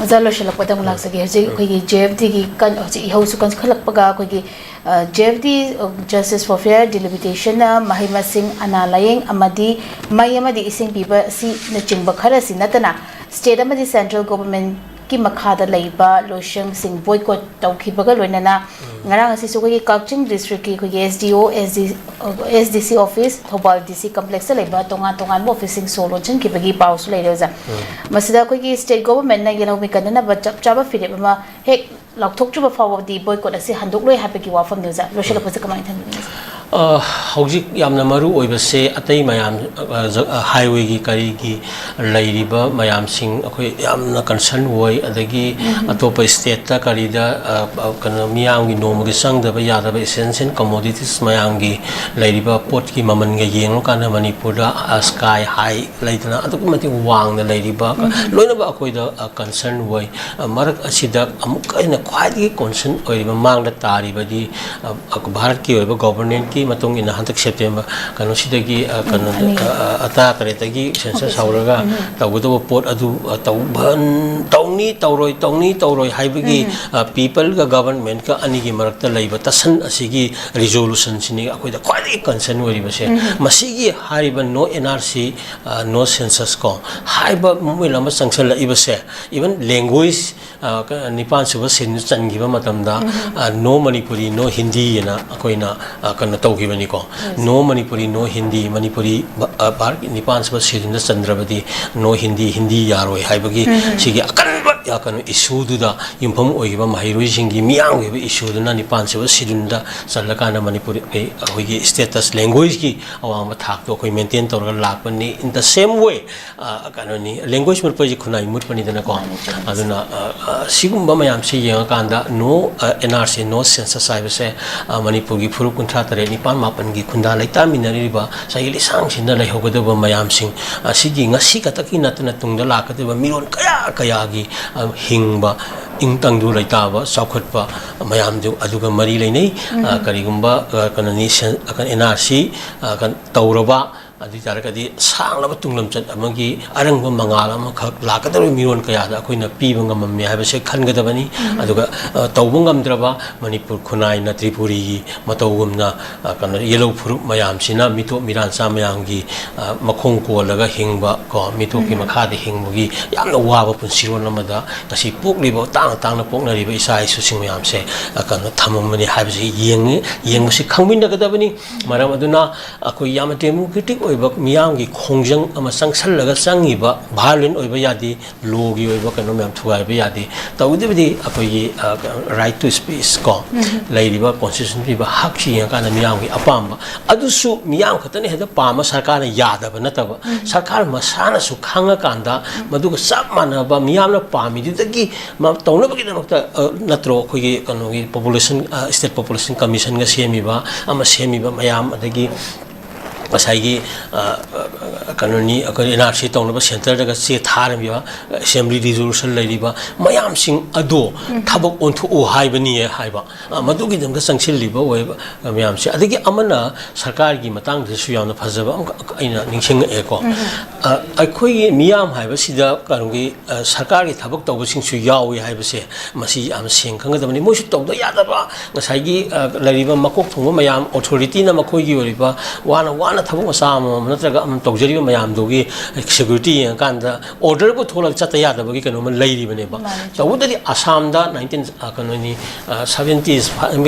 ꯑꯣꯖꯥ, ꯂꯣꯏꯁꯤꯜꯂꯛꯄꯗ ꯑꯃꯨꯛ ꯂꯥꯛꯆꯒꯦ꯫ ꯍꯧꯖꯤꯛ ꯑꯩꯈꯣꯏꯒꯤ J F Dꯒꯤ ꯀꯟ-, ꯍꯧꯖꯤꯛ ꯏꯍꯧꯁꯨ ꯀꯟꯈꯠꯂꯛꯄꯒ ꯑꯩꯈꯣꯏꯒꯤ, ꯑ, J F D, ꯑ, Justice for Fair Delimitation ꯃꯍꯩ ꯃꯁꯤꯡ, ꯑꯅꯥ ꯂꯥꯌꯦꯡ ꯑꯃꯗꯤ ꯃꯩ ꯑꯃꯗꯤ ꯏꯁꯤꯡ ꯄꯤꯕ ꯑꯁꯤꯅꯆꯤꯡꯕ ꯈꯔꯁꯤ ꯅꯠꯇꯅ state ꯑꯃꯗꯤ central governmentꯀꯤ ꯃꯈꯥꯗ ꯂꯩꯕ ꯂꯣꯏꯁꯪꯁꯤꯡ boycott ꯇꯧꯈꯤꯕꯒ ꯂꯣꯏꯅꯅ ꯉꯔꯥꯡ ꯑꯁꯤꯁꯨ ꯑꯩꯈꯣꯏꯒꯤ ꯀꯛꯆꯤꯡ districtꯀꯤ ꯑꯩꯈꯣꯏꯒꯤ S D O, S D, ꯑ, S D C office, Thoubal D C complexꯇ ꯂꯩꯕ ꯇꯣꯉꯥꯟ ꯇꯣꯉꯥꯟꯕ officeꯁꯤꯡ ꯁꯣ ꯂꯣꯟꯁꯤꯟꯈꯤꯕꯒꯤ ꯄꯥꯎꯁꯨ ꯂꯩꯔꯦ ꯑꯣꯖꯥ꯫ ꯃꯁꯤꯗ ꯑꯩꯈꯣꯏꯒꯤ state governmentꯅ ꯌꯦꯜꯍꯧꯃꯤ ꯀꯟꯅꯅꯕ ꯆꯞ ꯆꯥꯕ ꯐꯤꯔꯦꯞ ꯑꯃ ꯍꯦꯛ ꯂꯥꯎꯊꯣꯛꯇ꯭ꯔꯤꯕ ꯐꯥꯎꯕꯗꯤ boycott ꯑꯁꯤ ꯍꯟꯗꯣꯛꯂꯣꯏ ꯍꯥꯏꯕꯒꯤ ꯋꯥꯐꯝꯅꯤ ꯑꯣꯖꯥ꯫ ꯂꯣꯏꯁꯤꯜꯂꯛꯄꯁꯦ ꯀꯃꯥꯏꯅ ꯊꯝꯕꯤꯅꯤ? ꯑ, ꯍꯧꯖꯤꯛ ꯌꯥꯝꯅ ꯃꯔꯨ ꯑꯣꯏꯕꯁꯦ ꯑꯇꯩ ꯃꯌꯥꯝ, ꯑ, ꯖ-, ꯑ, highwayꯒꯤ ꯀꯔꯤꯒꯤ ꯂꯩꯔꯤꯕ ꯃꯌꯥꯝꯁꯤꯡ ꯑꯩꯈꯣꯏ ꯌꯥꯝꯅ concern ꯑꯣꯏ꯫ ꯑꯗꯒꯤ ꯑꯇꯣꯞꯄ stateꯇ ꯀꯔꯤꯗ, ꯑ, ꯑ, ꯀꯩꯅꯣ, ꯃꯤꯌꯥꯝꯒꯤ ꯅꯣꯡꯃꯒꯤ ꯆꯪꯗꯕ ꯌꯥꯗꯕ essential commodities ꯃꯌꯥꯝꯒꯤ ꯂꯩꯔꯤꯕ ꯄꯣꯠꯀꯤ ꯃꯃꯜꯒ ꯌꯦꯡꯂꯀꯥꯟꯗ ꯃꯅꯤꯄꯨꯔꯗ, ꯑ, sky high ꯂꯩꯗꯅ ꯑꯗꯨꯛꯀꯤ ꯃꯇꯤꯛ ꯋꯥꯡꯅ ꯂꯩꯔꯤꯕ, ꯂꯣꯏꯅꯃꯛ ꯑꯩꯈꯣꯏꯗ, ꯑ, concern ꯑꯣꯏ꯫ ꯑ, ꯃꯔꯛ ꯑꯁꯤꯗ ꯑꯃꯨꯛꯀ ꯍꯦꯟꯅ ꯈ꯭ꯋꯥꯏꯗꯒꯤ concern ꯑꯣꯏꯔꯤꯕ ꯃꯥꯡꯗ ꯇꯥꯔꯤꯕꯗꯤ, ꯑ, ꯑ, ꯚꯥꯔꯠꯀꯤ ꯑꯣꯏꯕ governmentꯀꯤ ꯃꯇꯨꯡ ꯏꯟꯅ ꯍꯟꯗꯛ September ꯀꯩꯅꯣꯁꯤꯗꯒꯤ, ꯑ, ꯀꯩꯅꯣ, ꯑꯅꯤ꯫ ꯑ, ꯑ, ꯇꯔꯥ ꯇꯔꯦꯠꯇꯒꯤ census ꯍꯧꯔꯒ ꯇꯧꯒꯗꯧꯕ ꯄꯣꯠ ꯑꯗꯨ, ꯑ, ꯇꯧꯕ-, ꯇꯧꯅꯤ, ꯇꯧꯔꯣꯏ, ꯇꯧꯅꯤ, ꯇꯧꯔꯣꯏ ꯍꯥꯏꯕꯒꯤ, ꯑ, peopleꯒ governmentꯀ ꯑꯅꯤꯒꯤ ꯃꯔꯛꯇ ꯂꯩꯕ ꯇꯠꯁꯟ ꯑꯁꯤꯒꯤ resolutionꯁꯤꯅꯤ ꯑꯩꯈꯣꯏꯗ ꯈ꯭ꯋꯥꯏꯗꯒꯤ concern ꯑꯣꯏꯔꯤꯕꯁꯦ꯫ ꯃꯁꯤꯒꯤ ꯍꯥꯏꯔꯤꯕ no N R C, ꯑ, no census ꯀꯣ ꯍꯥꯏꯕ movement ꯑꯃ ꯆꯪꯁꯜꯂꯛꯏꯕꯁꯦ, even language, ꯑ, ꯀ-, ꯅꯤꯄꯥꯟ ꯁꯨꯕ schedule ꯆꯟꯈꯤꯕ ꯃꯇꯝꯗ, ꯑ, no Manipuri, no Hindi ꯍꯥꯏꯅ ꯑꯩꯈꯣꯏꯅ, ꯑ, ꯀꯩꯅꯣ ꯇꯧꯈꯤꯕꯅꯤꯀꯣ꯫ No Manipuri, no Hindi, Manipuri ꯚ-, ꯑ, ꯚꯥꯔꯠꯀꯤ ꯅꯤꯄꯥꯟ ꯁꯨꯕ scheduleꯗ ꯆꯟꯗ꯭ꯔꯕꯗꯤ no Hindi, ꯍꯤꯟꯗꯤ ꯌꯥꯔꯣꯏ ꯍꯥꯏꯕꯒꯤ ꯁꯤꯒꯤ ꯑꯀꯟꯕ ꯑ, ꯀꯩꯅꯣ, ꯏꯁꯨꯗꯨꯗ ꯌꯨꯝꯐꯝ ꯑꯣꯏꯈꯤꯕ ꯃꯍꯩꯔꯣꯏꯁꯤꯡꯒꯤ ꯃꯤꯌꯥꯝꯒꯤ ꯑꯣꯏꯕ ꯏꯁꯨꯗꯨꯅ ꯅꯤꯄꯥꯟ ꯁꯨꯕ ꯁꯤꯗꯨꯜꯗ ꯆꯜꯂꯀꯥꯟꯗ ꯃꯅꯤꯄꯨꯔ, ꯑꯩ, ꯑꯩꯈꯣꯏꯒꯤ ꯁ꯭ꯇꯦꯇꯁ, ꯂꯦꯡꯒ꯭ꯋꯦꯖꯀꯤ ꯑꯋꯥꯡꯕ ꯊꯥꯛꯇꯣ ꯑꯩꯈꯣꯏ ꯃꯦꯟꯇꯦꯟ ꯇꯧꯔꯒ ꯂꯥꯛꯄꯅꯤ꯫ In the same way, ꯑ, ꯀꯩꯅꯣꯅꯤ, ꯂꯦꯡꯒ꯭ꯋꯦꯖ ꯃꯨꯠꯄ ꯍꯥꯏꯁꯦ ꯈꯨꯟꯅꯥꯏ ꯃꯨꯠꯄꯅꯤꯗꯅꯀꯣ꯫ ꯑꯗꯨꯅ, ꯑ, ꯑ, ꯁꯤꯒꯨꯝꯕ ꯃꯌꯥꯝꯁꯤ ꯌꯦꯡꯉꯀꯥꯟꯗ no, ꯑ, N R C, no census ꯍꯥꯏꯕꯁꯦ, ꯑ, ꯃꯅꯤꯄꯨꯔꯒꯤ ꯐꯨꯔꯨꯞ ꯀꯨꯟꯊ꯭ꯔꯥ ꯇꯔꯦꯠ, ꯅꯤꯄꯥꯟ, ꯃꯥꯄꯟꯒꯤ ꯈꯨꯟꯗꯥ ꯂꯩꯇꯥꯃꯤꯟꯅꯔꯤꯕ ꯉꯁꯥꯏꯒꯤ ꯂꯤꯁꯥꯡꯁꯤꯟꯅ ꯂꯩꯍꯧꯒꯗꯕ ꯃꯌꯥꯝꯁꯤꯡ ꯑꯁꯤꯒꯤ ꯉꯁꯤ ꯈꯛꯇꯒꯤ ꯅꯠꯇꯅ ꯇꯨꯡꯗ ꯂꯥꯛꯀꯗꯕ ꯃꯤꯔꯣꯜ ꯀꯌꯥ ꯀꯌꯥꯒꯤ, ꯑ, ꯍꯤꯡꯕ, ꯏꯪ ꯇꯪꯗꯨ ꯂꯩꯇꯥꯕ, ꯆꯥꯎꯈꯠꯄ ꯃꯌꯥꯝꯗꯨ ꯑꯗꯨꯒ ꯃꯔꯤ ꯂꯩꯅꯩ꯫ ꯑ, ꯀꯔꯤꯒꯨꯝꯕ, ꯑ, ꯀꯩꯅꯣꯅꯤ, ꯁꯦꯟ-, ꯑ, N R C, ꯑ, ꯀꯩꯅꯣ ꯇꯧꯔꯕ, ꯑꯗꯨ ꯑꯣꯏ ꯇꯥꯔꯒꯗꯤ ꯁꯥꯡꯂꯕ ꯇꯨꯡꯂꯝꯆꯠ ꯑꯃꯒꯤ ꯑꯔꯪꯕ ꯃꯉꯥꯜ ꯑꯃꯈꯛ ꯂꯥꯛꯀꯗꯧꯔꯤꯕ ꯃꯤꯔꯣꯟ ꯀꯌꯥꯗ ꯑꯩꯈꯣꯏꯅ ꯄꯤꯕ ꯉꯝꯃꯝꯃꯤ ꯍꯥꯏꯕꯁꯦ ꯈꯟꯒꯗꯕꯅꯤ꯫ ꯑꯗꯨꯒ, ꯑ, ꯇꯧꯕ ꯉꯝꯗ꯭ꯔꯕ ꯃꯅꯤꯄꯨꯔ ꯈꯨꯟꯅꯥꯏꯅ ꯇ꯭ꯔꯤꯄꯨꯔꯤꯒꯤ ꯃꯇꯧꯒꯨꯝꯅ, ꯑ, ꯀꯩꯅꯣ, ꯌꯦꯜꯍꯧ ꯐꯨꯔꯨꯞ ꯃꯌꯥꯝꯁꯤꯅ ꯃꯤꯇꯣꯞ ꯃꯤꯔꯥꯟꯆꯥ ꯃꯌꯥꯝꯒꯤ, ꯑ, ꯃꯈꯣꯡ ꯀꯣꯜꯂꯒ ꯍꯤꯡꯕ ꯀꯣ, ꯃꯤꯇꯣꯞꯀꯤ ꯃꯈꯥꯗ ꯍꯤꯡꯕꯒꯤ ꯌꯥꯝꯅ ꯋꯥꯕ ꯄꯨꯟꯁꯤꯔꯣꯜ ꯑꯃꯗ ꯉꯁꯤ ꯄꯣꯛꯂꯤꯕ, ꯇꯥꯡꯅ ꯇꯥꯡꯅ ꯄꯣꯛꯅꯔꯤꯕ ꯏꯆꯥ ꯏꯁꯨꯁꯤꯡ ꯃꯌꯥꯝꯁꯦ, ꯑ, ꯀꯩꯅꯣ, ꯊꯝꯃꯝꯕꯅꯤ ꯍꯥꯏꯕꯁꯤ ꯌꯦꯡꯉꯤ, ꯌꯦꯡꯕꯁꯤ ꯈꯪꯃꯤꯟꯅꯒꯗꯕꯅꯤ꯫ ꯃꯔꯝ ꯑꯗꯨꯅ ꯑꯩꯈꯣꯏ ꯌꯥꯝꯅ ꯗꯦꯃꯣꯀ꯭ꯔꯦꯇꯤꯛ ꯑꯣꯏꯕ ꯃꯤꯌꯥꯝꯒꯤ ꯈꯣꯡꯖꯪ ꯑꯃ ꯆꯪꯁꯜꯂꯒ ꯆꯪꯉꯤꯕ ꯚꯥꯏꯑꯣꯂꯦꯟ ꯑꯣꯏꯕ ꯌꯥꯗꯦ, ꯂꯣꯒꯤ ꯑꯣꯏꯕ ꯀꯩꯅꯣ ꯃꯌꯥꯝ ꯊꯨꯒꯥꯏꯕ ꯌꯥꯗꯦ꯫ ꯇꯧꯕꯇꯕꯨꯗꯤ ꯑꯩꯈꯣꯏꯒꯤ, ꯑ, right to speech ꯀꯣ, ꯂꯩꯔꯤꯕ ꯀꯣꯟꯁꯇꯤꯇ꯭ꯌꯨꯁꯟ ꯄꯤꯕ ꯍꯛꯁꯤ ꯌꯦꯡꯉꯀꯥꯟꯗ ꯃꯤꯌꯥꯝꯒꯤ ꯑꯄꯥꯝꯕ, ꯑꯗꯨꯁꯨ ꯃꯤꯌꯥꯝ ꯈꯛꯇꯅ ꯍꯦꯛꯇ ꯄꯥꯝꯕ ꯁꯔꯀꯥꯔꯅ ꯌꯥꯗꯕ ꯅꯠꯇꯕ, ꯁꯔꯀꯥꯔ ꯃꯁꯥꯅꯁꯨ ꯈꯪꯉꯀꯥꯟꯗ ꯃꯗꯨꯒ ꯆꯞ ꯃꯥꯟꯅꯕ ꯃꯤꯌꯥꯝꯅ ꯄꯥꯝꯃꯤꯗꯨꯗꯒꯤ ꯃ-, ꯇꯧꯅꯕꯒꯤꯗꯃꯛꯇ, ꯑ, ꯅꯠꯇ꯭ꯔꯣ ꯑꯩꯈꯣꯏꯒꯤ ꯀꯩꯅꯣꯒꯤ ꯄꯣꯄꯨꯂꯦꯁꯟ, ꯑ, ꯁ꯭ꯇꯦꯠ ꯄꯣꯄꯨꯂꯦꯁꯟ ꯀꯃꯤꯁꯟꯒ ꯁꯦꯝꯃꯤꯕ, ꯑꯃ ꯁꯦꯝꯃꯤꯕ ꯃꯌꯥꯝ, ꯑꯗꯒꯤ ꯉꯁꯥꯏꯒꯤ, ꯑ, ꯑ, ꯀꯩꯅꯣꯅꯤ, ꯑꯩꯈꯣꯏ N R C ꯇꯧꯅꯕ ꯁꯦꯟꯇꯔꯗꯒ ꯆꯦ ꯊꯥꯔꯝꯃꯤꯕ, ꯑꯦꯁꯦꯝꯕ꯭ꯂꯤ ꯔꯤꯖꯣꯂꯨꯁꯟ ꯂꯩꯔꯤꯕ ꯃꯌꯥꯝꯁꯤꯡ ꯑꯗꯣ ꯊꯕꯛ ꯑꯣꯟꯊꯣꯛꯎ ꯍꯥꯏꯕꯅꯤꯌꯦ ꯍꯥꯏꯕ꯫ ꯑ, ꯃꯗꯨꯒꯤꯗꯃꯛꯇ ꯆꯪꯁꯤꯜꯂꯤꯕ ꯑꯣꯏꯕ ꯃꯌꯥꯝꯁꯦ꯫ ꯑꯗꯒꯤ ꯑꯃꯅ ꯁꯔꯀꯥꯔꯒꯤ ꯃꯇꯥꯡꯗꯁꯨ ꯌꯥꯝꯅ ꯐꯖꯕ ꯑꯃꯈꯛ ꯑꯩꯅ ꯅꯤꯡꯁꯤꯡꯉꯛꯑꯦꯀꯣ꯫ ꯑ, ꯑꯩꯈꯣꯏꯒꯤ ꯃꯤꯌꯥꯝ ꯍꯥꯏꯕꯁꯤꯗ ꯀꯩꯅꯣꯒꯤ, ꯑ, ꯁꯔꯀꯥꯔꯒꯤ ꯊꯕꯛ ꯇꯧꯕꯁꯤꯡꯁꯨ ꯌꯥꯎꯏ ꯍꯥꯏꯕꯁꯦ ꯃꯁꯤ ꯌꯥꯝ ꯁꯦꯡ ꯈꯪꯒꯗꯕꯅꯤ꯫ ꯃꯣꯏꯁꯨ ꯇꯧꯗ ꯌꯥꯗꯕ ꯉꯁꯥꯏꯒꯤ, ꯑ, ꯂꯩꯔꯤꯕ ꯃꯀꯣꯛ ꯊꯣꯡꯕ ꯃꯌꯥꯝ, ꯑꯣꯊꯣꯔꯤꯇꯤꯅ ꯃꯈꯣꯏꯒꯤ ꯑꯣꯏꯔꯤꯕ ꯋꯥꯅ ꯋꯥꯅ ꯊꯕꯛ ꯃꯆꯥ ꯑꯃꯃꯝ ꯅꯠꯇ꯭ꯔꯒ ꯑꯃꯃꯝ ꯇꯧꯖꯔꯤꯕ ꯃꯌꯥꯝꯗꯨꯒꯤ ꯁꯦꯀ꯭ꯌꯨꯔꯤꯇꯤ ꯌꯦꯡꯉꯀꯥꯟꯗ ꯑꯣꯔꯗꯔꯕꯨ ꯊꯣꯛꯂꯒ ꯆꯠꯇ ꯌꯥꯗꯕꯒꯤ ꯀꯩꯅꯣꯝꯃ ꯂꯩꯔꯤꯕꯅꯦꯕ꯫ ꯃꯥꯅꯤ, ꯆꯨꯝꯃꯤ꯫ ꯇꯧꯕꯇꯗꯤ ꯑꯁꯥꯝꯗ ꯅꯥꯏꯟꯇꯤꯟ, ꯑ, ꯀꯩꯅꯣꯅꯤ, ꯑ, ꯁꯚꯦꯟꯇꯤ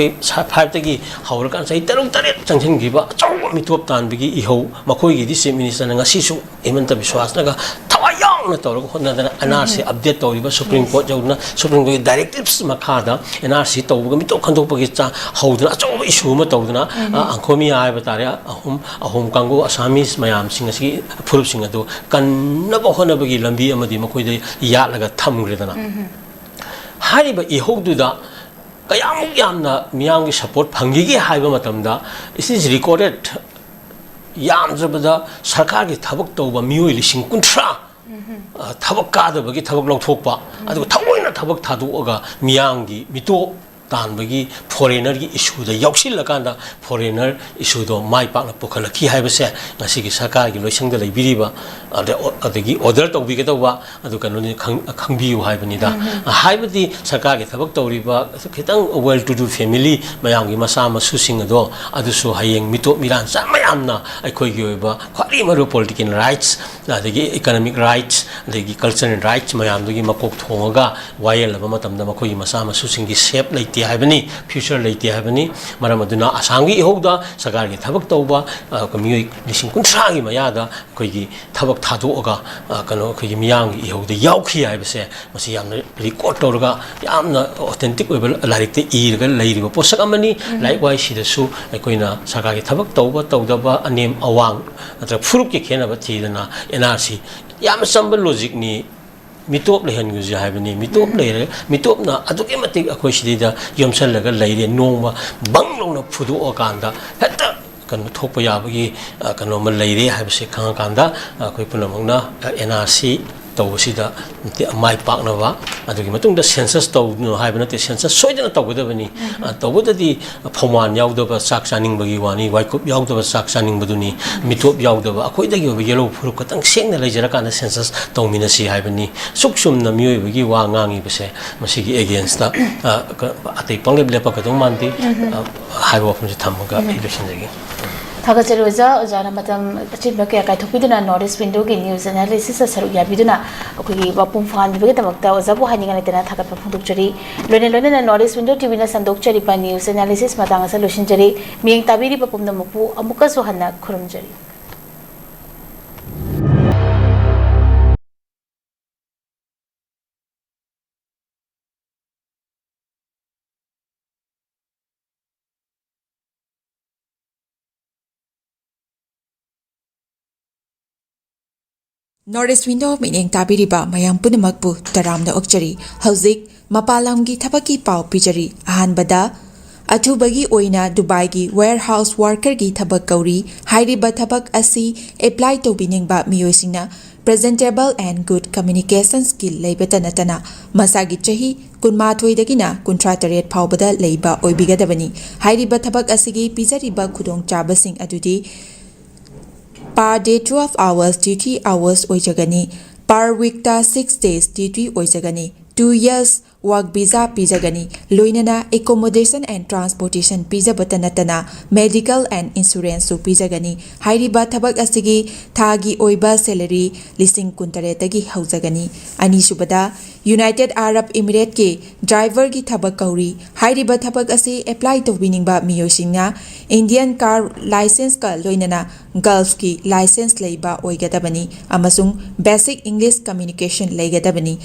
ꯐꯥꯏꯚꯇꯒꯤ ꯍꯧꯔꯀꯥꯟꯗ ꯆꯍꯤ ꯇꯔꯨꯛ ꯇꯔꯦꯠ ꯆꯪꯁꯤꯟꯈꯤꯕ ꯑꯆꯧꯕ ꯃꯤꯇꯣꯞ ꯇꯥꯟꯕꯒꯤ ꯏꯍꯧ, ꯃꯈꯣꯏꯒꯤꯗꯤ ꯆꯤꯐ ꯃꯤꯅꯤꯁꯇꯔꯅ ꯉꯁꯤꯁꯨ ꯍꯤꯃꯟꯇ ꯕꯤꯁ꯭ꯋꯥꯁꯅꯒ ꯊꯋꯥꯏ ꯌꯥꯎꯅ ꯆꯥꯎꯅ ꯇꯧꯔꯒ ꯍꯣꯠꯅꯗꯅ ꯑꯦꯟ ꯑꯥꯔ ꯁꯤ ꯑꯞꯗꯦꯠ ꯇꯧꯔꯤꯕ ꯁꯨꯄ꯭ꯔꯤꯝ ꯀꯣꯔꯠ ꯌꯧꯗꯅ ꯁꯨꯄ꯭ꯔꯤꯝ ꯀꯣꯔꯠꯀꯤ ꯗꯥꯏꯔꯦꯛꯇꯤꯞꯁ ꯃꯈꯥꯗ ꯑꯦꯟ ꯑꯥꯔ ꯁꯤ ꯇꯧꯕꯒ ꯃꯤꯇꯣꯞ ꯈꯟꯗꯣꯛꯄꯒꯤ ꯆꯥ ꯍꯧꯗꯅ ꯑꯆꯧꯕ ꯏꯁꯨ ꯑꯃ ꯇꯧꯗꯅ, ꯑ, ꯑꯪꯈꯣꯃꯤ ꯍꯥꯏꯕ ꯇꯥꯔꯦ, ꯑꯍꯣꯝ, ꯑꯍꯣꯝ ꯀꯥꯡꯕꯨ, ꯑꯁꯥꯃꯤꯁ ꯃꯌꯥꯝꯁꯤꯡ ꯑꯁꯤꯒꯤ ꯐꯨꯔꯨꯞꯁꯤꯡ ꯑꯗꯨ ꯀꯟꯅꯕ ꯍꯣꯠꯅꯕꯒꯤ ꯂꯝꯕꯤ ꯑꯃꯗꯤ ꯃꯈꯣꯏꯗ ꯌꯥꯠꯂꯒ ꯊꯝꯈ꯭ꯔꯦꯗꯅ꯫ ꯍꯥꯏꯔꯤꯕ ꯏꯍꯧꯗꯨꯗ ꯀꯌꯥꯃꯨꯛ ꯌꯥꯝꯅ ꯃꯤꯌꯥꯝꯒꯤ ꯁꯄꯣꯔꯠ ꯐꯪꯈꯤꯒꯦ ꯍꯥꯏꯕ ꯃꯇꯝꯗ, it is recorded, ꯌꯥꯝꯗ꯭ꯔꯕꯗ ꯁꯔꯀꯥꯔꯒꯤ ꯊꯕꯛ ꯇꯧꯕ ꯃꯤꯑꯣꯏ ꯂꯤꯁꯤꯡ ꯀꯨꯟꯊ꯭ꯔꯥ, ꯑ, ꯊꯕꯛ ꯀꯥꯗꯕꯒꯤ ꯊꯕꯛ ꯂꯧꯊꯣꯛꯄ, ꯑꯗꯨꯒ ꯊꯑꯣꯏꯅ ꯊꯕꯛ ꯊꯥꯗꯣꯛꯑꯒ ꯃꯤꯌꯥꯝꯒꯤ ꯃꯤꯇꯣꯞ ꯇꯥꯟꯕꯒꯤ ꯐꯣꯔꯦꯅꯔꯒꯤ ꯏꯁꯨꯗ ꯌꯥꯎꯁꯤꯜꯂꯀꯥꯟꯗ ꯐꯣꯔꯦꯅꯔ ꯏꯁꯨꯗꯣ ꯃꯥꯏ ꯄꯥꯛꯅ ꯄꯨꯈꯠꯂꯛꯈꯤ ꯍꯥꯏꯕꯁꯦ ꯉꯁꯤꯒꯤ ꯁꯔꯀꯥꯔꯒꯤ ꯂꯣꯏꯁꯪꯗ ꯂꯩꯕꯤꯔꯤꯕ, ꯑꯗ-, ꯑꯗꯒꯤ ꯑꯣꯔꯗꯔ ꯇꯧꯕꯤꯒꯗꯧꯕ ꯑꯗꯨ ꯀꯩꯅꯣꯅꯤ, ꯈꯪ-, ꯈꯪꯕꯤꯌꯨ ꯍꯥꯏꯕꯅꯤꯗ꯫ ꯍꯥꯏꯕꯗꯤ ꯁꯔꯀꯥꯔꯒꯤ ꯊꯕꯛ ꯇꯧꯔꯤꯕ ꯈꯤꯇꯪ well to do family ꯃꯌꯥꯝꯒꯤ ꯃꯆꯥ ꯃꯁꯨꯁꯤꯡ ꯑꯗꯣ, ꯑꯗꯨꯁꯨ ꯍꯌꯦꯡ ꯃꯤꯇꯣꯞ ꯃꯤꯔꯥꯟꯆꯥ ꯃꯌꯥꯝꯅ ꯑꯩꯈꯣꯏꯒꯤ ꯑꯣꯏꯕ ꯈ꯭ꯋꯥꯏꯗꯒꯤ ꯃꯔꯨ political rights, ꯑꯗꯒꯤ economic rights, ꯑꯗꯒꯤ cultural rights ꯃꯌꯥꯝꯗꯨꯒꯤ ꯃꯀꯣꯛ ꯊꯣꯡꯉꯒ ꯋꯥꯌꯦꯜꯂꯕ ꯃꯇꯝꯗ ꯃꯈꯣꯏꯒꯤ ꯃꯆꯥ ꯃꯁꯨꯁꯤꯡꯒꯤ ꯁꯦꯞ ꯂꯩꯇꯦ ꯍꯥꯏꯕꯅꯤ, ꯐ꯭ꯌꯨꯆꯔ ꯂꯩꯇꯦ ꯍꯥꯏꯕꯅꯤ꯫ ꯃꯔꯝ ꯑꯗꯨꯅ ꯑꯁꯥꯝꯒꯤ ꯏꯍꯧꯗ ꯁꯔꯀꯥꯔꯒꯤ ꯊꯕꯛ ꯇꯧꯕ, ꯑ, ꯃꯤꯑꯣꯏ ꯂꯤꯁꯤꯡ ꯀꯨꯟꯊ꯭ꯔꯥꯒꯤ ꯃꯌꯥꯗ ꯑꯩꯈꯣꯏꯒꯤ ꯊꯕꯛ ꯊꯥꯗꯣꯛꯑꯒ, ꯑ, ꯀꯩꯅꯣ, ꯑꯩꯈꯣꯏꯒꯤ ꯃꯤꯌꯥꯝꯒꯤ ꯏꯍꯧꯗ ꯌꯥꯎꯈꯤ ꯍꯥꯏꯕꯁꯦ, ꯃꯁꯤ ꯌꯥꯝꯅ ꯔꯤꯀꯣꯔꯗ ꯇꯧꯔꯒ ꯌꯥꯝꯅ ꯑꯣꯊꯦꯟꯇꯤꯛ ꯑꯣꯏꯕ ꯂꯥꯏꯔꯤꯛꯇ ꯏꯔꯒ ꯂꯩꯔꯤꯕ ꯄꯣꯠꯁꯛ ꯑꯃꯅꯤ꯫ ꯂꯥꯏꯔꯤꯛ ꯋꯥꯏꯁꯤꯗꯁꯨ ꯑꯩꯈꯣꯏꯅ ꯁꯔꯀꯥꯔꯒꯤ ꯊꯕꯛ ꯇꯧꯕ ꯇꯧꯗꯕ, ꯑꯅꯦꯝ ꯑꯋꯥꯡ ꯅꯠꯇ꯭ꯔꯒ ꯐꯨꯔꯨꯞꯀꯤ ꯈꯦꯠꯅꯕ ꯊꯤꯗꯅ ꯑꯦꯟ ꯑꯥꯔ ꯁꯤ ꯌꯥꯝꯅ ꯆꯝꯕ ꯂꯣꯖꯤꯛꯅꯤ꯫ ꯃꯤꯇꯣꯞ ꯂꯩꯍꯟꯒꯁꯦ ꯍꯥꯏꯕꯅꯤ꯫ ꯃꯤꯇꯣꯞ ꯂꯩꯔꯦ, ꯃꯤꯇꯣꯞꯅ ꯑꯗꯨꯛꯀꯤ ꯃꯇꯤꯛ ꯑꯩꯈꯣꯏ ꯁꯤꯗꯩꯗ ꯌꯣꯝꯁꯜꯂꯒ ꯂꯩꯔꯦ꯫ ꯅꯣꯡꯃ ꯕꯪ ꯂꯧꯅ ꯐꯨꯗꯣꯛꯑꯀꯥꯟꯗ ꯍꯦꯛꯇ ꯀꯩꯅꯣ ꯊꯣꯛꯄ ꯌꯥꯕꯒꯤ, ꯑ, ꯀꯩꯅꯣꯝꯃ ꯂꯩꯔꯦ ꯍꯥꯏꯕꯁꯤ ꯈꯪꯉꯀꯥꯟꯗ ꯑꯩꯈꯣꯏ ꯄꯨꯝꯅꯃꯛꯅ, ꯑ, ꯑꯦꯟ ꯑꯥꯔ ꯁꯤ ꯇꯧꯕꯁꯤꯗ ꯃꯥꯏ ꯄꯥꯛꯅꯕ, ꯑꯗꯨꯒꯤ ꯃꯇꯨꯡꯗ ꯁꯦꯟꯁꯁ ꯇꯧꯅꯨ ꯍꯥꯏꯕ ꯅꯠꯇꯦ, ꯁꯦꯟꯁꯁ ꯁꯣꯏꯗꯅ ꯇꯧꯒꯗꯕꯅꯤ꯫ ꯑ, ꯇꯧꯕꯗꯗꯤ ꯐꯧꯃꯥꯟ ꯌꯥꯎꯗꯕ ꯆꯥꯛ ꯆꯥꯅꯤꯡꯕꯒꯤ ꯋꯥꯅꯤ, ꯋꯥꯏꯀꯨꯞ ꯌꯥꯎꯗꯕ ꯆꯥꯛ ꯆꯥꯅꯤꯡꯕꯗꯨꯅꯤ, ꯃꯤꯇꯣꯞ ꯌꯥꯎꯗꯕ, ꯑꯩꯈꯣꯏꯗꯒꯤ ꯑꯣꯏꯕ ꯌꯦꯜꯂꯧ ꯐꯨꯔꯨꯞ ꯈꯛꯇꯪ ꯁꯦꯡꯅ ꯂꯩꯖꯔꯀꯥꯟꯗ ꯁꯦꯟꯁꯁ ꯇꯧꯃꯤꯟꯅꯁꯤ ꯍꯥꯏꯕꯅꯤ꯫ ꯁꯨꯛ ꯆꯨꯝꯅ ꯃꯤꯑꯣꯏꯕꯒꯤ ꯋꯥ ꯉꯥꯡꯉꯤꯕꯁꯦ, ꯃꯁꯤꯒꯤ ꯑꯦꯒꯦꯟꯁꯇ, ꯑ, ꯀ-, ꯑꯇꯩ ꯄꯪꯂꯦꯞ ꯂꯦꯞꯄꯛꯀꯗꯧ ꯃꯥꯟꯗꯦ, ꯑ, ꯍꯥꯏꯕ ꯋꯥꯐꯝꯁꯦ ꯊꯝꯃꯒ ꯑꯩ ꯂꯣꯏꯁꯤꯟꯖꯒꯦ꯫ ꯊꯥꯒꯠꯆꯔꯤ ꯑꯣꯖꯥ꯫ ꯑꯣꯖꯥꯅ ꯃꯇꯝ ꯑꯆꯤꯟꯕ ꯀꯌꯥ ꯀꯥꯏꯊꯣꯛꯄꯤꯗꯨꯅ North East Windowꯒꯤ news analysisꯇ ꯁꯔꯨꯛ ꯌꯥꯕꯤꯗꯨꯅ ꯑꯩꯈꯣꯏꯒꯤ ꯋꯥꯐꯝ ꯐꯪꯍꯟꯕꯤꯕꯒꯤꯗꯃꯛꯇ ꯑꯣꯖꯥꯕꯨ ꯍꯥꯏꯅꯤꯡꯉꯥꯏ ꯂꯩꯇꯅ ꯊꯥꯒꯠꯄ ꯐꯣꯡꯗꯣꯛꯆꯔꯤ꯫ ꯂꯣꯏꯅ ꯂꯣꯏꯅꯅ North East Window TVꯅ ꯁꯟꯗꯣꯛꯆꯔꯤꯕ news analysis ꯃꯇꯥꯡ ꯑꯁꯤꯗ ꯂꯣꯏꯁꯤꯟꯖꯔꯤ꯫ ꯃꯤꯠꯌꯦꯡ ꯇꯥꯕꯤꯔꯤꯕ ꯄꯨꯝꯅꯃꯛꯄꯨ ꯑꯃꯨꯛꯀꯁꯨ ꯍꯟꯅ ꯈꯨꯔꯨꯝꯖꯔꯤ꯫ North East Window ꯃꯤꯠꯌꯦꯡ ꯇꯥꯕꯤꯔꯤꯕ ꯃꯌꯥꯝ ꯄꯨꯝꯅꯃꯛꯄꯨ ꯇꯔꯥꯝꯅ ꯑꯣꯛꯆꯔꯤ꯫ ꯍꯧꯖꯤꯛ ꯃꯄꯥꯟ ꯂꯝꯒꯤ ꯊꯕꯛꯀꯤ ꯄꯥꯎ ꯄꯤꯖꯔꯤ꯫ ꯑꯍꯥꯟꯕꯗ, ꯑꯊꯨꯕꯒꯤ ꯑꯣꯏꯅ ꯗꯨꯕꯥꯏꯒꯤ warehouse workerꯒꯤ ꯊꯕꯛ ꯀꯧꯔꯤ꯫ ꯍꯥꯏꯔꯤꯕ ꯊꯕꯛ ꯑꯁꯤ apply ꯇꯧꯕꯤꯅꯤꯡꯕ ꯃꯤꯑꯣꯏꯁꯤꯡꯅ presentable and good communication skill ꯂꯩꯕꯇ ꯅꯠꯇꯅ ꯃꯁꯥꯒꯤ ꯆꯍꯤ ꯀꯨꯟꯃꯥꯊꯣꯏꯗꯒꯤꯅ ꯀꯨꯟꯊ꯭ꯔꯥ ꯇꯔꯦꯠ ꯐꯥꯎꯕꯗ ꯂꯩꯕ ꯑꯣꯏꯕꯤꯒꯗꯕꯅꯤ꯫ ꯍꯥꯏꯔꯤꯕ ꯊꯕꯛ ꯑꯁꯤꯒꯤ ꯄꯤꯖꯔꯤꯕ ꯈꯨꯗꯣꯡꯆꯥꯕꯁꯤꯡ ꯑꯗꯨꯗꯤ per day twelve hours duty hours ꯑꯣꯏꯖꯒꯅꯤ꯫ Per weekꯇ six days duty ꯑꯣꯏꯖꯒꯅꯤ꯫ Two years work visa ꯄꯤꯖꯒꯅꯤ꯫ ꯂꯣꯏꯅꯅ accommodation and transportation ꯄꯤꯖꯕꯇ ꯅꯠꯇꯅ medical and insuranceꯁꯨ ꯄꯤꯖꯒꯅꯤ꯫ ꯍꯥꯏꯔꯤꯕ ꯊꯕꯛ ꯑꯁꯤꯒꯤ ꯊꯥꯒꯤ ꯑꯣꯏꯕ salary ꯂꯤꯁꯤꯡ ꯀꯨꯟꯇꯔꯦꯠꯇꯒꯤ ꯍꯧꯖꯒꯅꯤ꯫ ꯑꯅꯤꯁꯨꯕꯗ, United Arab Emirateꯀꯤ driverꯒꯤ ꯊꯕꯛ ꯀꯧꯔꯤ꯫ ꯍꯥꯏꯔꯤꯕ ꯊꯕꯛ ꯑꯁꯤ apply ꯇꯧꯕꯤꯅꯤꯡꯕ ꯃꯤꯑꯣꯏꯁꯤꯡꯅ Indian car licenceꯀ ꯂꯣꯏꯅꯅ Gulfꯀꯤ license ꯂꯩꯕ ꯑꯣꯏꯒꯗꯕꯅꯤ ꯑꯃꯁꯨꯡ basic English communication ꯂꯩꯒꯗꯕꯅꯤ꯫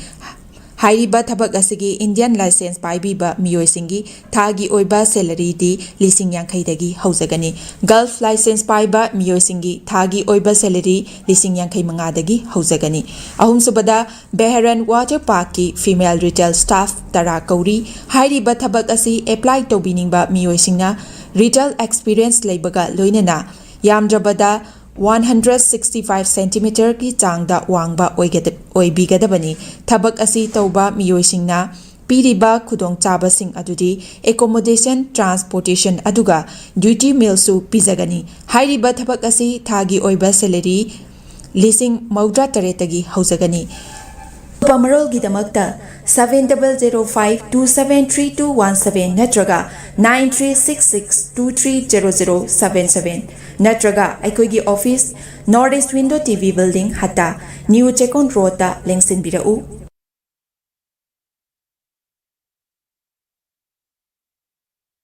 ꯍꯥꯏꯔꯤꯕ ꯊꯕꯛ ꯑꯁꯤꯒꯤ Indian license ꯄꯥꯏꯕꯤꯕ ꯃꯤꯑꯣꯏꯁꯤꯡꯒꯤ ꯊꯥꯒꯤ ꯑꯣꯏꯕ salaryꯗꯤ ꯂꯤꯁꯤꯡ ꯌꯥꯡꯈꯩꯗꯒꯤ ꯍꯧꯖꯒꯅꯤ꯫ Gulf license ꯄꯥꯏꯕ ꯃꯤꯑꯣꯏꯁꯤꯡꯒꯤ ꯊꯥꯒꯤ ꯑꯣꯏꯕ salary ꯂꯤꯁꯤꯡ ꯌꯥꯡꯈꯩ ꯃꯉꯥꯗꯒꯤ ꯍꯧꯖꯒꯅꯤ꯫ ꯑꯍꯨꯝꯁꯨꯕꯗ, Bahrain Water Parkꯀꯤ female retail staff ꯇꯔꯥ ꯀꯧꯔꯤ꯫ ꯍꯥꯏꯔꯤꯕ ꯊꯕꯛ ꯑꯁꯤ apply ꯇꯧꯕꯤꯅꯤꯡꯕ ꯃꯤꯑꯣꯏꯁꯤꯡꯅ retail experience ꯂꯩꯕꯒ ꯂꯣꯏꯅꯅ ꯌꯥꯝꯗ꯭ꯔꯕꯗ one hundred sixty five centimeterꯒꯤ ꯆꯥꯡꯗ ꯋꯥꯡꯕ ꯑꯣꯏꯒꯗ-, ꯑꯣꯏꯕꯤꯒꯗꯕꯅꯤ꯫ ꯊꯕꯛ ꯑꯁꯤ ꯇꯧꯕ ꯃꯤꯑꯣꯏꯁꯤꯡꯅ ꯄꯤꯔꯤꯕ ꯈꯨꯗꯣꯡꯆꯥꯕꯁꯤꯡ ꯑꯗꯨꯗꯤ accommodation, transportation ꯑꯗꯨꯒ duty mealꯁꯨ ꯄꯤꯖꯒꯅꯤ꯫ ꯍꯥꯏꯔꯤꯕ ꯊꯕꯛ ꯑꯁꯤ ꯊꯥꯒꯤ ꯑꯣꯏꯕ salary ꯂꯤꯁꯤꯡ ꯃꯧꯗ꯭ꯔꯥ ꯇꯔꯦꯠꯇꯒꯤ ꯍꯧꯖꯒꯅꯤ꯫ ꯑꯀꯨꯞꯄ ꯃꯔꯣꯜꯒꯤꯗꯃꯛꯇ seven double zero five two seven three two one seven ꯅꯠꯇ꯭ꯔꯒ nine three six six two three zero zero seven seven ꯅꯠꯇ꯭ꯔꯒ ꯑꯩꯈꯣꯏꯒꯤ office, North East Window T V Building, ꯍꯠꯇꯥ, New Chekon Roadꯇ ꯂꯦꯡꯁꯤꯟꯕꯤꯔꯛꯎ꯫